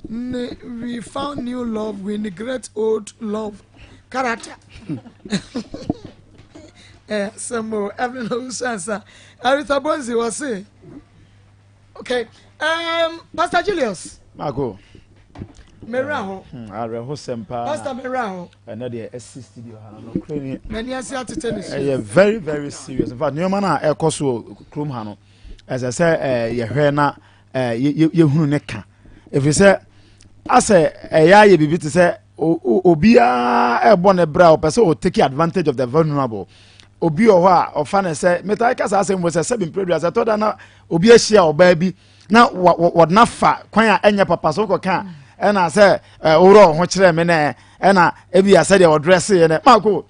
ne we found new love we neglect old love character. Ɛɛ asɛm o Evelyn Owusu Ansa Aretha Bonzi ɔse okay um, Pastor Julius. Mako. Mewura hɔ. Hmm, awerɛhosɛm paa. Pastor mewura hɔ. Ɛnɛ deɛ ɛsi studio ha no nokorɛ ni. M'ani ase atete ne so. Ɛyɛ very very serious. In fact nneɛma no a ɛkɔ so kurom ha no ɛsɛ sɛ ɛɛ yɛhwɛ na ɛɛ yɛhunu ne ka. Ɛfiri sɛ asɛ ɛyɛ ayɛ biribi te sɛ obiara ɛbɔ ne bra ɔpɛ sɛ ɔtake advantage of the vulnerable. Obi wɔ hɔ a ɔfa ne sɛ metaa ka saa asɛm wɔ sɛ sɛbi mprɛdua sɛ ɛtɔ da na obi ahyia ɔbaa bi na wɔde no afa kwan a ɛnyɛ papa so wokɔka ɛna sɛ worɔ wo ho kyerɛ me nɛ ɛna ebi a sɛdeɛ ɔdrɛse yɛ nɛ maako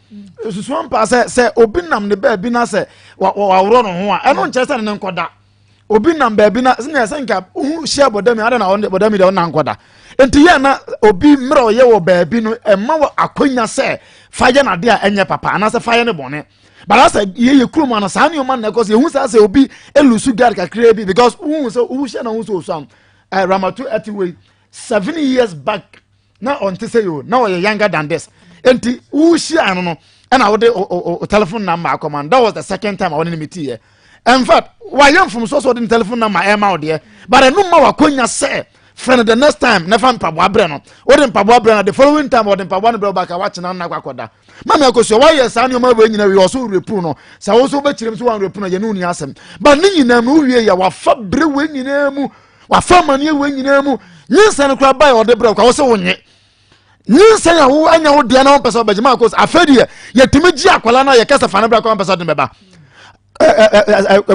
susuo mpa sɛ sɛ obi nam ne baabi na sɛ waworɔ ne ho a ɛno nkyerɛ sɛ ne ne nkɔda obi nam baabi na sɛ sɛ nka wohu hyia bɔdami adɛn na bɔdami deɛ ɔna nkɔda nti yɛ na obi mmerɛ ɔyɛ wɔ baabi no ɛma wɔ akwanya sɛ fa yɛ n'ade a ɛnyɛ papa anaasɛ fa yɛ ne bɔne but asɛ yɛ yɛ kurom ano saa nneɛma na ɛkɔ so yɛhu saa sɛ obi elusu guard kakraa bi because wohu sɛ wohyɛ na wohu sɛ osuam ɛɛ ramatu ɛte wei seven years back na ɔnte sɛ yo na ɔyɛ younger than this nti wohyia ano no ɛna wode o o telephone number akɔma no that was the second time a wɔne ne mi ti yɛ in fact wayɛ mfomsoɔ sɛ ɔde ne telephone number ɛma wo deɛ but ɛno ma wakonya sɛ frɛ no the next time na fa mpaboa brɛ no wode mpaboa brɛ no the following time ɔde mpaboa no brɛ wo back a wakyena no akɔ akɔda mami akosua wayɛ saa nneɛma wei nyina wie ɔso repu no sɛ wo nso wobɛkyerɛ mu sɛ wanrepu no yɛne wo ni asɛm but ne nyinaa mu wowie yɛ wafa bere wei nyinaa mu wafa amaneɛ wei nyinaa mu nyinsɛn no koraa bae ɔde brɛ wo kwa wo sɛ wonye nyinsɛn a wo anya wo deɛ na wompɛ sɛ wobɛgye ma akos afei deɛ yɛtumi gye akwala no a yɛkɛ sɛ fa no brɛ kwa wompɛ sɛ ɔde no bɛba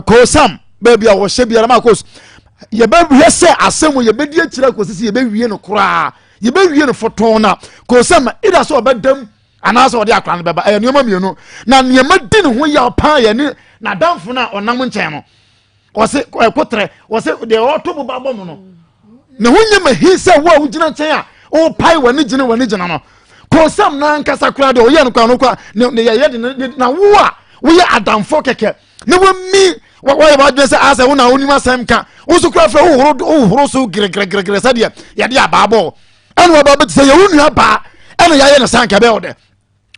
kosam baabi a wɔhyɛ biara ma akos yɛbɛhwɛ sɛ asɛm yɛbɛdi akyirɛ akɔsi sɛ yɛbɛwie no koraa yɛbɛwie no fɔtɔn na kosam ida sɛ ɔbɛdam anaasɛ ɔde akora no bɛba ɛyɛ nneɛma mmienu na nneɛma di ne ho yaw paa yɛ ne n'adamfo no a ɔnam nkyɛn no ɔse ɛkotrɛ ɔse deɛ ɔto boba bɔ mu no ne ho nyɛ ma hi sɛ wo a wogyina nkyɛn a wopae w'ani gyina w'ani gyina no kɔnsɛm no ankasa koraa deɛ ɔyɛ no koraa no koraa ne ne yɛyɛ de ne na wo a woyɛ adamfo kɛkɛ na wami wɔyɛ w'adwene sɛ asɛ wo na wonim asɛm ka wo nso koraa frɛ wohoro wohoro so geregeregere sɛdeɛ yɛde abaa bɔɔ ɛna wɔba bɛte sɛ yɛwo nua baa ɛna yɛayɛ no sanka bɛyɛ wo dɛ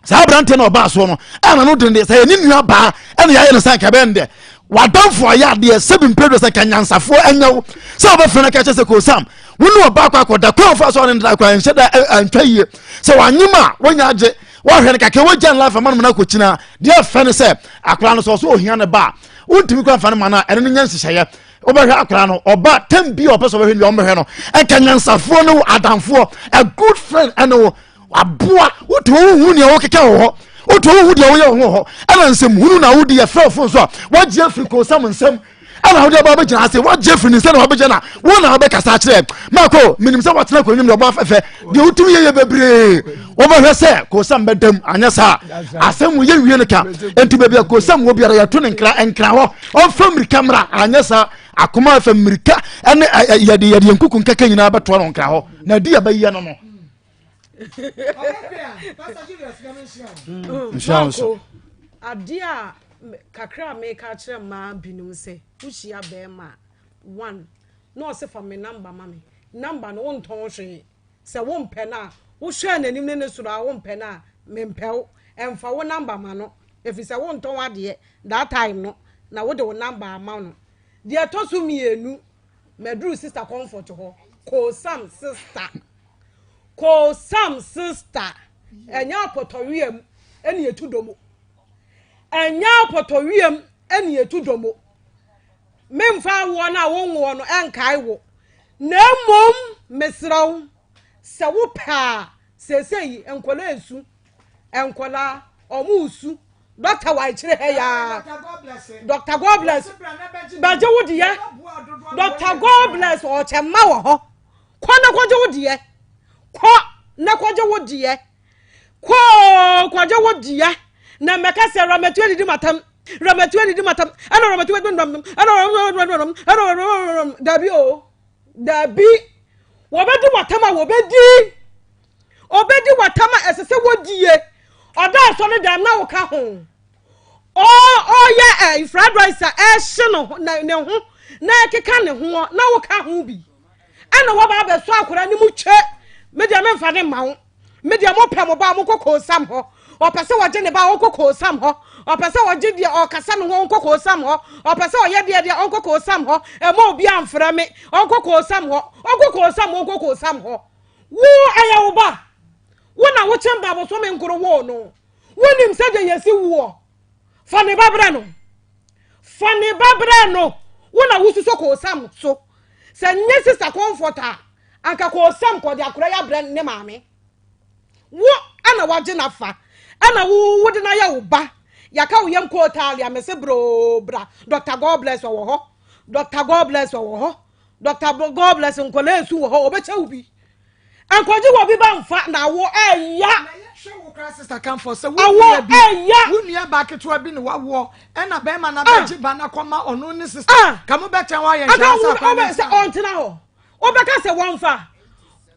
saa aberanteɛ na ɔbaa soɔ no ɛna no den deɛ sɛ yɛne nua baa ɛna yɛayɛ no sɛ nka bɛn dɛ wadamfo ayɛ adeɛ sɛbi mpɛduro sɛ nka nyansafoɔ ɛnyɛ wo sɛ wobɛfrɛ no ka kyɛ sɛ kosam wo ne ɔbaa kɔ akɔda kwan fa so ɔne ndra kwan nhyɛ da antwa yie sɛ wanyem a wonya agye woahwɛ no kakra wogya no life ama no mu no akɔkyina deɛ ɛfɛ no sɛ akora no sɛ ɔso ohia no ba a wontumi kora mfa no ma no a ɛno no nyɛ nhyehyɛeɛ wobɛhwɛ akora no ɔba tam bi a ɔpɛ sɛ ɔbɛhwɛ no ɔmbɛhwɛ no ɛnka nyansafoɔ ne wo adamfoɔ a good friend ɛne wo aboa wotumi wohu nea wokeka wɔ hɔ wotumi wohu deɛ woyɛ wɔ hɔ ɛna nsɛm hunu na wodi yɛfrɛ wo fon so a woagye afiri kɔnsam nsɛm ɛna wode aba bɛgyina ase woagye afiri ne nsɛm na wabɛgyina na wo na wobɛkasa akyerɛ mako menim sɛ woatena kɔnwom deɛ ɔbɔ afɛfɛ deɛ wotumi yɛyɛ bebree wobɛhwɛ sɛ kɔnsam bɛdam anyɛ saa asɛm mu yɛnwie no ka enti baabi a kɔnsam wɔ biara yɛto ne nkra nkra hɔ ɔmfa mmirika mmra anyɛ saa akoma afɛ mmirika ɛne yɛde yɛde yɛn kuku nkɛkɛ nyinaa bɛtoa no nkra hɔ na adi yɛbɛyɛ no no Marco, adeɛ a kakra a meka akyerɛ mmaa binom sɛ wohyia bɛrima a one na ɔse fa me namba ma me namba no wontɔn hwee sɛ wompɛ no a wohwɛ n'anim ne ne soro a wompɛ no a mempɛ wo ɛmfa wo namba ma no ɛfiri sɛ wontɔn adeɛ that time no na wode wo namba ama no deɛ ɛtɔ so mmienu maduru sister comfort hɔ kosam sister Kosam sister, ɛnyɛ apɔtɔweam ɛne etu domo. Ɛnyɛ apɔtɔweam ɛne etu domo. Memfa awoɔ no a wonwoɔ no ɛnkae wo. Na mmom mesrɛ wo sɛ wopɛ a seesei nkɔla esu nkɔla ɔmo su dɔkta wa akyire ha yaa dɔkta God bless bɛgye wo deɛ dɔkta God bless ɔkyɛ mma wɔ hɔ. Kɔ na kɔgye wo deɛ. Kɔ na kɔgye wo deɛ. Kɔ kɔgye wo deɛ. Na mmɛka sɛ Ramatu adidi matam. Ramatu adidi matam. Ɛna Ramatu adidi matam. Ɛna Ramatu adidi matam. Ɛna Ramatu adidi matam. Dabi o. Dabi. Wɔbɛdi watam a wɔbɛdi. Ɔbɛdi watam a ɛsɛ sɛ wɔdie. Ɔda asɔre dɛm na woka ho. Ɔyɛ ɛ fried rice a ɛhye no ho na ne ho na ɛkeka ne ho na woka ho bi. Ɛna wɔba abɛsɔ akwadaa no mu twe. Me deɛ memfa ne mma wo. Me deɛ mopɛ mo ba a monkɔ koosam hɔ. Ɔpɛ sɛ wɔgye ne ba a ɔnkɔ koosam hɔ. Ɔpɛ sɛ ɔgye deɛ ɔkasa ne ho ɔnkɔ koosam hɔ. Ɔpɛ sɛ ɔyɛ deɛ deɛ ɔnkɔ koosam hɔ. Ɛma obi amfrɛ me. Ɔnkɔ koosam hɔ. Ɔnkɔ koosam hɔ ɔnkɔ koosam hɔ. Wo ɛyɛ wo ba. Wo na wokyɛn ba bosome nkoro woo no. Wonim sɛdeɛ yɛsi woɔ. Fa ne ba brɛ no. Fa ne ba brɛ no. Wo na wosusɔ koosam so. Sɛ nyɛ sista comfort a, anka koosam kɔde akora yi abrɛ ne maame. Wo ɛna wagye n'afa. Ɛna wo wode no ayɛ wo ba. Yɛaka wo yam kootaale a mese broo bra. Dr. God bless ɔwɔ hɔ. Dr. God bless ɔwɔ hɔ. Dr. God bless nkɔla esu wɔ hɔ. Ɔbɛkyɛ wo bi. Nkɔgye wɔ bi ba nfa na awo ɛya. Na yɛhwɛ wo koraa sister Comfort sɛ wo nua bi wo nua ba ketewa bi na wawoɔ ɛna bɛrima na bɛgye ba na kɔma ɔno ne sister ah. ka mo bɛtɛn hɔ ayɛ nhyɛ sɛ akwan ne sɛ ɔntena hɔ wobɛka sɛ wɔmfa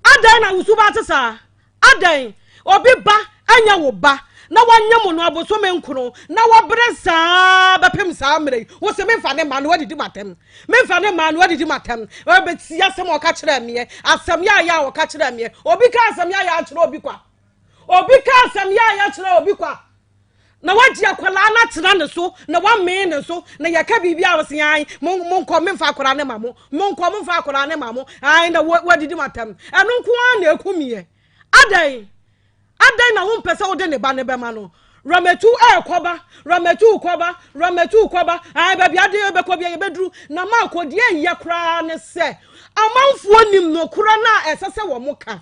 adɛn na wosu ba te saa adɛn obi ba ɛnyɛ wo ba na wanyɛ mo no abosome nkono na wabrɛ saa bɛpem saa mmerɛ yi wo sɛ memfa ne ma no wadidi matam Memfa ne mmaa no adidi m'atɛm. Ɔbɛtie asɛm a ɔka kyerɛɛ meɛ. Asɛm yaaya a ɔka kyerɛɛ meɛ. Obi ka asɛm yaaya akyerɛ obi kwa. Obi ka asɛm yaaya kyerɛ obi kwa. Na wagye akwadaa no atena ne so na wamee ne so na yɛka biribi a ɔse ae monkɔ memfa akwadaa no ma mo monkɔ momfa akwadaa no ma mo ae na wadidi m'atɛm. Ɛno nko ara na ɛku meɛ. Adɛn? Adɛn na wompɛ sɛ wode ne ba no bɛma no? Ramatu ɛrekɔba, Ramatu rekɔba, Ramatu rekɔba. Ae, baabi ade bɛkɔ bia yɛbɛduru. Na Marko, deɛ ɛyɛ koraa ne sɛ, amanfoɔ nim nokorɛ no a ɛsɛ sɛ wɔn ka.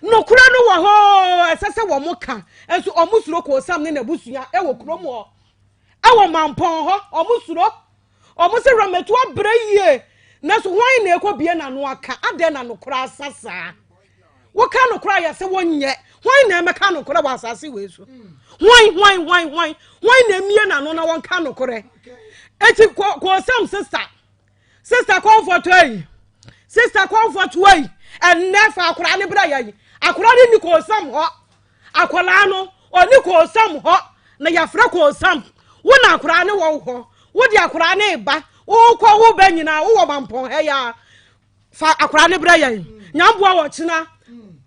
Nokorɛ no wɔ hɔ, ɛsɛ sɛ wɔn ka. Nso wɔn suro Kosam ne n'abusua wɔ kurom hɔ, ɛwɔ Mampɔn hɔ, wɔn suro. Wɔn sɛ Ramatu abrɛ yie, nanso hwan na ɛkɔ bie n'ano aka? Adɛn na nokorɛ asa saa? Woka nokorɛ a yɛsɛ wonyɛ. Hwan na ɛmɛka nokorɛ wɔ asase wei so? Hwan hwan hwan hwan hwan na emie n'ano na wɔnka nokorɛ? Eti kɔsɛm sista sista comfort yi sista comfort yi ɛnɛ fa akwaraa ne brɛ yɛ yi akwaraa ne ni kɔsɛm hɔ akwaraa no ɔni kɔsɛm hɔ na yɛfrɛ kɔsɛm wo na akwaraa ne wɔ hɔ wode akwaraa ne ba wokɔ wo bɛ nyinaa wowɔ mampɔn ha ya fa akwaraa no brɛ yɛn nyamboa wɔ kyena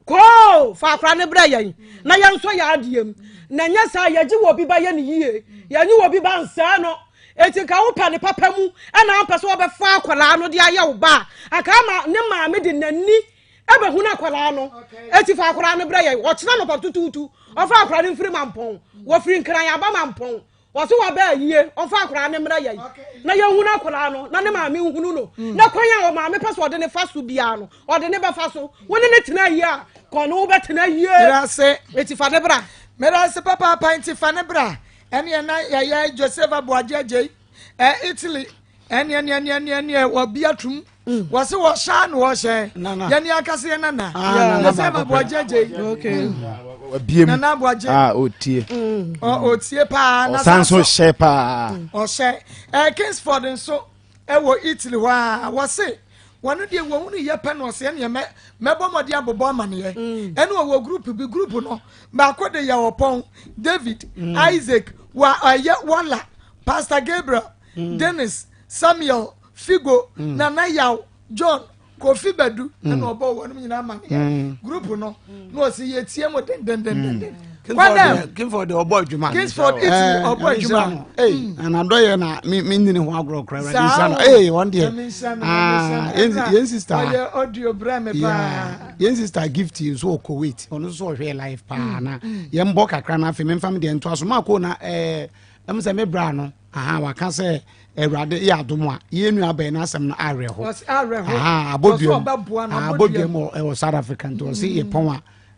koo fa akwaraa no brɛ yɛn na yɛn nso yɛ adeɛ mu na nyɛ saa yɛgye wɔ bi ba yɛ ne yie yɛnye wɔ bi ba nsɛɛ no eti nka wopɛ ne papa mu ɛna ampɛ sɛ wɔbɛfa akwaraa no de ayɛ wo ba a anka ama ne maame de n'ani ɛbɛhunu akwaraa no eti fa akwaraa no brɛ yɛn ɔkyena nɔpa tutuutu ɔfa akwaraa no mfiri mampɔn wɔfiri nkran aba mampɔn Wɔse waba ayie, ɔmfa akwadaa no mmrɛ yɛn na yɛnhunu akwadaa no na ne maame nhunu no mm. na kwan a ɔmaame pɛ sɛ ɔde ne fa so biara no ɔde ne bɛfa so. Wo ne ne tena yie a, kɔ ne wo bɛtena yie. Medase. Eti fa ne bra. Medase papaapa nti fa ne bra. Ɛneɛ na yɛyɛ Joseph Aboagye Agyei ɛ Italy ɛneɛ neɛ neɛ neɛ neɛ wɔbi atum mm. wɔse wɔhyɛ na wɔhyɛ yɛne akase yɛ nana ah, Joseph Aboagye Agyei mm. nana Aboagye ah, ɔtie mm. ɔtie paa ɔsan so hyɛ paa ɔhyɛ eh, Kingsford nso ɛwɔ Italy hɔ a wɔse wɔn deɛ wɔn no yɛ pɛ na ɔsɛ ɛneɛ mɛ mɛbɔ mɔden abobɔ amaneɛ ɛne ɔwɔ group bi group no baako de yɛ ɔpɔn David Isaac wa ɛyɛ Wala Pastor Gabriel mm. Dennis, Samuel, Figo, mm. Nana Yaw, John, Kofi Badu, mm. ɛna ɔbɔ wɔn nyinaa ma ne mm. group no na ɔsi yɛ tie mu dendendenden. Kwadam. Kingsford ɔbɔ adwuma. Kingsford iti eh, ɔbɔ adwuma. Ee anadɔ yɛ na mi mi nyini ho agorɔ kora ɛwurade nsa no ee wɔn deɛ. Ah, yɛn sista. Ɔyɛ audio brɛ mi paa. Yɛn sista gift nso wɔ Kuwait ɔno nso ɔhwɛ live paa na yɛn bɔ kakra na afei mi nfa mi deɛ ntoa so maa ko na ɛɛ. Ɛm sɛ me bra no, aha, waka sɛ Awurade yɛ adom a, yɛn nua bɛn n'asɛm no awerɛho. Aha, abɔduam, abɔduam wɔ South Africa nti ɔse yɛ pɔn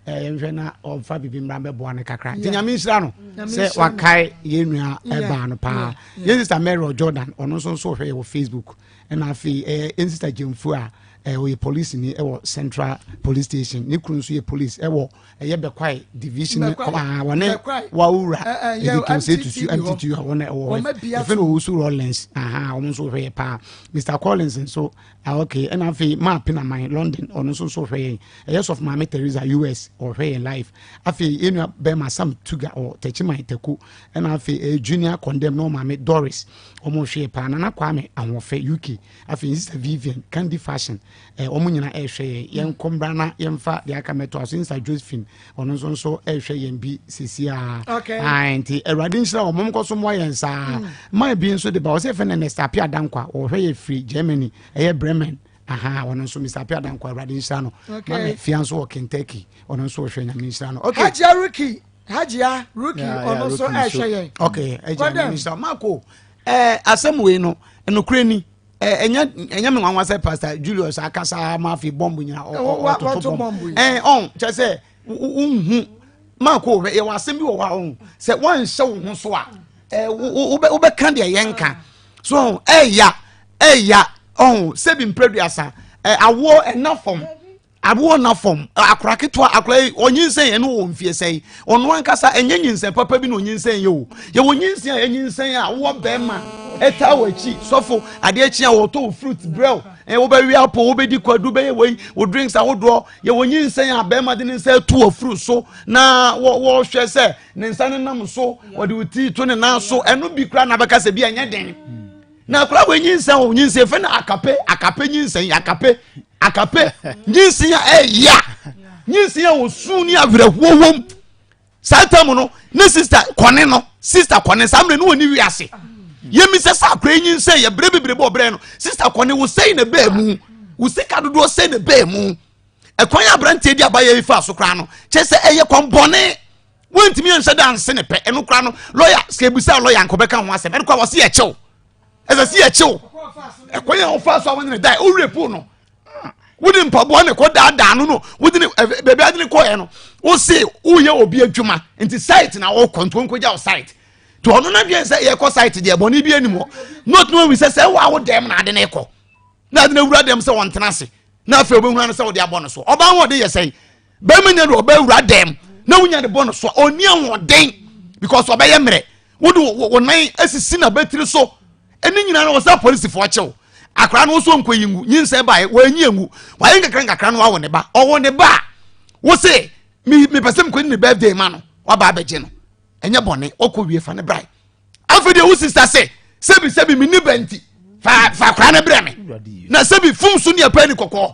a, yɛnhwɛ na ɔmfa biribi mmra mbɛboa no kakra. Nti Nyame nhyira no sɛ wakae yɛn nua baa no paa. Yɛn sister Mary Jordan, ɔno nso nso ɔhwɛ yɛ wɔ Facebook. Ɛna afei yɛn sister Gyamfu a Ɔyɛ police ni ɛwɔ Central Police Station. Ne kunu nso yɛ police ɛwɔ ɛyɛ Bɛkwae division. Wɔne wawura Ezekiel sɛ tutu MTTU a wɔn ɛwɔ hɔ. Yɛfɛ no Owusu Rollins. Wɔn nso hwɛ yɛ paa. Mr Collins nso okay. Ɛna afei Maa Pinaman London ɔno nso nso hwɛ yɛn. Ɛyɛ Sɔfo Maame Teresa US ɔhwɛ yɛn live. Afei yɛn nua bɛrima Sam Tuga ɔ Tɛkyiman Tɛko. Ɛna afei ɛyɛ Junior Condemn na ɔmaame Doris wɔn hwɛ yɛ paa. Nana Kwame Ahoɔfɛ UK. Afei Sister Vivian, Candy Fashion, eh, wɔn nyinaa ɛrehwɛ yɛn. Yɛn kɔ mbra na yɛmfa deɛ aka mɛto aso. Sister Josephine, ɔno nso nso ɛrehwɛ yɛn bi sisi a. Okay. Ah, nti Awurade nhyira wɔn, wɔn nkɔ so mmoa yɛn saa. Maa bi nso de ba, ɔsɛ fɛ no Ernest Appiah Dankwa, ɔhwɛ yɛ firi Germany, ɛyɛ Bremen. Aha, ɔno nso Mr. Appiah Dankwa, Awurade nhyira no. Okay. Maame Fia nso wɔ Kentucky, ɔno nso ɔhwɛ Nyame nhyira no. Okay. Hajia Ruki, Hajia Ruki, ɔno nso ɛhwɛ yɛn. Okay, ɛgya Nyame nhyira. Marco, eh, asɛm wei no, nokorɛ ni, eh, ɛnyɛ ɛnyɛ me nwanwa sɛ Pastor Julius akasa ma afei bɔmbo nyina ɔtoto bɔmbo. Eh, ɔn, kyɛ sɛ wonhu Marco, yɛwɔ asɛm bi wɔ hɔ a ɔn, sɛ woanhyɛ wo ho so a, eh, wobɛka deɛ yɛnka. So, ɛya, ɛya, ɔn, sɛbi mprɛduasa, eh, awoɔ ɛna fam. Aboɔ nna fam. Akora ketewa, akora yi, ɔnyinsɛn ɛno wɔ mfie sɛn? Ɔno ankasa ɛnyɛ nyinsɛn papa bi na ɔnyinsɛn yɛ o. Yɛwɔ nyinsɛn a ɛnyinsɛn a wowɔ bɛrima ɛtaa wɔ akyi sɔfo adeɛ kye a wɔtɔ wo fruit brɛw ɛ wobɛwe apɔ wobɛdi kwadu bɛyɛ wei wo drinks ahodoɔ. Yɛwɔ nyinsɛn a bɛrima de ne nsa atu wɔ furu so na wɔhwɛ sɛ ne nsa no nam so wɔde wo tii to ne nan so ɛno bi koraa na bɛka sɛ bi ɛnyɛ den. Na akora wɔ nyinsɛn o nyinsɛn fɛ na akape akape nyinsɛn akape akape nyinsɛn a ɛya nyinsɛn a osu ne awerɛhoɔ wɔm saa tam no ne sista kɔne no sista kɔne saa mmerɛ ne wɔ ne wiase yɛmi sɛ sɛ akora nyinsɛn yɛ berɛ bebree bɔ ɔbrɛ no sista kɔne wo sɛn na bɛɛ mu wo sika dodoɔ sɛn na bɛɛ mu ɛkwan aberanteɛ di abayɛ yi fa so koraa no kyɛ sɛ ɛyɛ kwan bɔne Wontumi anhyɛ da anse ne pɛ. Ɛno koraa no, lɔya sɛ ebisa lɔya nka ɔbɛka ho asɛm. Ɛno koraa wɔse yɛkyew. Ɛsɛ sɛ yɛkyew. Ɛkwan a wɔfa so a wɔne ne dae, owura pool no. Wode mpaboa ne kɔ daadaa no no, wode ne baabi ade ne kɔɛ no. Wose woyɛ obi adwuma, nti site na wɔkɔ nti wɔnkɔgya wo site. Nti ɔno n'adwene sɛ yɛkɔ site deɛ bɔne bi anim hɔ. Na ɔtumi ahu sɛ sɛ ɛwɔ awo dɛm na ade ne kɔ. Na ade no awura dɛm sɛ wɔntena ase. Na afei obɛhunu ano sɛ wɔde abɔ no so. Ɔbaa ho ɔde yɛ sɛn? Bɛrima nya de ɔbɛ wura dɛm na wonya de bɔ no so a ɔni ahoɔden because ɔbɛyɛ mmerɛ wode wo nan asisi na bɛtiri so ɛne nyinaa no wɔsɛ apolisifoɔ kyew akora no nso nkɔ yi ngu nyinsɛn baeɛ wɔanyi ngu wɔayɛ nkakra nkakra no wawo ne ba ɔwɔ ne ba a wo se mepɛ sɛ mekɔni ne birthday ma no waba abɛgye no ɛnyɛ bɔne ɔkɔ wie fa ne brae Afei deɛ wo sista se sɛbi sɛbi mi ni bɛ nti fa fa akora ne brɛ me na sɛbi fum so ne yɛ pɛ ni kɔkɔɔ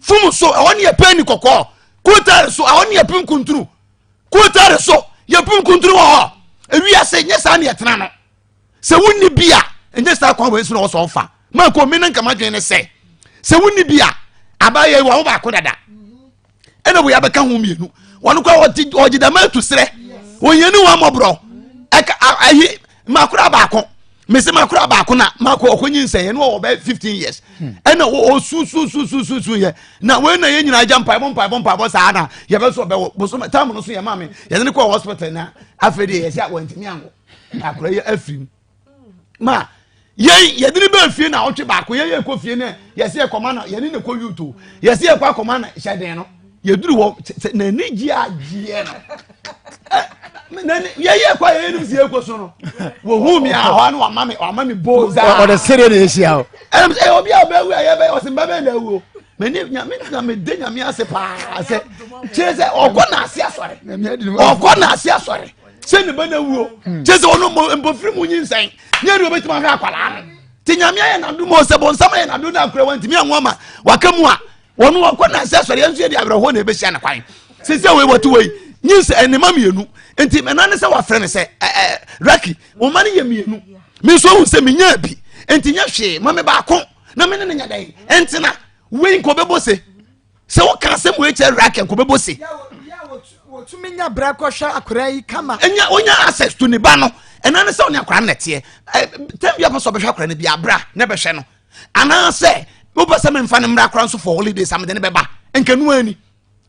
fum so ɛhɔ ne yɛ pɛ ni kɔkɔɔ kotare so ɛhɔ ne yɛ pem kuntunu kotare so yɛ pem kuntunu wɔ hɔ ewi ase nyɛ saa ne yɛ tena no sɛ wonni bi a nyɛ saa kwan wɔ esu na ɔsɔ ɔfa maa ko mi ne nkama dwen ne sɛ sɛ wonni bi a abayɛ wɔ ho baako dada. Ɛna wei abɛka ho mmienu wɔn kora ɔgye ɔgye dɛm atu serɛ wɔnyɛ ne wɔn amɔborɔ ɛka ayi makora baako mesi makora baako na mako ɔkɔ nyinsɛn yɛ no wɔ bɛ 15 years ɛna ɔsusususususu yɛ na wei na yɛ nyinaa gya mpaebɔ mpaebɔ mpaebɔ saa na yɛbɛ so ɔbɛwɔ bosom tam no so yɛ maame yɛde ne kɔ hospital na afei deɛ yɛsɛ wɔntumi anwo akora yɛ afiri mu ma yɛn yɛde ne bɛɛ fie na ɔtwe baako yɛn yɛ kɔ fie ne yɛsɛ yɛ kɔma na yɛne ne kɔ yuto yɛsɛ yɛ kɔ akɔma na hyɛ den no yɛduru hɔ sɛ n'ani gye agyeɛ no n'ani yɛyɛ kɔ a yɛyɛ nim sɛ yɛkɔ so no wɔhu mi a hɔ ano wama mi wama mi bo zaa ɔde sere na ehyia o ɛnam sɛ obi a ɔbɛwu a yɛbɛ ɔsɛ mba bɛn na awu mɛ ne nyame na mɛ de nyame ase paa sɛ kyerɛ sɛ ɔkɔ na ase asɔre ɔkɔ na ase asɔre sɛ ne ba no awuo hmm. kyɛ sɛ ɔno mpɔfiri mu nyinsɛn ne ɛde ɔbɛtumi ahwɛ akwadaa no nti nyame ayɛ n'adom o sɛ bɔnsam ayɛ n'adom no akora wantumi anwo ama waka mu a wɔno wɔkɔ na sɛ sɔre yɛnso yɛde awerɛhoɔ na ɛbɛhyia no kwan sɛ sɛ wei wɔte wei nyinsɛ ɛnema mmienu nti ɛna ne sɛ wafrɛ no sɛ ɛɛ raki wɔn ma no yɛ mmienu me nso ahu sɛ menya bi nti nyɛ hwee ma me baako na me ne ne nya dɛn ɛntena wei nkɔ bɛbɔ se sɛ woka asɛm wei kyerɛ rakel nkɔ bɛbɔ se wɔtumi nya berɛ kɔhwɛ akwadaa yi kama ɛnya wonya access to ne ba no ɛna ne sɛ wo ne akwadaa no nɛteɛ tɛm bi a pɛ sɛ ɔbɛhwɛ akwadaa no bi abra na bɛhwɛ no anaasɛ wopɛ sɛ memfa no mmra akwadaa nso for holidays amede ne bɛba nka nu ani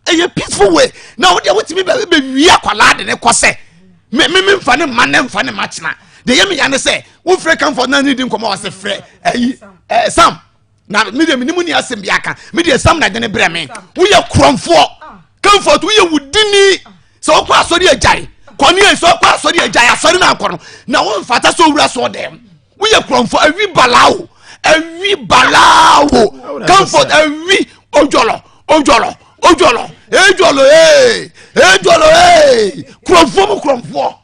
ɛyɛ peaceful way na wodeɛ wotumi bɛwie akwadaa de ne kɔ sɛ me me memfa ne mma ne mfa ne mma kyena deɛ yɛ meya ne sɛ wofrɛ comfort na ne di nkɔmmɔ wɔ sɛ frɛ ayi sam. Na me deɛ menim ni asɛm bi aka. Me deɛ sam na de ne brɛ me. Woyɛ korɔmfoɔ. Comfort woyɛ wudini. Sɛ wokɔ asɔre agyae. Kɔne sɛ wokɔ asɔre agyae asɔre na akɔ no. Na womfata sɛ owura sɔɔ dɛm. Woyɛ korɔmfoɔ awi balaa o. Awi balaa o. Comfort awi odwɔlɔ odwɔlɔ odwɔlɔ edwɔlɔ ee edwɔlɔ ee korɔmfoɔ mu korɔmfoɔ.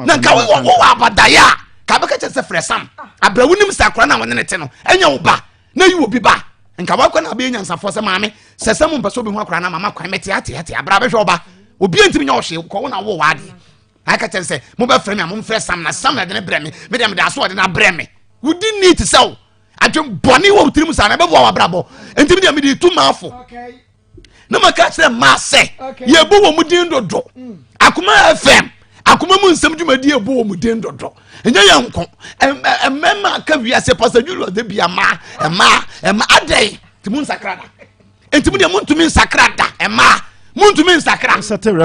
Na nka wowɔ wowɔ abadaeɛ a ka bɛka kyɛ sɛ frɛ sam abrɛ wonim sɛ akora no a wɔne ne te no ɛnyɛ wo ba na yi wɔ bi ba nka wakɔ na abɛyɛ nyansafoɔ sɛ maame sɛ sɛ mo mpɛ sɛ wobɛhu akora no mama kwan mɛte ate ate abrɛ bɛhwɛ ɔba obi ntimi nyɛ ɔhwee kɔ wo na wowɔ w'adeɛ aka kyɛ sɛ mobɛfrɛ me a momfrɛ sam na sam na de ne brɛ me medeɛ mede aso ɔde no abrɛ me wodi ni te sɛ wo adwen bɔne wɔ wo tirim saa na ɛbɛboa w'abrabɔ nti medeɛ mede tu maafo na maka kyerɛ mmaa sɛ yɛbɔ wɔn mu din dodo mm. akoma fm akoma mu nsɛm dwumadi yɛbɔ wɔn mu din dodo ɛnyɛ yɛn nko mmarima aka wiase pastor julius de bia mmaa mmaa mmaa adɛn nti mu nsakra da nti mu deɛ muntumi nsakra da mmaa muntumi nsakra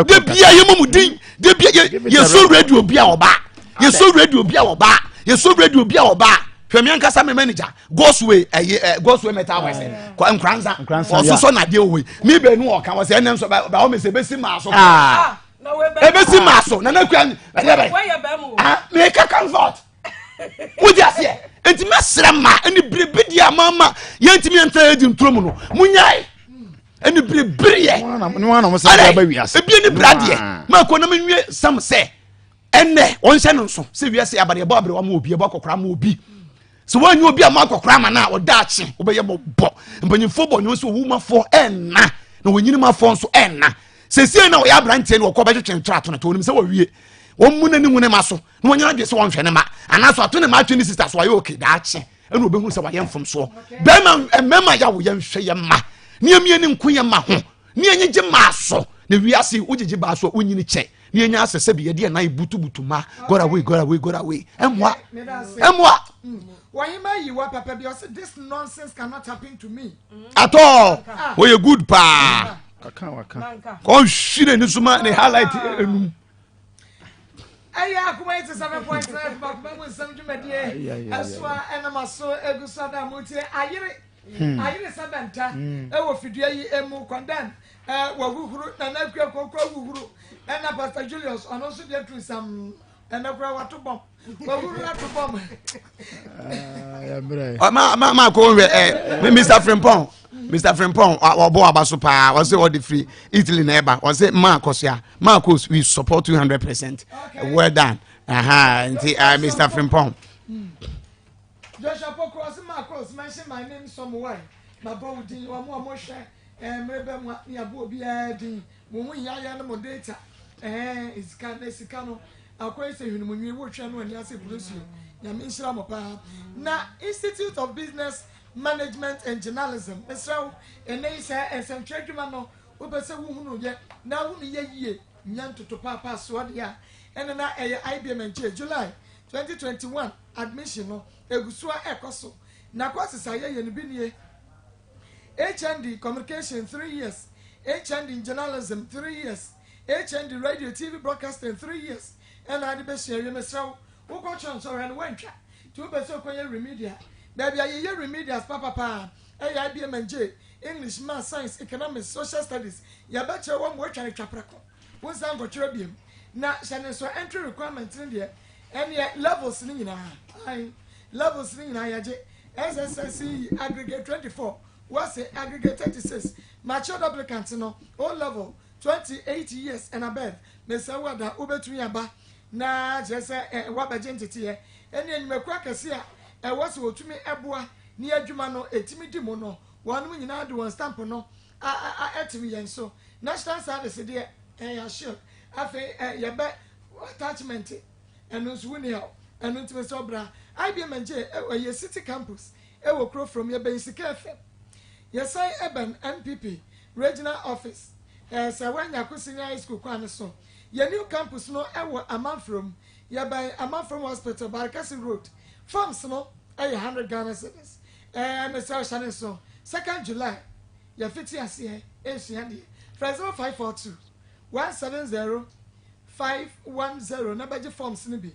de bia yɛ mu mu din de bia yɛ yɛsɔ radio bi a ɔbaa yɛsɔ radio bi a ɔbaa yɛsɔ radio bi a ɔbaa hwɛ mi ankasa mi manager God's way ɛyɛ ɛ God's way metal wɛsɛ kɔ nkuransa ɔsosɔ nadeɛ wɔ yi mi bɛ nu ɔka wɔ sɛ ɛnɛ nso bɛ ɔmi sɛ ebesi maa so ah. ebesi maa so nana kura ɛyɛ bɛ ah mi ka comfort wodi aseɛ nti mɛ srɛ ma ɛni biribi di ama ma yɛn ntumi yɛn ntɛn edi nturo mu no mu nyae ɛni biribiri yɛ ɛnɛ ebi ni biradeɛ maa ko na mi nwie sam sɛ. Ɛnnɛ, wɔnhyɛ no nso sɛ wiase aba no yɛbɔ aberewa ma obi, yɛbɔ akɔkora ma obi. Sɛ wɔanyɛ obi ama akɔkora ama no a, ɔda akye, wobɛyɛ mɔbɔ. Mpanyimfoɔ bɔ nwom sɛ owumafoɔ ɛnna na wɔnyinimafoɔ nso ɛnna. Sɛsie na ɔyɛ aberanteɛ no wɔkɔ bɛtwetwe ntora ato no to onim sɛ wɔwie. Wɔmmu n'ani ngu ne ma so na wɔnyɛ adwene sɛ wɔnhwɛ ne ma anaasɛ ato ne ma atwe ne sista so ayɛ oke daakye ɛna obɛhunu sɛ wayɛ mfomsoɔ. Bɛrima mmarima yɛ yɛnhwɛ yɛ mma ne yɛmie ne nko yɛ ma ho ne yɛnyegye maa so na wiase wogyegye baa so a wonyini kyɛ ne yɛnya asɛ sɛ bi yɛde yɛn nan butubutu ma God away God away God away ɛmmoa ɛmmoa. Wɔhema yi wa papa bi ɔsɛ this nonsense cannot happen to me. At all ah. wɔyɛ good paa kɔnhwi n'ani so ma ne highlight enum. ɛyɛ akoma yi te 7.9 akoma mu nsɛm dwumadie ɛso a ɛnam aso egu so ada mu tie ayere hmm. ayere sɛ bɛnta hmm. ɛwɔ fidua yi emu kɔndɛn Ɛɛ wahuhuru Nana Akua Koko ahuhuru ɛna Pastor Julius ɔno nso deɛ turu sam ɛnɛ koraa wato bɔm wahuhuru ato bɔm. Ah, ma ma ma ko nhwɛ ɛ eh, Mr Frimpong Mr Frimpong ɔbɔ aba so paa ɔsɛ ɔde firi Italy na ɛba ɔsɛ maa kɔsua maa kos we support 200% well done aha nti uh, Mr Frimpong. Hmm. Joshua Poku ɔsɛ maa kos mention my name some why ma bɔ wo din wɔn a wɔhwɛ. Ɛɛ mmere bɛ mu a ne yɛabɔ obiara din. Mo ho hia yɛn ne mo data. Ɛɛ sika na sika no akɔyɛ sɛ hwene mu nwi wohwɛ no ani ase kuro nsuo. Nyame nhyira mo paa. Na Institute of Business Management and Journalism mesrɛ wo ɛnɛ yi sɛ nsɛntwerɛ adwuma no wopɛ sɛ wohunu yɛ na wohunu yɛ yie nya ntoto paapaa soɔ deɛ a ɛne na ɛyɛ IBM nkyɛ July 2021 admission no ɛgu so a ɛkɔ so na courses a yɛyɛ no bi nie. HND Communication, 3 years, HND in Journalism, 3 years, HND Radio, TV Broadcasting, 3 years, ɛna ade bɛsua awie. Mesrɛ wo, wokɔtwerɛ nsɔhwɛ no, woantwa, nti wopɛ sɛ wokɔyɛ remedial. Baabi a yɛyɛ remedials papapaa ɛyɛ IBM and J, English, Maths, Science, Economics, Social Studies, yɛbɛkyerɛ wo ama woatwa no twa prɛko, wonsan nkɔtwerɛ biom. Na hyɛ no nso entry requirement no deɛ, ɛneɛ levels no nyinaa, ae, levels no nyinaa yɛgye. SSCE aggregate 24, WASSCE aggregate 36, matured applicant no O level 28 years and above, mesrɛ wo ada wobɛtumi aba na kyerɛ sɛ eh, woabɛgye nteteɛ ɛne nnwumakuo akɛse a ɛwɔ sɛ wɔtumi boa ne adwuma no ɛtumi di mu no wɔnom nyinaa de wɔn stamp no ɛtem yɛn so. National service deɛ ɛyɛ assured afei yɛbɛ attachment Ɛno nso wonni haw. Ɛno nti mesrɛ wo bra IBM Ngyee ɛwɔ yɛ city campus ɛwɔ kuro from yɛbɛn Sika FM. Yɛsan ɛbɛn NPP regional office ɛɛ sɛ woanya ko senior high school kwan no so. Yɛ new campus no ɛwɔ Amanfrom. Yɛbɛn Amanfrom hospital Barekɛse road. Forms no ɛyɛ 100 Ghana cedis. Ɛɛ mesrɛ wo hyɛ ne nso second July yɛfiti aseɛ ɛresua adeɛ. Frɛ 0542 170 510 na bɛgye forms no bi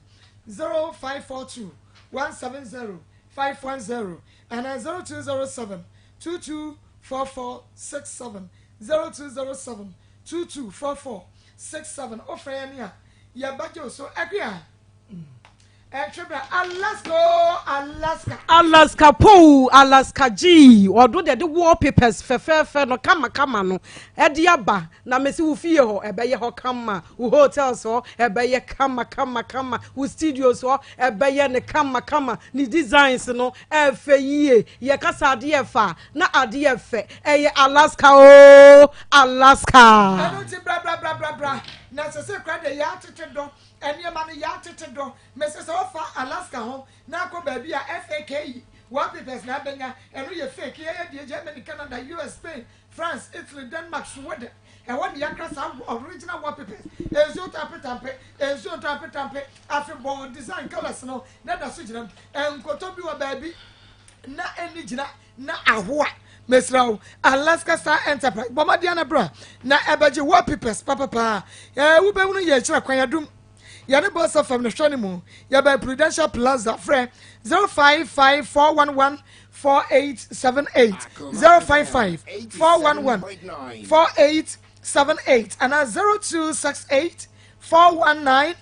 0542 170 510 anaa 0207 22 44 67, 0207 22 44 67. Wofrɛ yɛn a, yɛbɛgye wo so. Akua, ɛntwe bra Alaska o, Alaska. Alaska pow, Alaska G, ɔdo deɛ de wallpapers fɛfɛɛfɛ no kamakama no ɛde aba na mesi wo fie hɔ ɛbɛyɛ hɔ kama, wo hotels hɔ ɛbɛyɛ kama kama kama, wo studios hɔ ɛbɛyɛ ne kama kama, ne designs no ɛfɛ yie. Yɛkasa adeɛ fa na adeɛ fɛ, ɛyɛ Alaska o, Alaska. Ɛno nti bra bra bra bra bra na sese kora deɛ yɛatete dɔ nneɛma no, yɛatete dɔ. Mese sɛ wofa Alaska ho na akɔ baabi a fake wallpapers na abɛnya, ɛno yɛ fake. Yɛyɛ deɛ Germany, Canada, US, Spain, France, Italy, Denmark, Sweden, ɛhɔ ne yɛakra saa original wallpapers. Nsuo tɔ apetampe, nsuo ntɔ apetampe, afebɔɔ design colours no na da so gyina mu. Nkotɔ bi wɔ baabi na ɛni gyina na ahoa. Mesrɛ wo, Alaska Star Enterprise, bɔ mmɔden na bra na ɛbɛgye wallpapers papapaa. Ɛɛ, wobɛhunu yɛ akyerɛ kwan adum yɛne bɔsɛ fam no hwɛ no mu, yɛbɛn Prudential Plaza. Frɛ 055 411 4878, 055 411 4878 anaa 0268 419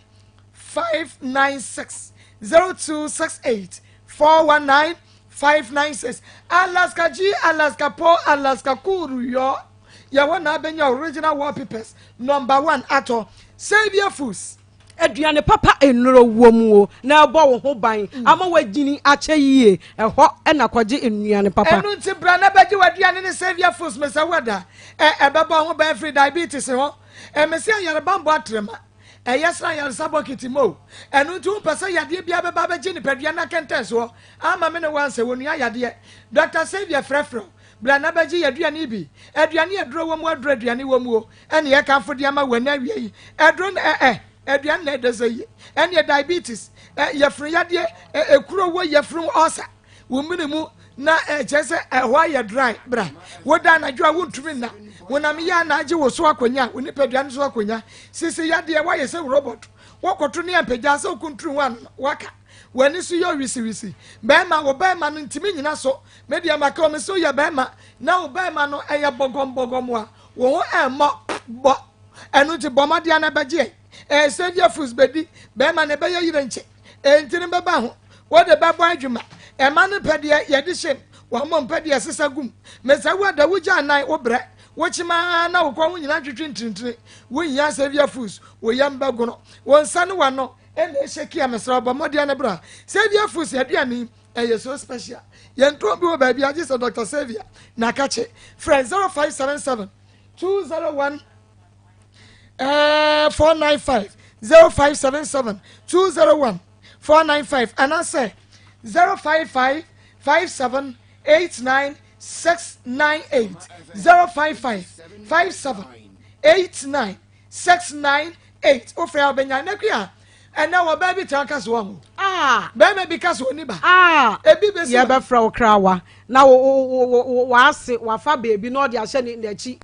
596, 0268 419 596. Alaska G, Alaska Po, Alaska Kuru yɔ yɛwɔ na abɛnya original wallpapers number one atɔ. Saviour Foods. Aduane papa nnuro wɔ mu o na ɛbɔ wo ho ban ama wagyini akyɛ yie. Ɛhɔ ɛna kɔgye nnuane papa. Ɛno nti bra na bɛgye w'aduane ne Saviour Foods. Mesɛ wada ɛ ɛbɛbɔ ho ban firi diabetes ho. Ɛmɛsi ayarebambɔ atrɛma ɛyɛ sra ayaresa bɔkiti mo. Ɛno nti wompɛ sɛ yadeɛ biara bɛba bɛgye nipadua no akɛntɛn soɔ ama me ne wansɛ wɔnua yadeɛ. Dr Saviour frɛfrɛ wo, bra na bɛgye yɛaduane bi. Aduane aduro wɔ mu, aduro aduane wɔ mu o, ɛne yɛkamfo de ama wɔ awie yi. Aduro no ɛ aduane na ɛdɛ sɛ yie. Ɛne diabetes ɛ yɛfunu yadeɛ ɛ ekuro wɔ yɛfunu ɔsa wo mene mu na ɛkyerɛ sɛ ɛhɔ ayɛ dry. Bra, woda anadwo a wontumi nna, wonam yɛ anagye wo so akonnwa, wo nipadua no so akonnwa sisi yadeɛ, woayɛ sɛ robot, wɔkɔto ne ampagya sɛ wokunturu ho ano waka w'ani so yɛ wisiwisi. Bɛrima, wo bɛrima no ntumi nyina so. Me deɛ maka omi so yɛ bɛrima na wo bɛrima no ɛyɛ bɔgɔmbɔgɔm a wo ho ɛmmɔ bɔ. Ɛno nti bɔ mmɔden na bɛgye ɛɛ Saviour Foods bɛdi. Bɛrima no ɛbɛyɛ yere nkyɛ ɛnti no bɛba ho wode bɛbɔ adwuma. Ɛma no pɛ deɛ yɛde hyɛm wɔn mo mpɛ deɛ sesa gum. Mesa wo ada wogya anan wo brɛ wokyimaa na wokɔ ho nyinaa twitwi ntirintiri. Wohia Saviour Foods, wo yam bɛgono, wo nsa ne w'ano ɛna ɛhyɛ kia. Mesrɛ bɔ mmɔden no bra. Saviour Foods aduane ɛyɛ so special. Yɛn tɔn bi wɔ baabi agye sɛ Dr Saviour na akakye. Frɛ 0577 201 495, 0577 201 495 anaasɛ 055 57 89 698, 055 57 89 698. Wofrɛ a wobɛnya. Ne kua ɛnɛ wɔ bɛɛ bi tena ka so wɔ ho bɛrima bi ka so oni ba ebi bɛsi. Yɛbɛfrɛ wo krawa na wo waase wafa beebi na ɔde ahyɛ ne n'akyi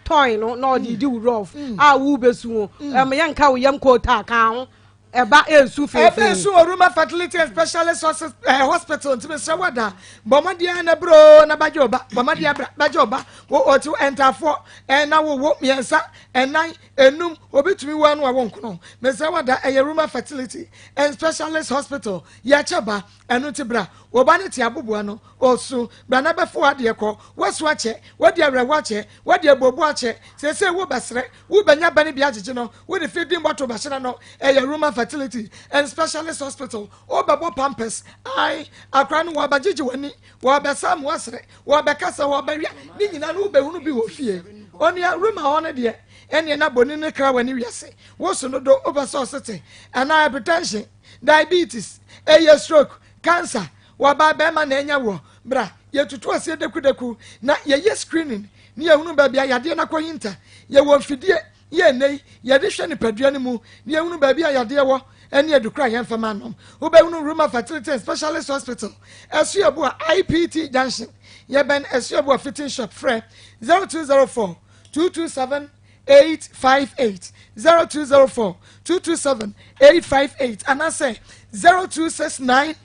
tɔn no na ɔde di wo rough a wo bɛsu ho ɛmɛ yɛnka wo yam koota kan ho ɛba esu feefee. Ɛbɛ esu Oruma Fertility and Specialist Hospital. Ntumi sɛ wada bɔnmɔden na bro na bagye ɔba, bɔnmɔden abra bagye ɔba. Wo ɔti ɛntaafoɔ ɛna wo wo mmiɛnsa ɛnan enum obi tumi wo ano a wo nkono. Mesɛ wada ɛyɛ Ruma Fertility and Specialist Hospital. Yɛkyɛ ba. Ɛno ti bra, wɔba ne te aboboa no ɔsu. Bra na bɛfo adeɛ kɔ. Wasu akyɛ, wadi awerɛho akyɛ, wadi abobo akyɛ. Seesei wo bɛsrɛ wo bɛnya ba ne bi agyegye no, wode feeding bottle bɛhyɛ no. Ɛyɛ Ruma Fertility and Specialist Hospital. Wobɛbɔ pampers ai akora no wɔbɛgyegye w'ani, wɔbɛsa mu asrɛ, wɔbɛkasa, wɔbɛwia ne nyinaa no wobɛhunu bi wɔ fie. Onua Ruma hɔ no deɛ ɛneɛ na bɔni ne kra w'ani wiase woso no do. Wopɛ sɛ ɔsete anaa hypertension, diabetes, ɛyɛ stroke, cancer, wɔba bɛrima na ɛnya wɔ bra yɛtutu aseɛ dekudeku na yɛyɛ screening ne yɛhunu baabi a yadeɛ no akɔhinta. Yɛwɔ mfidie yɛ nnɛ yi yɛde hwɛ nipadua no mu ne yɛhunu baabi a yadeɛ wɔ ɛne adukura yɛn fama nom. Wobɛhunu Ruma Fertility and Specialist Hospital, Asuabu a IPT Junction, yɛbɛn Asuabu a fitting shop. Frɛ 0204 227 858, 0204 227 858 anaasɛ 0269.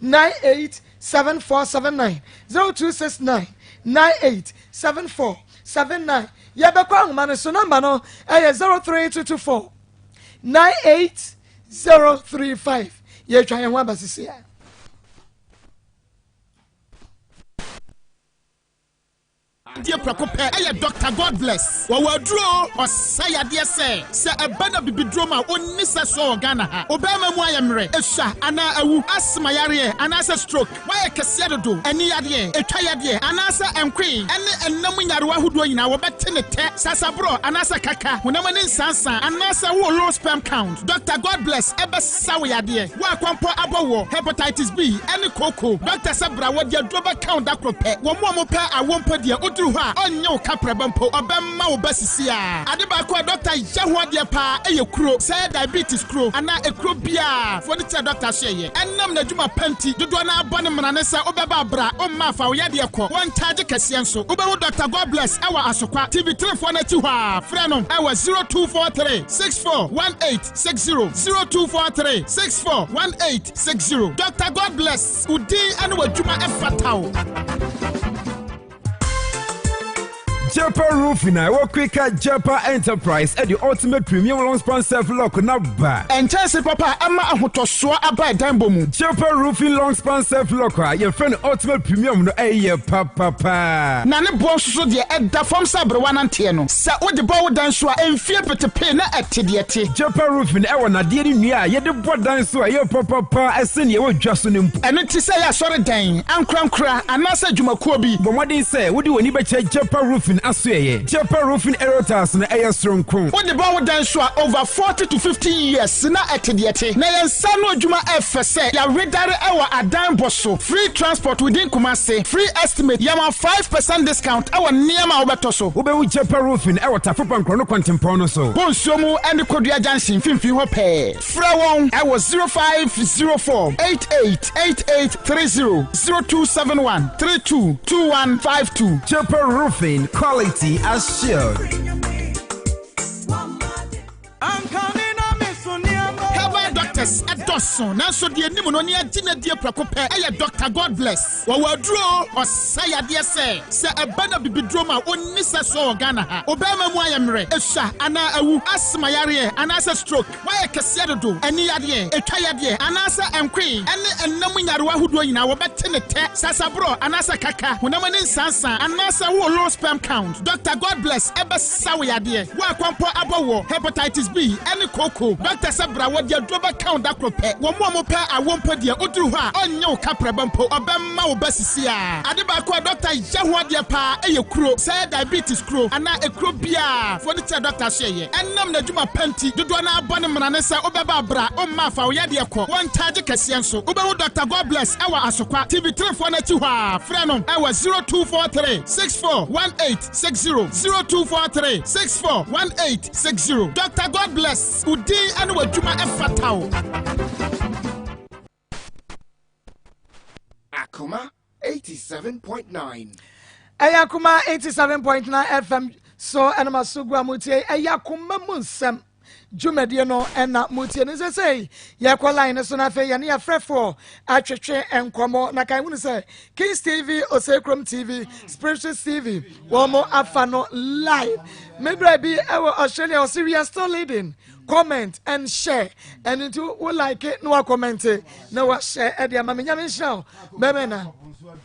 98 7479 0269 98 7479 Yɛbɛkɔ ahoma no so nɔmba no ɛyɛ 03224 98035 Yɛtwa yɛn ho aba sisi a. Adeɛ prɛko pɛ ɛyɛ Doctor Godbless. Wɔwɔ aduro o, ɔsa yadeɛ sɛ, sɛ ɛba no abibiduro mu a ɔnni sɛsoɔ wɔ Ghana ha. Obɛɛma mu ayɛ mmerɛ, esua anaa awu, asthma yareɛ anaasɛ stroke, woayɛ kɛseɛ dodo, ani yadeɛ, etwa yadeɛ anaasɛ nkoe ɛne ɛnna mu nyarewa ahodoɔ nyinaa wɔbɛte ne tɛ, sasaborɔ anaasɛ kaka, honam ani nsansa anaasɛ wowɔ low sperm count. Doctor Godbless ɛbɛsa wo yadeɛ. Wo akɔmpɔ abɔ woɔ, hepatitis B ɛne kooko. Doctor sɛ bra wɔde aduro bɛka wo da koro pɛ. Wɔn a wɔpɛ awoɔ mpo deɛ woduru hɔ a ɔnnye wo kaprɛba mpo, ɔbɛma wo ba sisiaa. Ade baako a dɔkta yɛ ho adeɛ paa yɛ kuro, sɛ ɛyɛ diabetes kuro anaa ekuro biara, fo no kyerɛ dɔkta so ɛyɛ. Ɛnam n'adwuma pa nti, dodoɔ no ara bɔ ne mmara ne sɛ wobɛba a bra, womma a fa wo yadeɛ kɔ. Wɔnkyagye kɛseɛ nso. Wobɛhu Dɔkta Godbless wɔ Asokwa, TV three foɔ no akyi hɔ ara. Frɛ no wɔ 0243 64 18 60, 0243 64 18 60. Dɔkta Godbless. Wo din ne w'adwuma fata wo. Jepa Roofing a ɛwɔ Quaker Jepa Enterprise de Ultimate Premium Long Span Self Lock na ba. Nkyɛnse papa a ɛma ahotɔsoɔ aba ɛdan bɔ mu. Jepa Roofing Long Span Self Lock a yɛfrɛ no Ultimate Premium no ɛyɛ papapa. Na ne boɔ nso so deɛ ɛda fam sɛ aberewa nanteɛ no. Sɛ wode bɔ wo dan so a, mfie petepee na ɛte deɛ ɛte. Jepa Roofing ɛwɔ nnadeɛ ne nnua a yɛde bɔ dan so a ɛyɛ papapa sen nea ɛwɔ dwa so no mpo. Ɛno nti sɛ ɛyɛ asɔredan, ankorankora, anaasɛ adwumakuo bi. Bɔ mmɔden sɛ wode w'ani bɛkyerɛ Jepa Roofing asoɛeɛ. Jepa Roofing Aerial Tiles no, ɛyɛ soronko. Wode bɔ wo dan so a, over 40 to 50 years na ɛte deɛ ɛte. Na yɛn nsa ano adwuma ɛfɛ sɛ yɛawedare wɔ adan bɔ so. Free transport within Kumasi, free estimate, yɛma 5 percent discount wɔ nneɛma a wobɛtɔ so. Wobɛhu Jepa Roofing wɔ Tafo Pankorɔ no kwantempɔn no so. Bonsuo mu ne Kodua Junction mfimfini hɔ pɛɛ. Frɛ wɔn wɔ 0504 88 8830, 0271 32 2152. Jepa Roofing, quality assured. Herbal doctors dɔso nanso deɛ anim no ne agye no adie prɛko pɛ ɛyɛ Doctor Godbless. Wɔwɔ aduro ɔsa yadeɛ sɛ sɛ ɛba no abibiduro ma ɔnni sɛ soɔ wɔ Ghana ha. Obɛɛma mu ayɛ mmerɛ, esua anaa awu, asthma yareɛ anaasɛ stroke, woayɛ kɛseɛ dodo, ani yadeɛ, etwa yadeɛ anaasɛ nkoe ɛne ɛnna mu nyarewa ahodoɔ nyinaa wɔbɛte ne tɛ, sasaborɔ anaasɛ kaka, honam ani nsansa anaasɛ wowɔ low sperm count. Doctor Godbless ɛbɛsa wo yadeɛ. Wo akɔmpɔ abɔ woɔ, hepatitis B ɛne kooko. Doctor sɛ bra wɔde aduro bɛka wo da koro pɛ. Wɔn a wɔpɛ awoɔ mpo deɛ woduru hɔ a ɔnnye wo kaprɛba mpo, ɔbɛma wo ba sisiaa. Ade baako a doctor yɛ ho adeɛ paa ɛyɛ kuro, sɛ ɛyɛ diabetes kuro anaa ekuro biara, fo no kyerɛ doctor so ɛyɛ. Ɛnam n'adwuma pa nti, dodoɔ no ara bɔ ne mmara ne sɛ wobɛba a bra, womma a fa wo yadeɛ kɔ. Wɔnkyagye kɛseɛ nso. Wobɛhu Doctor Godbless ɛwɔ Asokwa, TV three foɔ no akyi hɔ ara. Frɛ no ɛwɔ 0243 64 18 60, 0243 64 18 60. Doctor Godbless, wo din ne w'adwuma ɛfata wo. Akoma 87.9. Ɛyɛ Akoma 87.9 FM so ɛna ma so gu a motie ɛyɛ akoma mu nsɛm dwumadie no ɛna motie no sɛsɛi yɛkɔ line no so no afei yɛne yɛfrɛfoɔ atwetwe nkɔmmɔ na kan hunu sɛ Kings TV, Oseikrom TV, Spiritual TV wɔn mo afa no live me berɛ bi ɛwɔ Australia ɔse we are still leading comment and share ɛno nti wo like na wa comment na wa share ɛde ama me nyame nhyira wo bɛmɛ na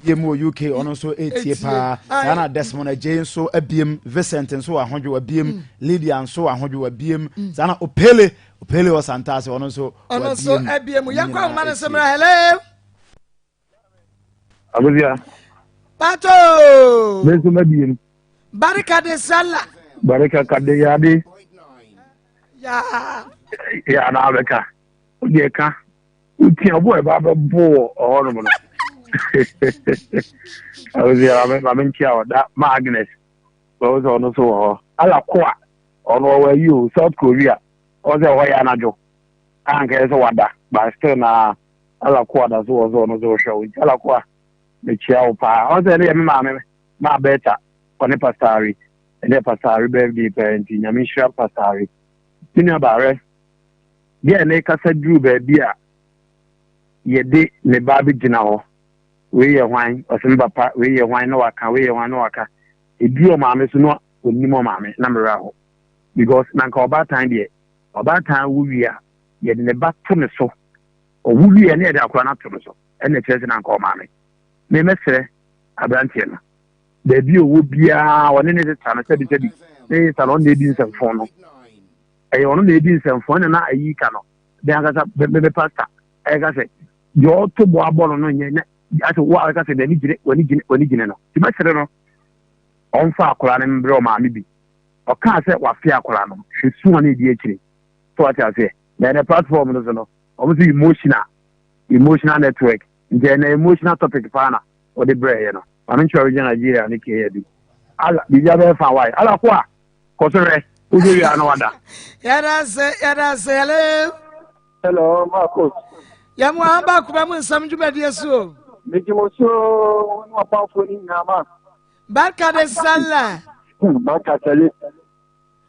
biem wɔ uk ɔno nso ɛtie paa saa na desmond agyei nso abiem vincent nso wɔ ahodwo abiem mm. lydia nso wɔ ahodwo abiem mm. saa na opele opele wɔ santase ɔno nso ɔno nso abiem yɛnkɔ ahoma no so mmra hello Agosia. Pato. Me nso mabiem. Barika de sala. Barika kade yade. Ya. Ya na abɛka. Wodeɛ ka. Wotia bo a ɛba bɛbo wɔ ɔhɔnom no. Agosia ma menkyia wɔ da ma Agnes. Bɛwo sɛ ɔno nso wɔ hɔ. Ala koa ɔno ɔwɔ ayi o South Korea. Ɔwɔ sɛ ɔhɔ yɛ anadwo. Anka yɛ sɛ wada but still na Ala Koa da so wɔ sɛ ɔno nso wohwɛ wo nti Ala Koa mekyia wo paa ɔn sɛ ɛne yɛ me maame maa Bertha ɔne Pastor Ari ɛne yɛ Pastor Ari birthday pɛɛ nti nyame nhyira Pastor Ari me nua baarɛ deɛ ne kasa duru baabi a yɛde ne ba abɛgyina hɔ, wei yɛ hwan, ɔse me papa, wei yɛ hwan na waka, wei yɛ hwan na waka. Ɛduru ɔmaame so na ɔnnim ɔmaame na me werɛ aho. Because na nka ɔbaatan deɛ, ɔbaatan wo wie a, yɛde ne ba to ne so. Ɔwo wie a na yɛde akwadaa no ato no so. Ɛna ɛkyerɛ sɛ na nka ɔmaame. Me mɛsrɛ aberanteɛ no, baabi a ɔwɔ biara ɔne ne sesa no sɛbisɛbi, ne sesa no ɔno na ɛdi nsɛmfo no. Ɛyɛ ɔno na ɛdi nsɛmfo ɛna na ayi ka no. Me ankasa me me pastor ɛka sɛ deɛ ɔto bɔ abɔ no no nyɛ na asɛ wo a ɛka sɛ n'ani gyene w'ani gyene w'ani gyene no. Nti mɛsrɛ no ɔmfa akwadaa no mbrɛ ɔmaame bi. Ɔkaa sɛ wafe akwadaa no, hwɛ su a na ɛdi akyire. So wate aseɛ? Na ɛnɛ platform no so no, wɔn nso emotional emotional network nti ɛnɛ emotional topic paa na wɔde brɛɛ yɛ no. Maame nkyerɛ original Nigeria ne kɛyɛ bi. Ala biribi abɛyɛ fa wae. Ala ko a kɔ so hwɛ wohwɛ wie a na wada. Yɛda ase yɛda ase hello. Hello Marcos. Yɛn mu aba akoma mu nsɛm dwumadie so o. Megye mo so wo ne w'apamfoɔ no nyinaa ma. Barka de sallah. Barka chale.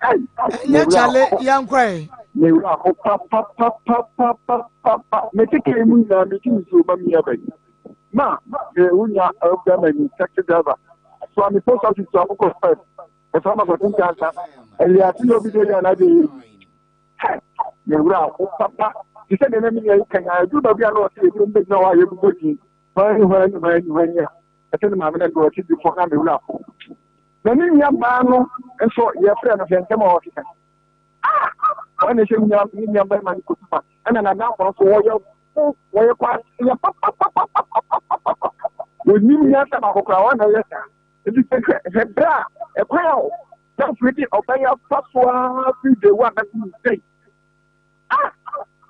Ɛnyɛ chale yɛnkɔe. Me wura ho papapapapapapa. Mete kaa mu nyinaa medi nsuo ma mi aba yi. Ma me wo nua bɛma ni taxi driver. So me post office so akokɔ first. Ɛfa ma kɔte nkansa. Ɛyɛ ase na obi de yɛ anadwo yi. Hɛ! Me wura ho papa. Te sɛ deɛ na me nua yi kan a ɛduru baabi a na ɔte ebinom bɛgyina hɔ a yɛbobɔ din. Hwan hwan hwan hwan a. Ɛsɛ ne maame no de ɔte bi fɔ na me wura ho. Na ne nua baa no nso yɛfrɛ no hwɛ nsɛm a ɔkeka. Ah! Ɔno na ɛhyɛ nua ne nua barima no kotuma. Ɛna n'adamfo no nso wɔyɛ wɔyɛ kwaseɛ papapapapapapapa. Wɔnim nyansa baako koraa wɔn na ɛyɛ saa. Nti sɛ hwɛ hwɛ berɛ a ɛkwan a damfo de ɔbɛn afa so ara firi day one bɛto ne sei. Ah!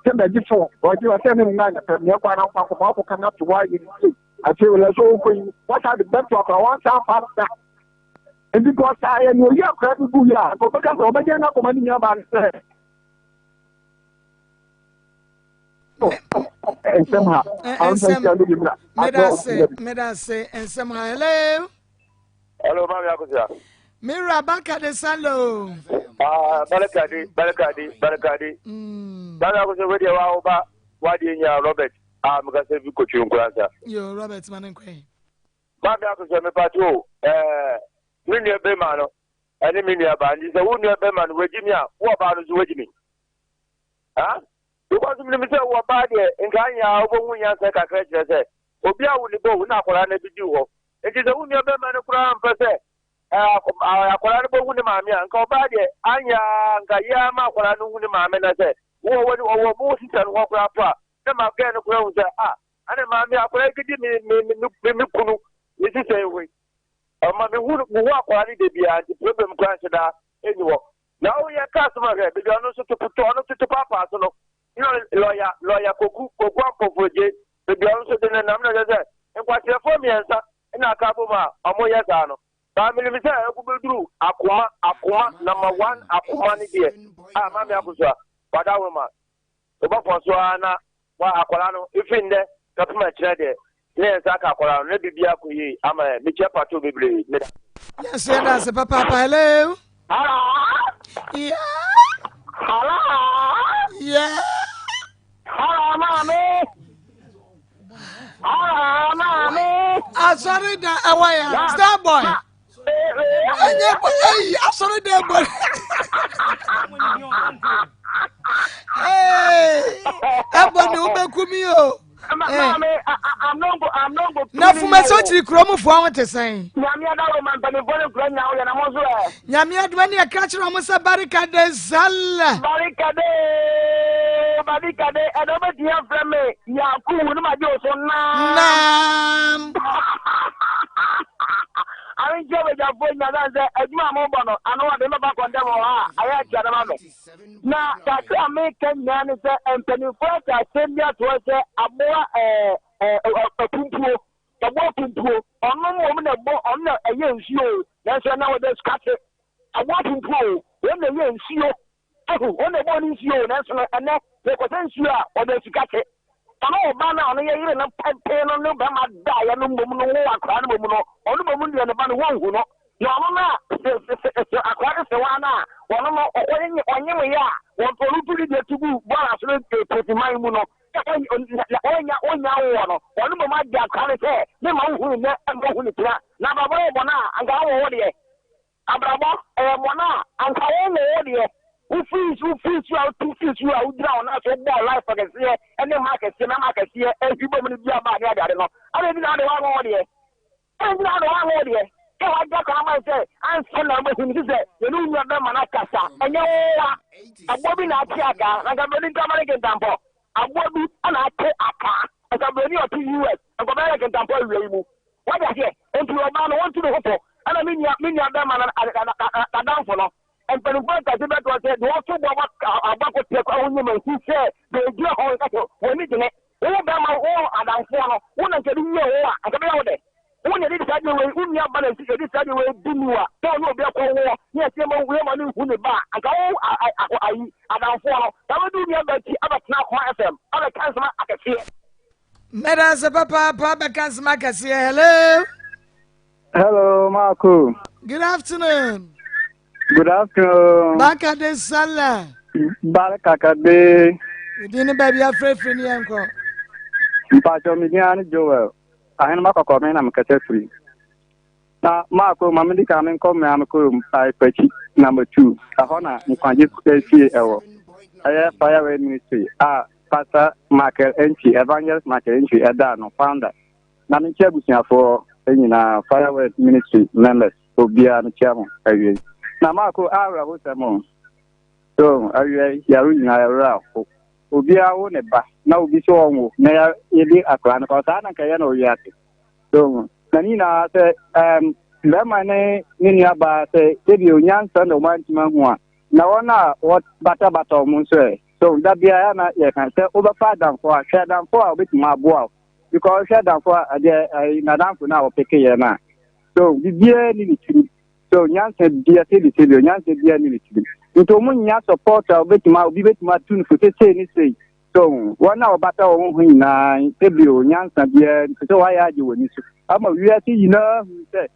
Sɛ bɛgye fo ɔgye ɔsɛ ne nna nyɛ pɛ meɛ kɔ ara nkɔ akɔma akɔka no ato hɔ ayɛ ne sei. Afei wɔlɛ sɛ ɔkɔ yi wɔsa de bɛto akora wɔnsa afa da. Nti kɔ ɔsa yɛ ne oyi akora bi gu yɛ a nka ɔbɛka sɛ ɔbɛgye no akɔma ne nua baa no sɛ nsɛm ha nsɛm medase nsɛm ha hello hello maame akosia mira barka de salo ah barka de barka de barka de mm. maame akosia wei deɛ wa wo ba wadeɛ nya robert a ah, mekasa fi kotwi nkoransa yo robert ma ne nkwan maame akosia mepate o ɛɛ me nua bɛma no ɛne me nua baa nti sɛ wo nua bɛma no wagyi mi a wo ɔbaa no nso wagyi mi ha Because menim sɛ wo ɔbaa deɛ nka anyɛ a wobɛhu nyansa kakra kyerɛ sɛ obi awo ne bɔ wo na akwadaa no abɛdi hɔ. Nti sɛ wo nua bɛrima no koraa mpɛ sɛ akwadaa no bɛhu ne maame a, nka ɔbaa deɛ anyɛ a nka yɛ ara ma akwadaa no hu ne maame na sɛ wowɔ wɔ ɔwɔ mo sista no hɔ koraa po a na ma gɛɛ no koraa hu sɛ ah ɛne maame akwadaa yi kɛdi me me me me kunu ne sista yi hɔ yi. Ɔma mehu mehu akwadaa no da biara nti problem koraa nhyɛ da ɛnni hɔ. Na wo yɛ kaa soma hwɛ baabi ɔno nso toto ɔno toto paapaa so no na lɔya lɔya koku koku ampɔfo gye baabi ɔno nso de ne nam na kyerɛ sɛ nkwaseɛfoɔ mmiɛnsa na aka abom a ɔmo yɛ saa no baa menim sɛ ɛko bɛduru akoma akoma number one akoma ne deɛ a maame akosoa wada woroma Wobɛkɔ so ara na wa akwadaa no efi ndɛ kɔpem ɛkyerɛ deɛ ne yɛn nsa aka akwadaa no na biribiara akɔ yie ama yɛn. Mekyia patrol bebree. Meda ase. Yɛn nso yɛda ase papaapa. Hello. Hello. Yeah. Hello. Yeah. Hello, maame. Hello, maame. Asɔre da ɛwɔ yɛ star boy. Ɛnyɛ bɔ ɛyi asɔre da ɛbɔ. Ɛbɔ ne wobɛku mi o. Na fumasi okyiri kurom foɔ ho te sɛn. Nyame adaworo ma mpanimfoɔ ne nkura nyinaa woyɛ na mo nso ɛ. Nyame adoma ne ɛka kyerɛ wɔn sɛ barika de zala. Barika de barika de ɛdɛ wobɛtumi afrɛ me Yakubu ne magye wo so naam. Naam. Arenkyɛ badwafoɔ nyina sane sɛ adwuma a mobɔ no ano ɔde mɛba kɔndɛm wɔ hɔ a ayɛ atua no ma me. Na kakra a meka nyinaa ne sɛ mpanimfoɔ aka asɛm bi ato hɔ sɛ aboa ɛɛ ɛɛ apumpuo aboa pumpuo ɔno mmom na ɛbɔ ɔno na ɛyɛ nsuo o nanso ɛnna wɔde sukate aboa pumpuo o wɔn na ɛyɛ nsuo Ahu, wɔn na ɛbɔɔ ne nsuo o, nanso no, ɛnnɛ, yɛkɔsɛ nsuo a, ɔde asukate. Ɔno ɔbaa no a ɔno yɛ yere no pɛmpee no ne bɛrima daeɛ no mmom no woo akwadaa no mmom no, ɔno mmom deɛ ne ba no wɔnhu no. Na ɔno no a, sɛ, sɛ, sɛ akwadaa no sewaa no a, ɔno no, ɔkɔnye, ɔnyemeeɛ a, ɔno tu ne deɛ to gu bɔɔla so no, Potiman mu no. Ɔnya ɔnya woɔ no, ɔno mmom agye akora no sɛ mema wohu ne nnɛ ɛma wohu ne tena. Na abrabɔ yɛ bɔne a, anka wowɔ wo deɛ. Abrabɔ ɛyɛ bɔne a, anka wowɔ wo deɛ. Wofiri nsu wofiri nsu a wotu firi nsu a wogyina wo nan so wobɔɔ life akɛseɛ ɛne mma akɛseɛ mmarima akɛseɛ ɛhwi bɔ mu ne dua baa ne adeade no. Adɛn nti na wode woanwo wo deɛ? Adɛn nti na wode woanwo wo deɛ? Sɛ wagya kwan ama sɛ ansa na wobɛhu no, sɛ yɛne wo nua bɛma no akasa, ɛnyɛ wo wa. Aboa bi na ate aka, na nka buroni nka ma ne kentampɔ. Aboa bi na ate aka, nka buroni a ɔte US, nka ɔbɛyɛ ne kentampɔ awia yi mu. Wate aseɛ? Enti ɔbaa no, wɔntu ne ho fo. Ɛna me nua, me nua bɛma no, n'adamfo no, mpanimfoɔ nkase bɛtoɔ sɛ, deɛ ɔto boɔ abɔ akɔtia kɔ ahonya ma hu sɛ deɛ ɔgyina hɔ nka sɛ wɔn ani gyene. Wo bɛrima, wo adamfoɔ no, wo na nka ebi yɛ wo a, anka ɛbɛyɛ wo dɛ. Wo na yɛde saa adeɛ wei, wo nua ba na yɛde saa adeɛ wei di ni a, sɛ ɔne obi akɔ woɔ, ne yɛsɛ yɛma wo, yɛma no nhu ne ba a, anka wo ayi, adamfoɔ no, saa bɛdi wo nua ba akyi abɛtena Akoma FM, abɛka nsɛm akɛseɛ. Mɛda ase papaapa bɛka nsɛm akɛseɛ. Hello. Hello, Marco. Good afternoon. Good afternoon. Barka de Salah. Barka kade. Within ne baabi afrɛfrɛ ni yɛnkɔ. Mpatsɔ mi din ne Joel. Ahenema kɔkɔɔ me na mekasa firi. Na maako ma medi kan menkɔ mmea me kurom Aipakyi number 2. Ɛhɔ na nkwagye fie ɛwɔ. Ɛyɛ Fireway Ministry a Pastor Michael Entwi, Evangelist Michael Entwi ɛda no founder. Na menkyia abusuafoɔ nyinaa Fireway Ministry members obiara mekyia mo awiei. Na maako awerɛhosɛm o. So awiei yare nyinaa yɛwerɛ aho. Obiara wo ne ba na obi sɛ ɔnwo na yɛde akwadaa no kɔ saa na nka ɛyɛ na ɔwi ase. So na ne nyinaa sɛ ɛɛm bɛrima ne ne nua baa sɛ ebi onyansa na wɔn antumi ahu a na wɔn a wɔbatabata wɔn nso ɛ. So da biara na yɛka sɛ wobɛfa adamfo a hwɛ adamfo a obetumi aboa wo because hwɛ adamfo a adeɛ ɛyi n'adamfo no a wɔpeke yɛ no a so biribiara ni ne tirim. So nyansa bia sɛbi sɛbi o nyansa bia ni ne tirim. Nti wɔn nya support a obetuma obi betuma atu no fo sɛ sei ne sei. So wɔn a wɔbata wɔn ho nyinaa sɛbi o nyansa bia nti sɛ wɔayɛ agye wɔn ani so ama wiase nyinaa hu sɛ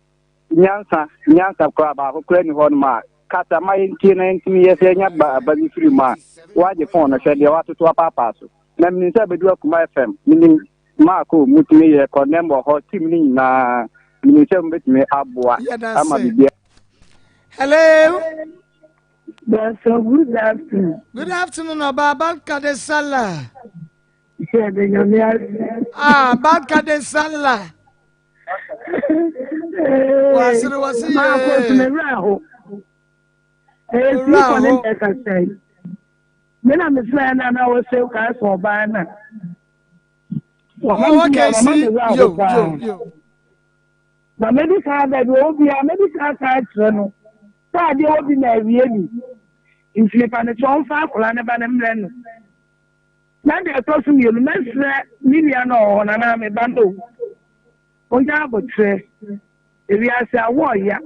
nyansa nyansa koraa baako koraa ni hɔ nom a kasa ma yɛntie na yɛntumi yɛ sɛ yɛnya ba ba bi firi mu a wɔagye fon no hwɛ deɛ wɔatoto apaapaa so na menim sɛ bɛdu akuma fm menim Marko mutumi yɛ kɔnɛm wɔ hɔ team no nyinaa menim sɛ mobɛtumi aboa ama biribia. Hello. Pastor, good afternoon. Good afternoon, Ọba Barka de Salah. Ah, Barka de Salah. Wasere wase yee. Maako sumewura ho. Ɛyɛ sii kɔ ne ɛkasa yi. Me na mesrɛ na na wɔsɛ kaa sɛ ɔbaa na. Oh, okay, see. Yo, yo, yo. Na medi kan baabi wɔ biara medi kan kan akyerɛ no sɛ adeɛ wɔ bi na awie bi nti nipa no kyɛ ɔmfa akwadaa no ba no mmerɛ no na deɛ ɛtɔ so mmienu mɛsrɛ me nua no ɔwɔ hɔ no anaa me ba no ɔnya abotrɛ ewiase awɔ ɔya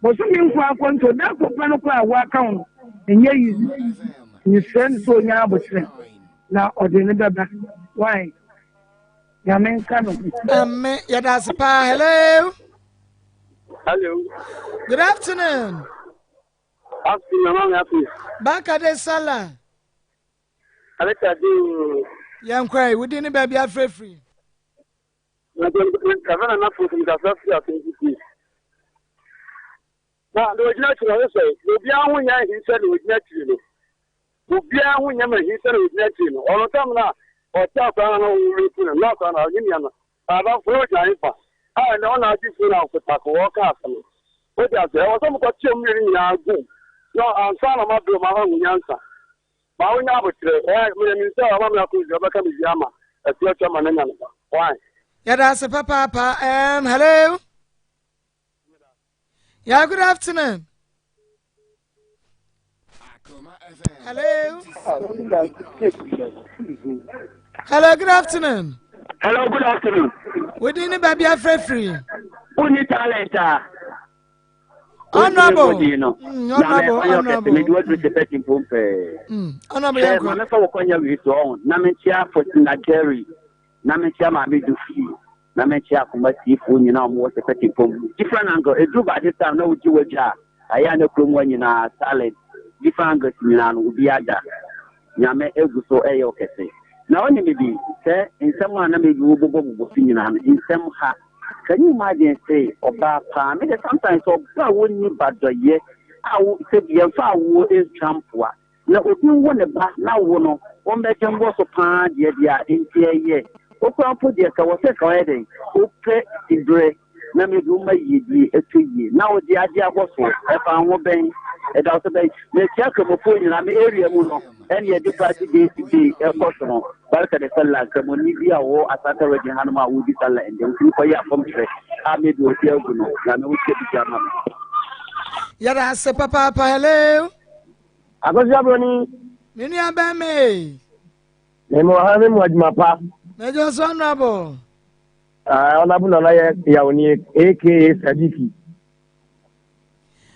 bosome nko akɔnto da ko pɛ no koraa awo aka ho ɛnyɛ yi mesrɛ no sɛ ɔnya abotrɛ na ɔde ne bɛba why nyame nka no ho. Ame yɛda ase paa hello. Hello. Good afternoon. Afternoon, mama afi. Barka de sala. Aleka di. Yɛn kɔ yi, wodi ne baabi afirafiri. Kafa na nafo firi kafa firi afei Na deɛ ɔgyina akyiri no, ɔyɛ sɛe. Na obiara ho nyɛ ahi sɛ deɛ ɔgyina akyiri no. Obiara ho nyɛ ma ahi sɛ deɛ ɔgyina akyiri no. Ɔno tam no a ɔte akwadaa no na ɔrepu no, na akwadaa no ɔnye nua no. Adamfo no ɔgyina hefa? A ɛnɛ ɔna agye funu no a ɔkotako ɔreka asɛm no. Wote aseɛ? Ɛwɔ sɛ mokɔte wɔn mmienu nyinaa gu mu na ansa na moabrɛ wɔn ahu nyansa. Ma wonya aboterɛ. Ɛɛ, meyɛ menim sɛ ɔma me akɔnhyia ɔbɛka me wie ama atuatua ma no anya ne ba. Why? Yɛda ase papaapa. Um, hello. Yeah, good afternoon. Hello. Hello, good afternoon. Hello, good afternoon. We didn't baby afrefri. Who talent? Ah? Honorable. Mm, honorable, honorable. Me do what the betting pump. Honorable. Sɛ maame fa wɔ kɔnya wei so ɔho na menkyia Faustina Jerry na menkyia maame Dufi na menkyia akoma tiefoɔ nyinaa ɔmo wɔ sɛpɛte pom different angle ɛduru by this time na wogye w'adwa a ɛyɛ a na kurom hɔ nyinaa silent different angles nyinaa no obi ada nyame egu so ɛyɛ ɔkɛse. Na wonim bi, sɛ nsɛm a na maybe wobobɔ bobɔ so nyinaa no, nsɛm ha. Can you imagine se ɔbaa paa, me de sometimes ɔbaa a wonni badɔyɛ a wo sɛ bi yɛmfa awoɔ ntwa mpoa, na obi nwo ne ba na wo no wommɛgye mbɔ so paa deɛ deɛ a nti ɛyɛ wo koraa mpo deɛ ka wɔ sɛ nka woyɛ dɛn wopɛ siberɛ na maybe woma yiedie ɛtɔ yie na wode agye abɔ so ɛfa ho bɛn ɛda wo so bɛn mekyia kramofoɔ nyinaa me area mu no ɛne yɛde party day to day ɛkɔ so no barka da sallah kramoni bi a wɔ asante region hanom a wodi sallah ɛndɛ wotumi kɔyɛ afɔmkyerɛ a maybe wɔde agu no nyame wohyɛ bi ama me. Yɛda ase papaapa hello. Akwasi Abroni. Me nua bɛn me. Me mo ha me mo adwuma pa. Mejɔ so honorable. Ah, honorable nana yɛ yawoni aka Sadiki.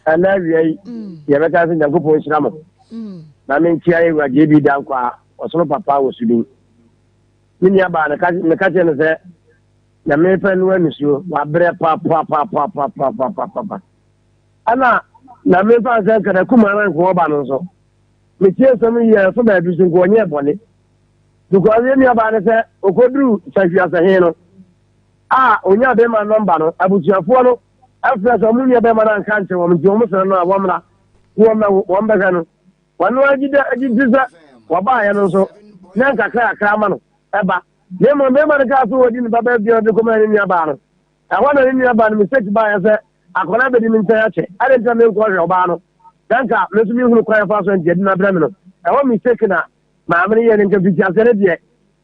Ɛnna awia yi mm. yɛbɛka sɛ Nyankopɔn nhyira mo. Mm. Na menkyia yɛ wura JB Dankwa ɔsono papa wɔ Sudin. Me nua baa no meka kyerɛ no sɛ Nyame pɛ no anusuo wabrɛ papapapapapapapa. Ɛna na memfa sɛ nkada kumaa na nko ɔba no nso. Metie nsɛm yi yɛ ɛso baabi so nko ɔnyɛ bɔne. Because yɛn nuabaa no sɛ ɔkɔduru sahwiasɛhe no a ɔnya bɛrima nɔmba no abusuafoɔ no afrɛ sɛ ɔmo nua bɛrima no anka nkyerɛ wɔn nti wɔn srɛ no a wɔmmra wɔn bɛ wɔn bɛhwɛ no. Wɔn agye dɛ agye di sɛ wɔbaayɛ no nso na nkakra kakra ama no ɛba. Na mmom bɛrima no kaa sɛ wɔdi ne babaa biara de kɔmaa ne nuabaa no. Ɛhɔ na ne nuabaa no mistake baeɛ sɛ akwadaa bɛdi me nkyɛn akyɛ. Adɛn nti na menkɔ hwɛ ɔbaa no? Na nka me nso menhunu kwan a ɛfa so nti yɛde no abrɛ me no. Ɛhɔ mistake na maame no yɛɛ no nka mfitiaseɛ no deɛ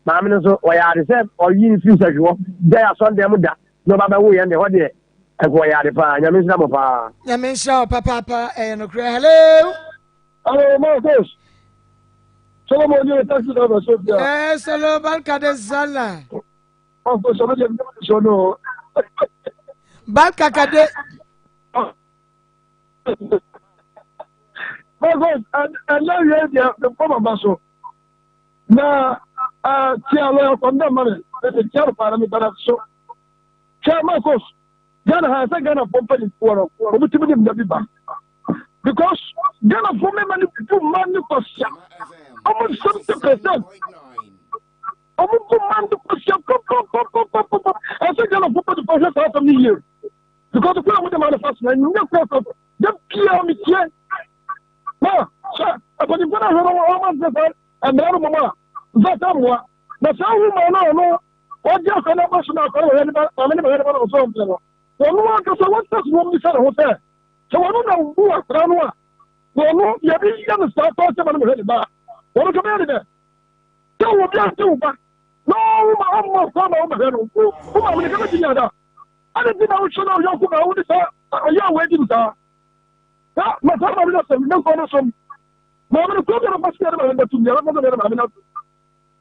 maame no nso ɔyɛ ade sɛ ɔyi no firi sahwi hɔ gyae asɔndɛn mu da na ɔba bɛwo yɛn deɛ ɛhɔ deɛ ɛnka ɔyɛ ade paa. Nyame nhyira mo paa. Nyame nhyira wo papaapa ɛyɛ nokorɛ. Hello. Hello, Marcos. Solomon ni taxi driver so bia. Eh, Solo barka de sallah. Marcos, so me so no. Barka kade. Marcos, ɛnna wie deɛ mebɔ maba so. Na tia lɔya kɔndɛ ma me, mede tia no paa na mebɛda so. Hwɛ Marcos, Ghana ha sɛ Ghana fo mpanimfoɔ no, wɔn tumi de mma bi ba. Because Ghana fo mmarima no bu mma no kwasia. Almost 70%. Wɔn bu mma no kwasia papapapapapa. Ɛsɛ Ghana fo mpanimfoɔ hwɛ saa asɛm no yie. Because kwan a wɔde ma no fa so no, ɛnyɛ kwan fa so. Da biara metie. Na sɛ mpanimfoɔ no ahwɛ no wɔn ama nsɛ saa mmara no mmom a, nsa sɛ mmoa. Na saa woman no a ɔno ɔgye akwa no aba so na akwa no wɔyɛ ne ba maame ne bɛyɛ ne ba na ɔsɔ ɔmpɛ no wɔn ankasa wɔn tɛsi wɔn bisa ne ho sɛ sɛ wɔn na wu akwadaa no a wɔn yɛde yɛ no saa paa sɛ ma no bɛhwɛ ne ba wɔn nso bɛyɛ ne dɛ sɛ wɔ bi ante wo ba na wɔn ma wɔn ma kwan ma wɔn bɛhwɛ no wo wo maame ne kama gyina ada ade ti na wohwɛ na ɔyɛ ɔko ma wo de saa ɔyɛ a wɔadi no saa na ma saa maame no asɛm ne nkɔɔ no som maame no kwan bi a bɛfa so yɛ ne maame bɛtum deɛ bɛfa so yɛ ne maame no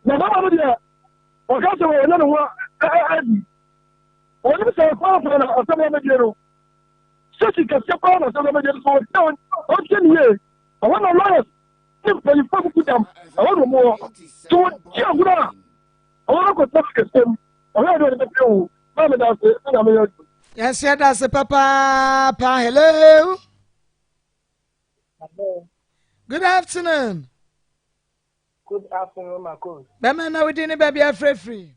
na maame no deɛ Ɔka sɛ wɔnyɛ ne ho adi. Wɔnim sɛ paa na asɛm a wɔbɛdie no, sɛsi kɛseɛ paa na asɛm a wɔbɛdie no, sɛ ɔtie ne yie. Ɛhɔ na lawyers ne mpanyinfoɔ kuku dam, ɛhɔ na wɔn wɔ. Sɛ wɔdi agorɔ a, wɔn akɔtena fi kɛseɛ mu. Ɔhwɛ adeɛ ɔde bɛpie wo. Maa meda ase, ne nyame yɛ adwuma. Yɛn nso yɛda ase papaapa. Hello. Hello. Good afternoon. Good afternoon, Marcos. Bɛma na wodi ne baabi afirafiri.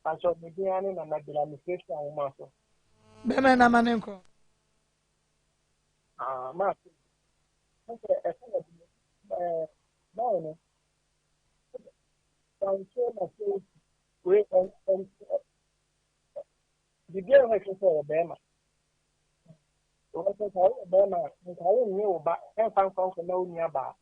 Pastor, me din ane Nana Bira, me firafiri ahoma so. Bɛma na ma ne nkɔ. Ah, ma, sɛ ɛsɛ na bi, ɛɛ, báwo no, sanso na so, wei, ɛn, ɛn, biribi a ɛhɔ ɛkyɛ sɛ ɔyɛ bɛrima. Wɔn sɛ sɛ ɔyɛ bɛrima a, nka wo nye wo ba, ɛnfa nkɔ nkɔ na wo nua baa.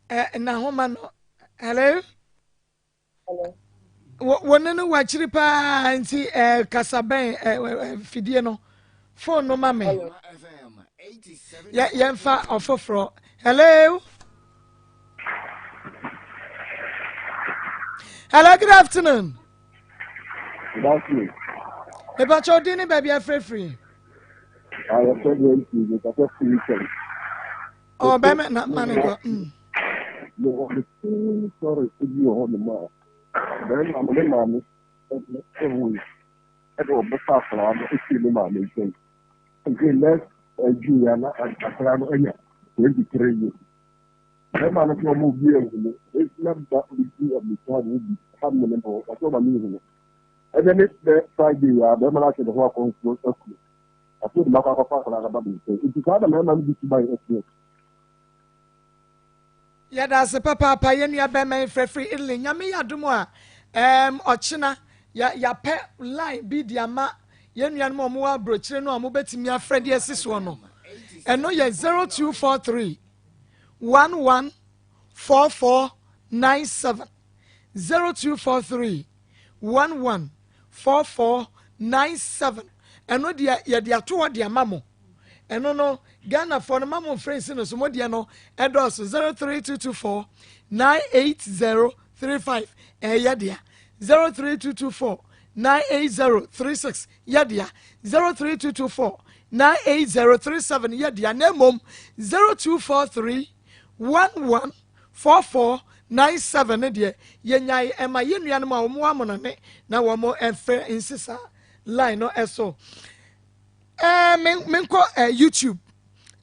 Eh, na homa no hello wo ne no wakyiri paa nti eh, kasa bɛn eh, eh, fidie no phone no ma me yɛmfa ɔfoforɔ hello hello good afternoon Good afternoon. Mepakyɛ wo din ne baabi afirafiri. Ayɛfɛ deɛ nti mepatɛ firi kyɛn. Ɔ bɛmɛ na ma ne kɔ. Mewɔ me same story bi wɔ hɔ nom a bɛrima no ne maame ɛwui ɛde ɔbɛfa akwadaa no efiri ne maame nkyɛn. Nti next adwuiɛ na akwadaa no anya 23 years. Bɛrima no sɛ ɔma obi anhu no, esi na ba bi abisa no bi ha me ne no, ɔsɛ ɔma me nhu no. Ɛnɛ ne bɛ Friday a bɛrima no ahyɛ ne ho akɔnfo aku. Afei de makɔ akɔfa akwadaa no aba me nkyɛn. Nti saa na mmarima no bi suban ɛteɛ. Yɛda ase papaapa yɛn nua bɛrima yi frɛ firi Italy. Nyame yɛ adom a ɛɛm ɔkyena yɛ yɛapɛ line bi de ama yɛn nuanom a wɔwɔ aburokyire no a wɔbɛtumi afrɛ de asi soɔ no. Ɛno yɛ 0243 11 4497 0243 11 4497 ɛno deɛ yɛde ato hɔ de ama mo. Ɛno no Ghanafoɔ no ma mo mfrɛ nsi no so mo deɛ no ɛdɔɔso 03224 98035 ɛyɛ dea 03224 98036 yɛ dea 03224 98037 yɛ dea na mmom 0243 11 4497 no deɛ yɛnyae ɛma yɛn nuanom a wɔn wɔ amonɔne na wɔn mfrɛ nsi saa line no ɛso. Ɛɛ me menkɔ ɛɛ YouTube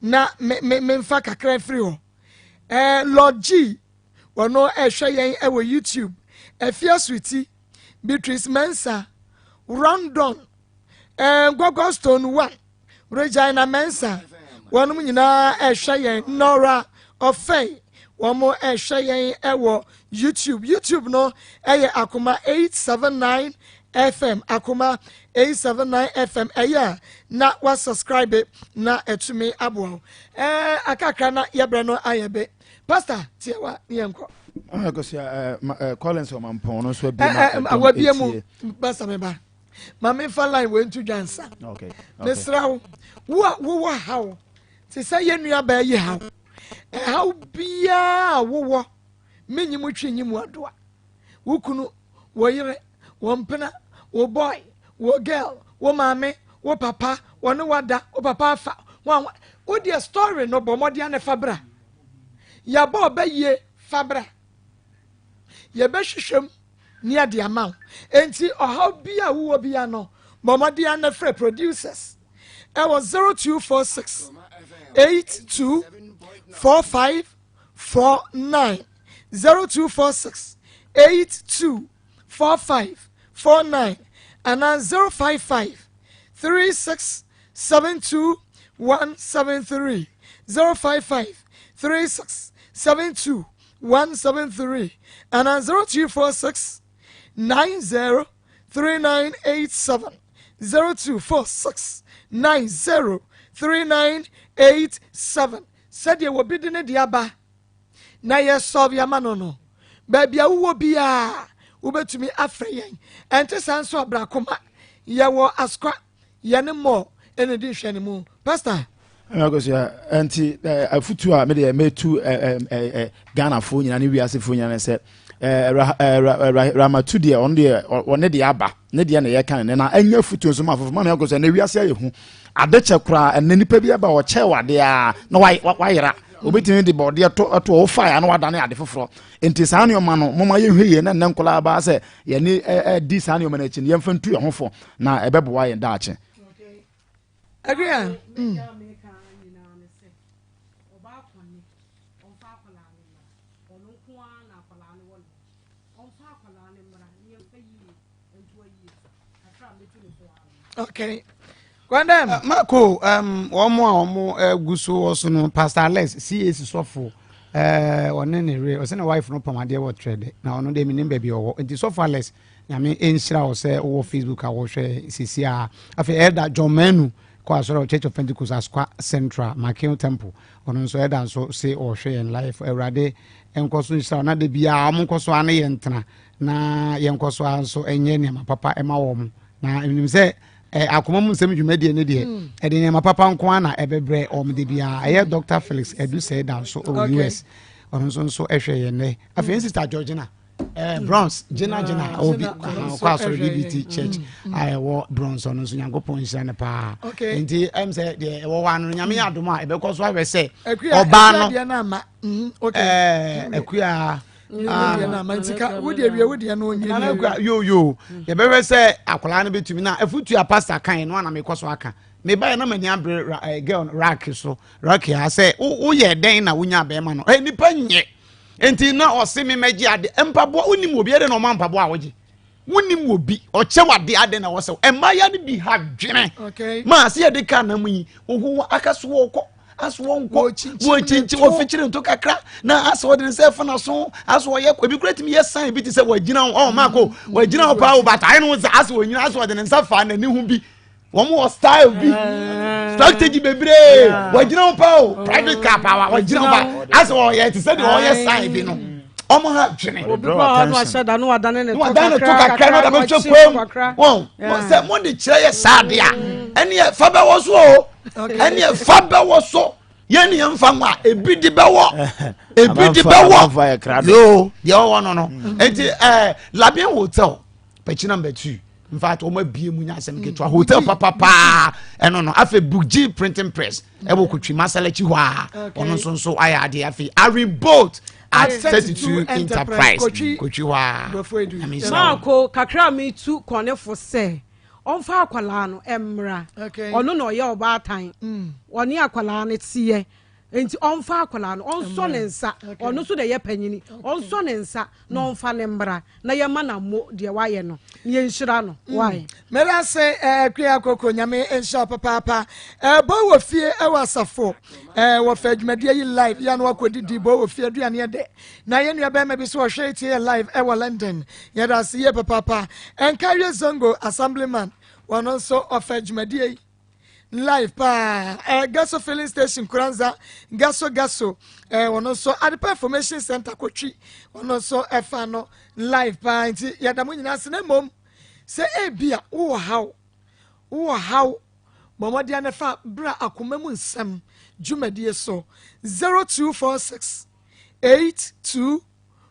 na me me memfa kakra mfiri hɔ. Ɛɛ Lord G wɔno ɛhwɛ yɛn ɛwɔ YouTube. Afia Sweetie, Beatrice Mensah, Rondon, ɛɛ Gogo Stone One, Regina Mensah, wɔnom nyinaa ɛhwɛ yɛn. Nora Ɔfɛn, wɔn ɛhwɛ yɛn ɛwɔ YouTube. YouTube no ɛyɛ Akoma 879 FM Akoma 879 FM ɛyɛ a na wa subscribe na ɛtumi aboa wo. Ɛɛ akakra na yɛbrɛ no ayɛ be. Pastor tiawa ne yɛn kɔ. Akosua ɛɛ Collins Ɔmampɔn no nso abie ma ɛdɔm etie. Wabie mu pastor me ba. Ma me fa line wei nto dwa nsa. Okay. Mesrɛ wo wo a wowɔ haw te sɛ yɛn nua baa yi haw. Ɛhaw biara a wowɔ menyi mu twi nyi mu adoa. Wo kunu, wo yere, wo mpena, wo boy, wo girl, wo maame, wo papa, wɔne wada, wo papa afa, wɔn wo deɛ story no bɔ mmɔden ne fa bra. Yɛabɔ ɔbɛ yie fa bra. Yɛbɛhwehwɛ mu ne yɛde ama wo. Enti ɔhaw bi a wowɔ bi ano, bɔ mmɔden ne frɛ producers ɛwɔ 0246 82 45 49 0246 82 45 49 anaa 055 36 72 173 055 36 72 173 anaa 0246 90 3987 0246 90 3987 Sɛdeɛ obi de ne deɛ aba na yɛ solve ama no no, baabi a wowɔ biara wobɛtumi afrɛ yɛn. Ɛnte saa nso a bra koma, yɛwɔ Asokwa, yɛne mɔ ɛna di nhwɛanimu. Pastor. Akosua, nti afutu a medeɛ mɛtu Ghanafoɔ nyinaa ne wiasefoɔ nyinaa ne sɛ Ramatu deɛ ɔno deɛ ɔne deɛ aba ne deɛ na yɛka ne na ɛnyɛ afutuo nso ma afoforo maame akosua na wiase ayɛ hu ade kyɛ koraa ɛnɛ nipa bi aba ɔkyɛ wɔ adeɛ a na wayera obetumi de bɔdeɛ to ɛto ɔfa ya na wadane ade foforɔ nti saa nneɛma no moma yɛnhwɛ yie na nnɛ nkɔlaa baa sɛ yɛne ɛdi saa nneɛma no akyi no yɛmfa ntu yɛn ho fo na ɛbɛboa yɛn daakye. Adrian. Mm. Okay. Kwandem. Uh, Marco, um, wɔn a wɔn eh, gu so wɔ so no, Pastor Alex, CAC sɔfo, eh, ɔne ne re, ɔsɛ ne wife no pam adeɛ wɔ trɛdɛ, na ɔno deɛ menim baabi ɔwɔ. Nti sɔfo Alex, nyame nhyira wo sɛ wowɔ Facebook a wɔhwɛ sisi a. Afei Elder John Manu, kɔ asɔre Church of Pentecost Asokwa Central, Makeo Temple, ɔno nso Elder nso se ɔhwɛ yɛn live. Awurade nkɔ so nhyira wo, na da biara wɔn nkɔ so ara ne yɛn ntena, na yɛnkɔ so ara nso nyɛ nneɛma papa ma wɔn. Na menim sɛ eh, akoma mu nsɛm dwumadie no deɛ hmm. ɛde nneɛma papa nko ara na ɛbɛbrɛ wɔn de biara. Ɛyɛ Dr. Felix Edusei da nso wɔ US, ɔno nso nso ɛhwɛ yɛn nnɛ. Afei hmm. Sister Georgina eh, Bronze Gyina Gyina ah, obi ɔkɔ asɔre BBT Church hmm, a ɛwɔ Bronze, ɔno nso Nyankopɔn nhyira no paa. Nti ɛm sɛ deɛ ɛwɔ hɔ ano Nyame yɛ adom a ɛbɛkɔ so ahwɛ sɛ ɔbaa no akua. Ah. Yo yo yɛbɛhwɛ sɛ akwadaa no bɛtumi na afutu a pastor kan no ana mekɔ so aka mebaeɛ na m'ani abere eh, girl rak so rak a sɛ woyɛ dɛn na wonya bɛrima no eh, nipa nyɛ nti na ɔse me mɛgye ade mpaboa wonim obi ɛdɛ na ɔma mpaboa a wogye wonim obi ɔkyɛ wade ade na wɔsɛ mmayewa no bi ha dwene maa sɛ yɛde kaa nam yi wohu aka so wɔkɔ aso wɔnkɔ wɔkyinkyim wɔfikyiri nto kakra na asɛ ɔde ne nsa ɛfa n'aso asɛ ɔyɛ ebi kura tumi yɛ san ebi ti sɛ wɔgyina hɔ ɔn maako wɔgyina hɔ paa o bata ayɛ no sɛ asɛ wɔnyina asɛ ɔde ne nsa fa n'ani ho bi wɔn wɔ style bi strategy bebree wɔgyina hɔ paa o private car paa wɔgyina hɔ paa asɛ ɔyɛ ti sɛ deɛ ɔyɛ san bi no wɔn ha dwene. obi kɔ hɔ no ahyɛ da no wadane ne to kakra na ɔde bɛtwa kwan mu wɔn sɛ mo de kyerɛ yɛ saa de a ɛneɛ fa bɛwɔ so o. ɛneɛ fa bɛwɔ so yɛn ne yɛn fa nwa ebi de bɛwɔ ebi de bɛwɔ yoo deɛ ɔwɔ no no mm. nti ɛɛ Labian hotel pɛkyi number two in fact wɔn abie mu nya asɛm ketewa hotel papapaa ɛno no afei Bugyi printing press ɛwɔ Kotwi Masalakyi hɔ a ɔno nso nso ayɛ adeɛ afei Ari boat at 32 enterprise Kotwi hɔ a. Maako kakra mi tu kɔnefo sɛ. Ɔmfa akwadaa no mmra. Ɔno na ɔyɛ ɔbaatan. Mm. Ɔne akwadaa no teɛ. Nti ɔmfa akwadaa no, ɔnsɔ ne nsa. Ɔno nso na ɛyɛ panyini. Ɔnsɔ ne nsa na mm. ɔmfa ne mmra na yɛma no ammo deɛ wayɛ no na yɛnhyira no. Mm. Why? Meda ase eh, Akua Akoko Nyame nhyira papaapa. Eh, bɔ wɔ fie ɛwɔ asafo eh, wɔfɛ dwumadie yi live yɛ no wakɔdidi bɔ wɔ fie aduane ɛdɛ Na yɛn nua bɛrima bi so ɔhwɛ tie yɛ live ɛwɔ London. Yɛda ase yie papaapa. Nkawie Zongo Assemblyman wɔn nso ɔfɛ dwumadie yi live paa. Ɛɛ Gaso filling station Kuranza Gaso Gaso ɛɛ wɔn nso Adepa Information Center Kotwi wɔn nso ɛfa no live paa. Nti yɛda mo nyinaa ase na mmom sɛ ebia wowɔ haw wowɔ haw bɔ mmɔden na fa bra akoma mu nsɛm dwumadie so 0246 82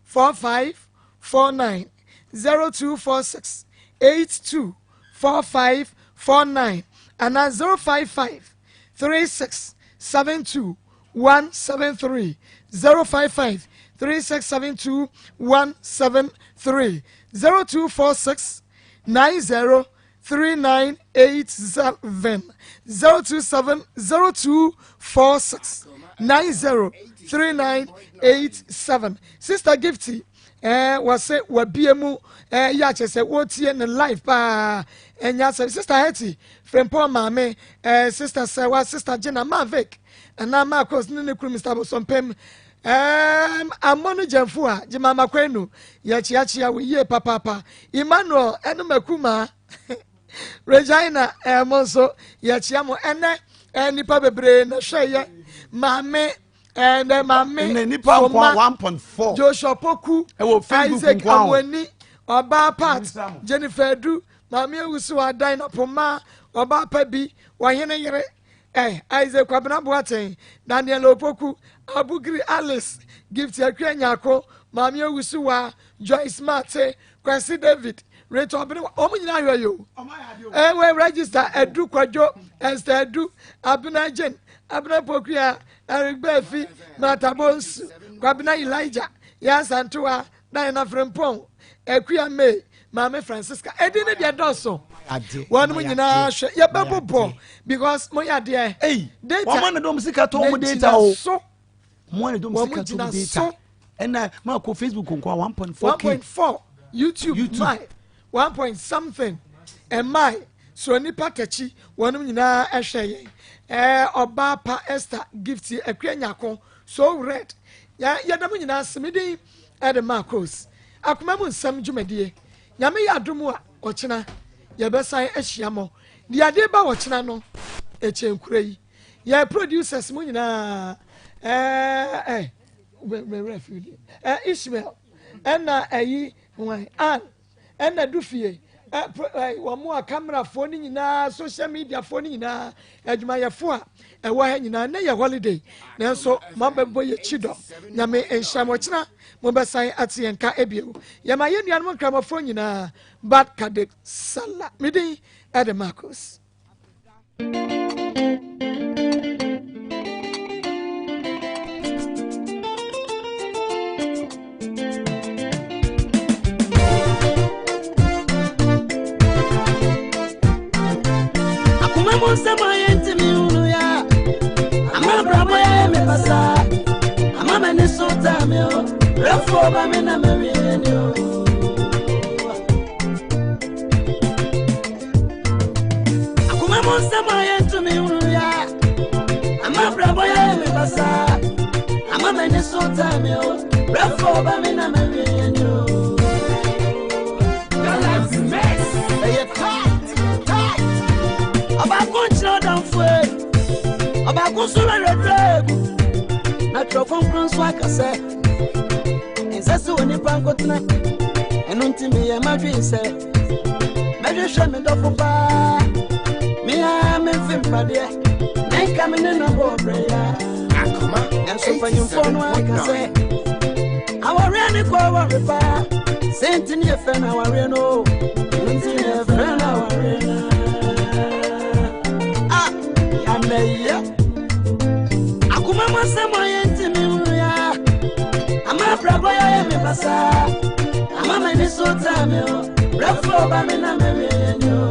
45 49 0246 82 45 49 anaa 055 36 72 173 055 3672 173 0246 90 3987 027 0246 90 3987 Sister Gifty eh, wɔse wabie mu eh, yɛ akyɛ sɛ wɔtie ne live paa ɛnyɛ asɛm Sister Hetty Frempɔn maame eh, Sister Sɛwa Sister Gina Mavic anaa Marcos ne ne kunu Mr. Bosompem eh, Ammɔ no gyamfo a Gyimama Kwenu yɛkyeakyea wo yie papaapa Emmanuel ɛne Makumaa Regina eh, mo nso yɛkyea mo ɛnɛ eh, nipa bebree na hwɛ yɛ maame ɛnɛ eh, maame nipa Soma 1.4 Joshua Poku ɛwɔ Facebook Isaac nko ahɔ Amoani ɔbaa Pat Jennifer Adu maame Ewusu Adan na Poma ɔbaa pa bi ɔhene yere eh, Isaac Kwabena Boateng Daniel Opoku Abugiri Alice Gift Akua Nyako maame Ewusu wa Joyce Mate Kwasi David, Rachel Obene, wɔn nyinaa hwɛ yi o. Ɛwɔ register Edu Kwadwo, Esther Edu, Abena Jane, Abena Pokuya, Eric Befi, Martha Bonsu, Kwabena Elijah, Yasantoa, Diana Frimpong, Akuya May, Maame Francisca. Edi ne deɛ dɔɔso. Wɔn mu nyinaa hwɛ yɛbɛbobɔ because mo yɛ adeɛ. Data. Wɔn na dɔm sika tɔn mo data o. So. Mo na dɔm sika tɔn mo data. Ɛna maa kɔ Facebook nko a 1.4k. 1.4 YouTube, YouTube. my 1 point something ɛmae so nipa takyi wɔnom nyinaa ɛhwɛ yɛn ɛɛ ɔbaa pa Esther gift akua nyako so red yɛ yɛda mo nyinaa ase me din ɛde Marcos akoma mu nsɛm dwumadie nyame yɛ adom a ɔkyena yɛbɛsan ahyia mo deɛ ade ba ɔkyena no ɛkyɛn kura yi yɛ producers mo nyinaa ɛɛ ɛɛ mɛwerɛ fi din ɛ Ishmael ɛna ɛyi hwan Ann ɛna Dufie ɛ pro ɛ wɔn a kamerafoɔ no nyinaa social mediafoɔ no nyinaa adwumayɛfoɔ a ɛwɔ ha nyinaa ne yɛ holiday nanso mo abɛbɔ yɛ kyi dɔm nyame nhyira mo ɔkyena mo bɛsan ate yɛn ka ebio yɛma yɛn nuanom nkramofoɔ nyinaa bad kadek sala medin ɛde Marcos. nsɛm a yɛntumi nhunu yɛ a ama abrabɔ yɛ me basaa ama m'ani so taa me o brɛfoɔ ba me na mawie ni o. Akoma mu nsɛm a yɛntumi nhunu yɛ a ama abrabɔ yɛ me basaa ama m'ani so taa me o brɛfoɔ ba me na mawie ni o. Galaxy Mix. Ɛyɛ tight, tight. Ɔbaako nkyerɛ ɔdamfo e, ɔbaako nso werɛwerɛ egu. Na twerɛ kronkron nso aka sɛ, ɛnsɛ sɛ onipa nkotena. Ɛno nti meyɛ m'adwene sɛ, mɛhwehwɛ me dɔfo paa. Me ara memfe mpadeɛ, na nka me ne no bɔ ɔbrɛ ya. Akoma Nanso mpanyimfoɔ no aka sɛ, awareɛ ne kɔ aware paa. Sɛ nti ne yɛfrɛ no awareɛ no o, ɛno nti ne yɛfrɛ no awareɛ no. Ah, yɛamɛyɛ. Akoma mu asɛm a yɛntumi nhunu ya. Ama abrabɔ yɛayɛ me basaa. Ama m'ani so taa me o. Brɛfoɔ ba me na mawie ni o.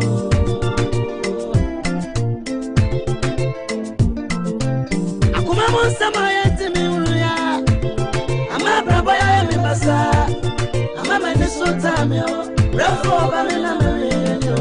Akoma mu nsɛm a yɛntumi nhunu ya. Ama abrabɔ yɛayɛ me basaa. Ama m'ani so taa me o. Brɛfoɔ ba me na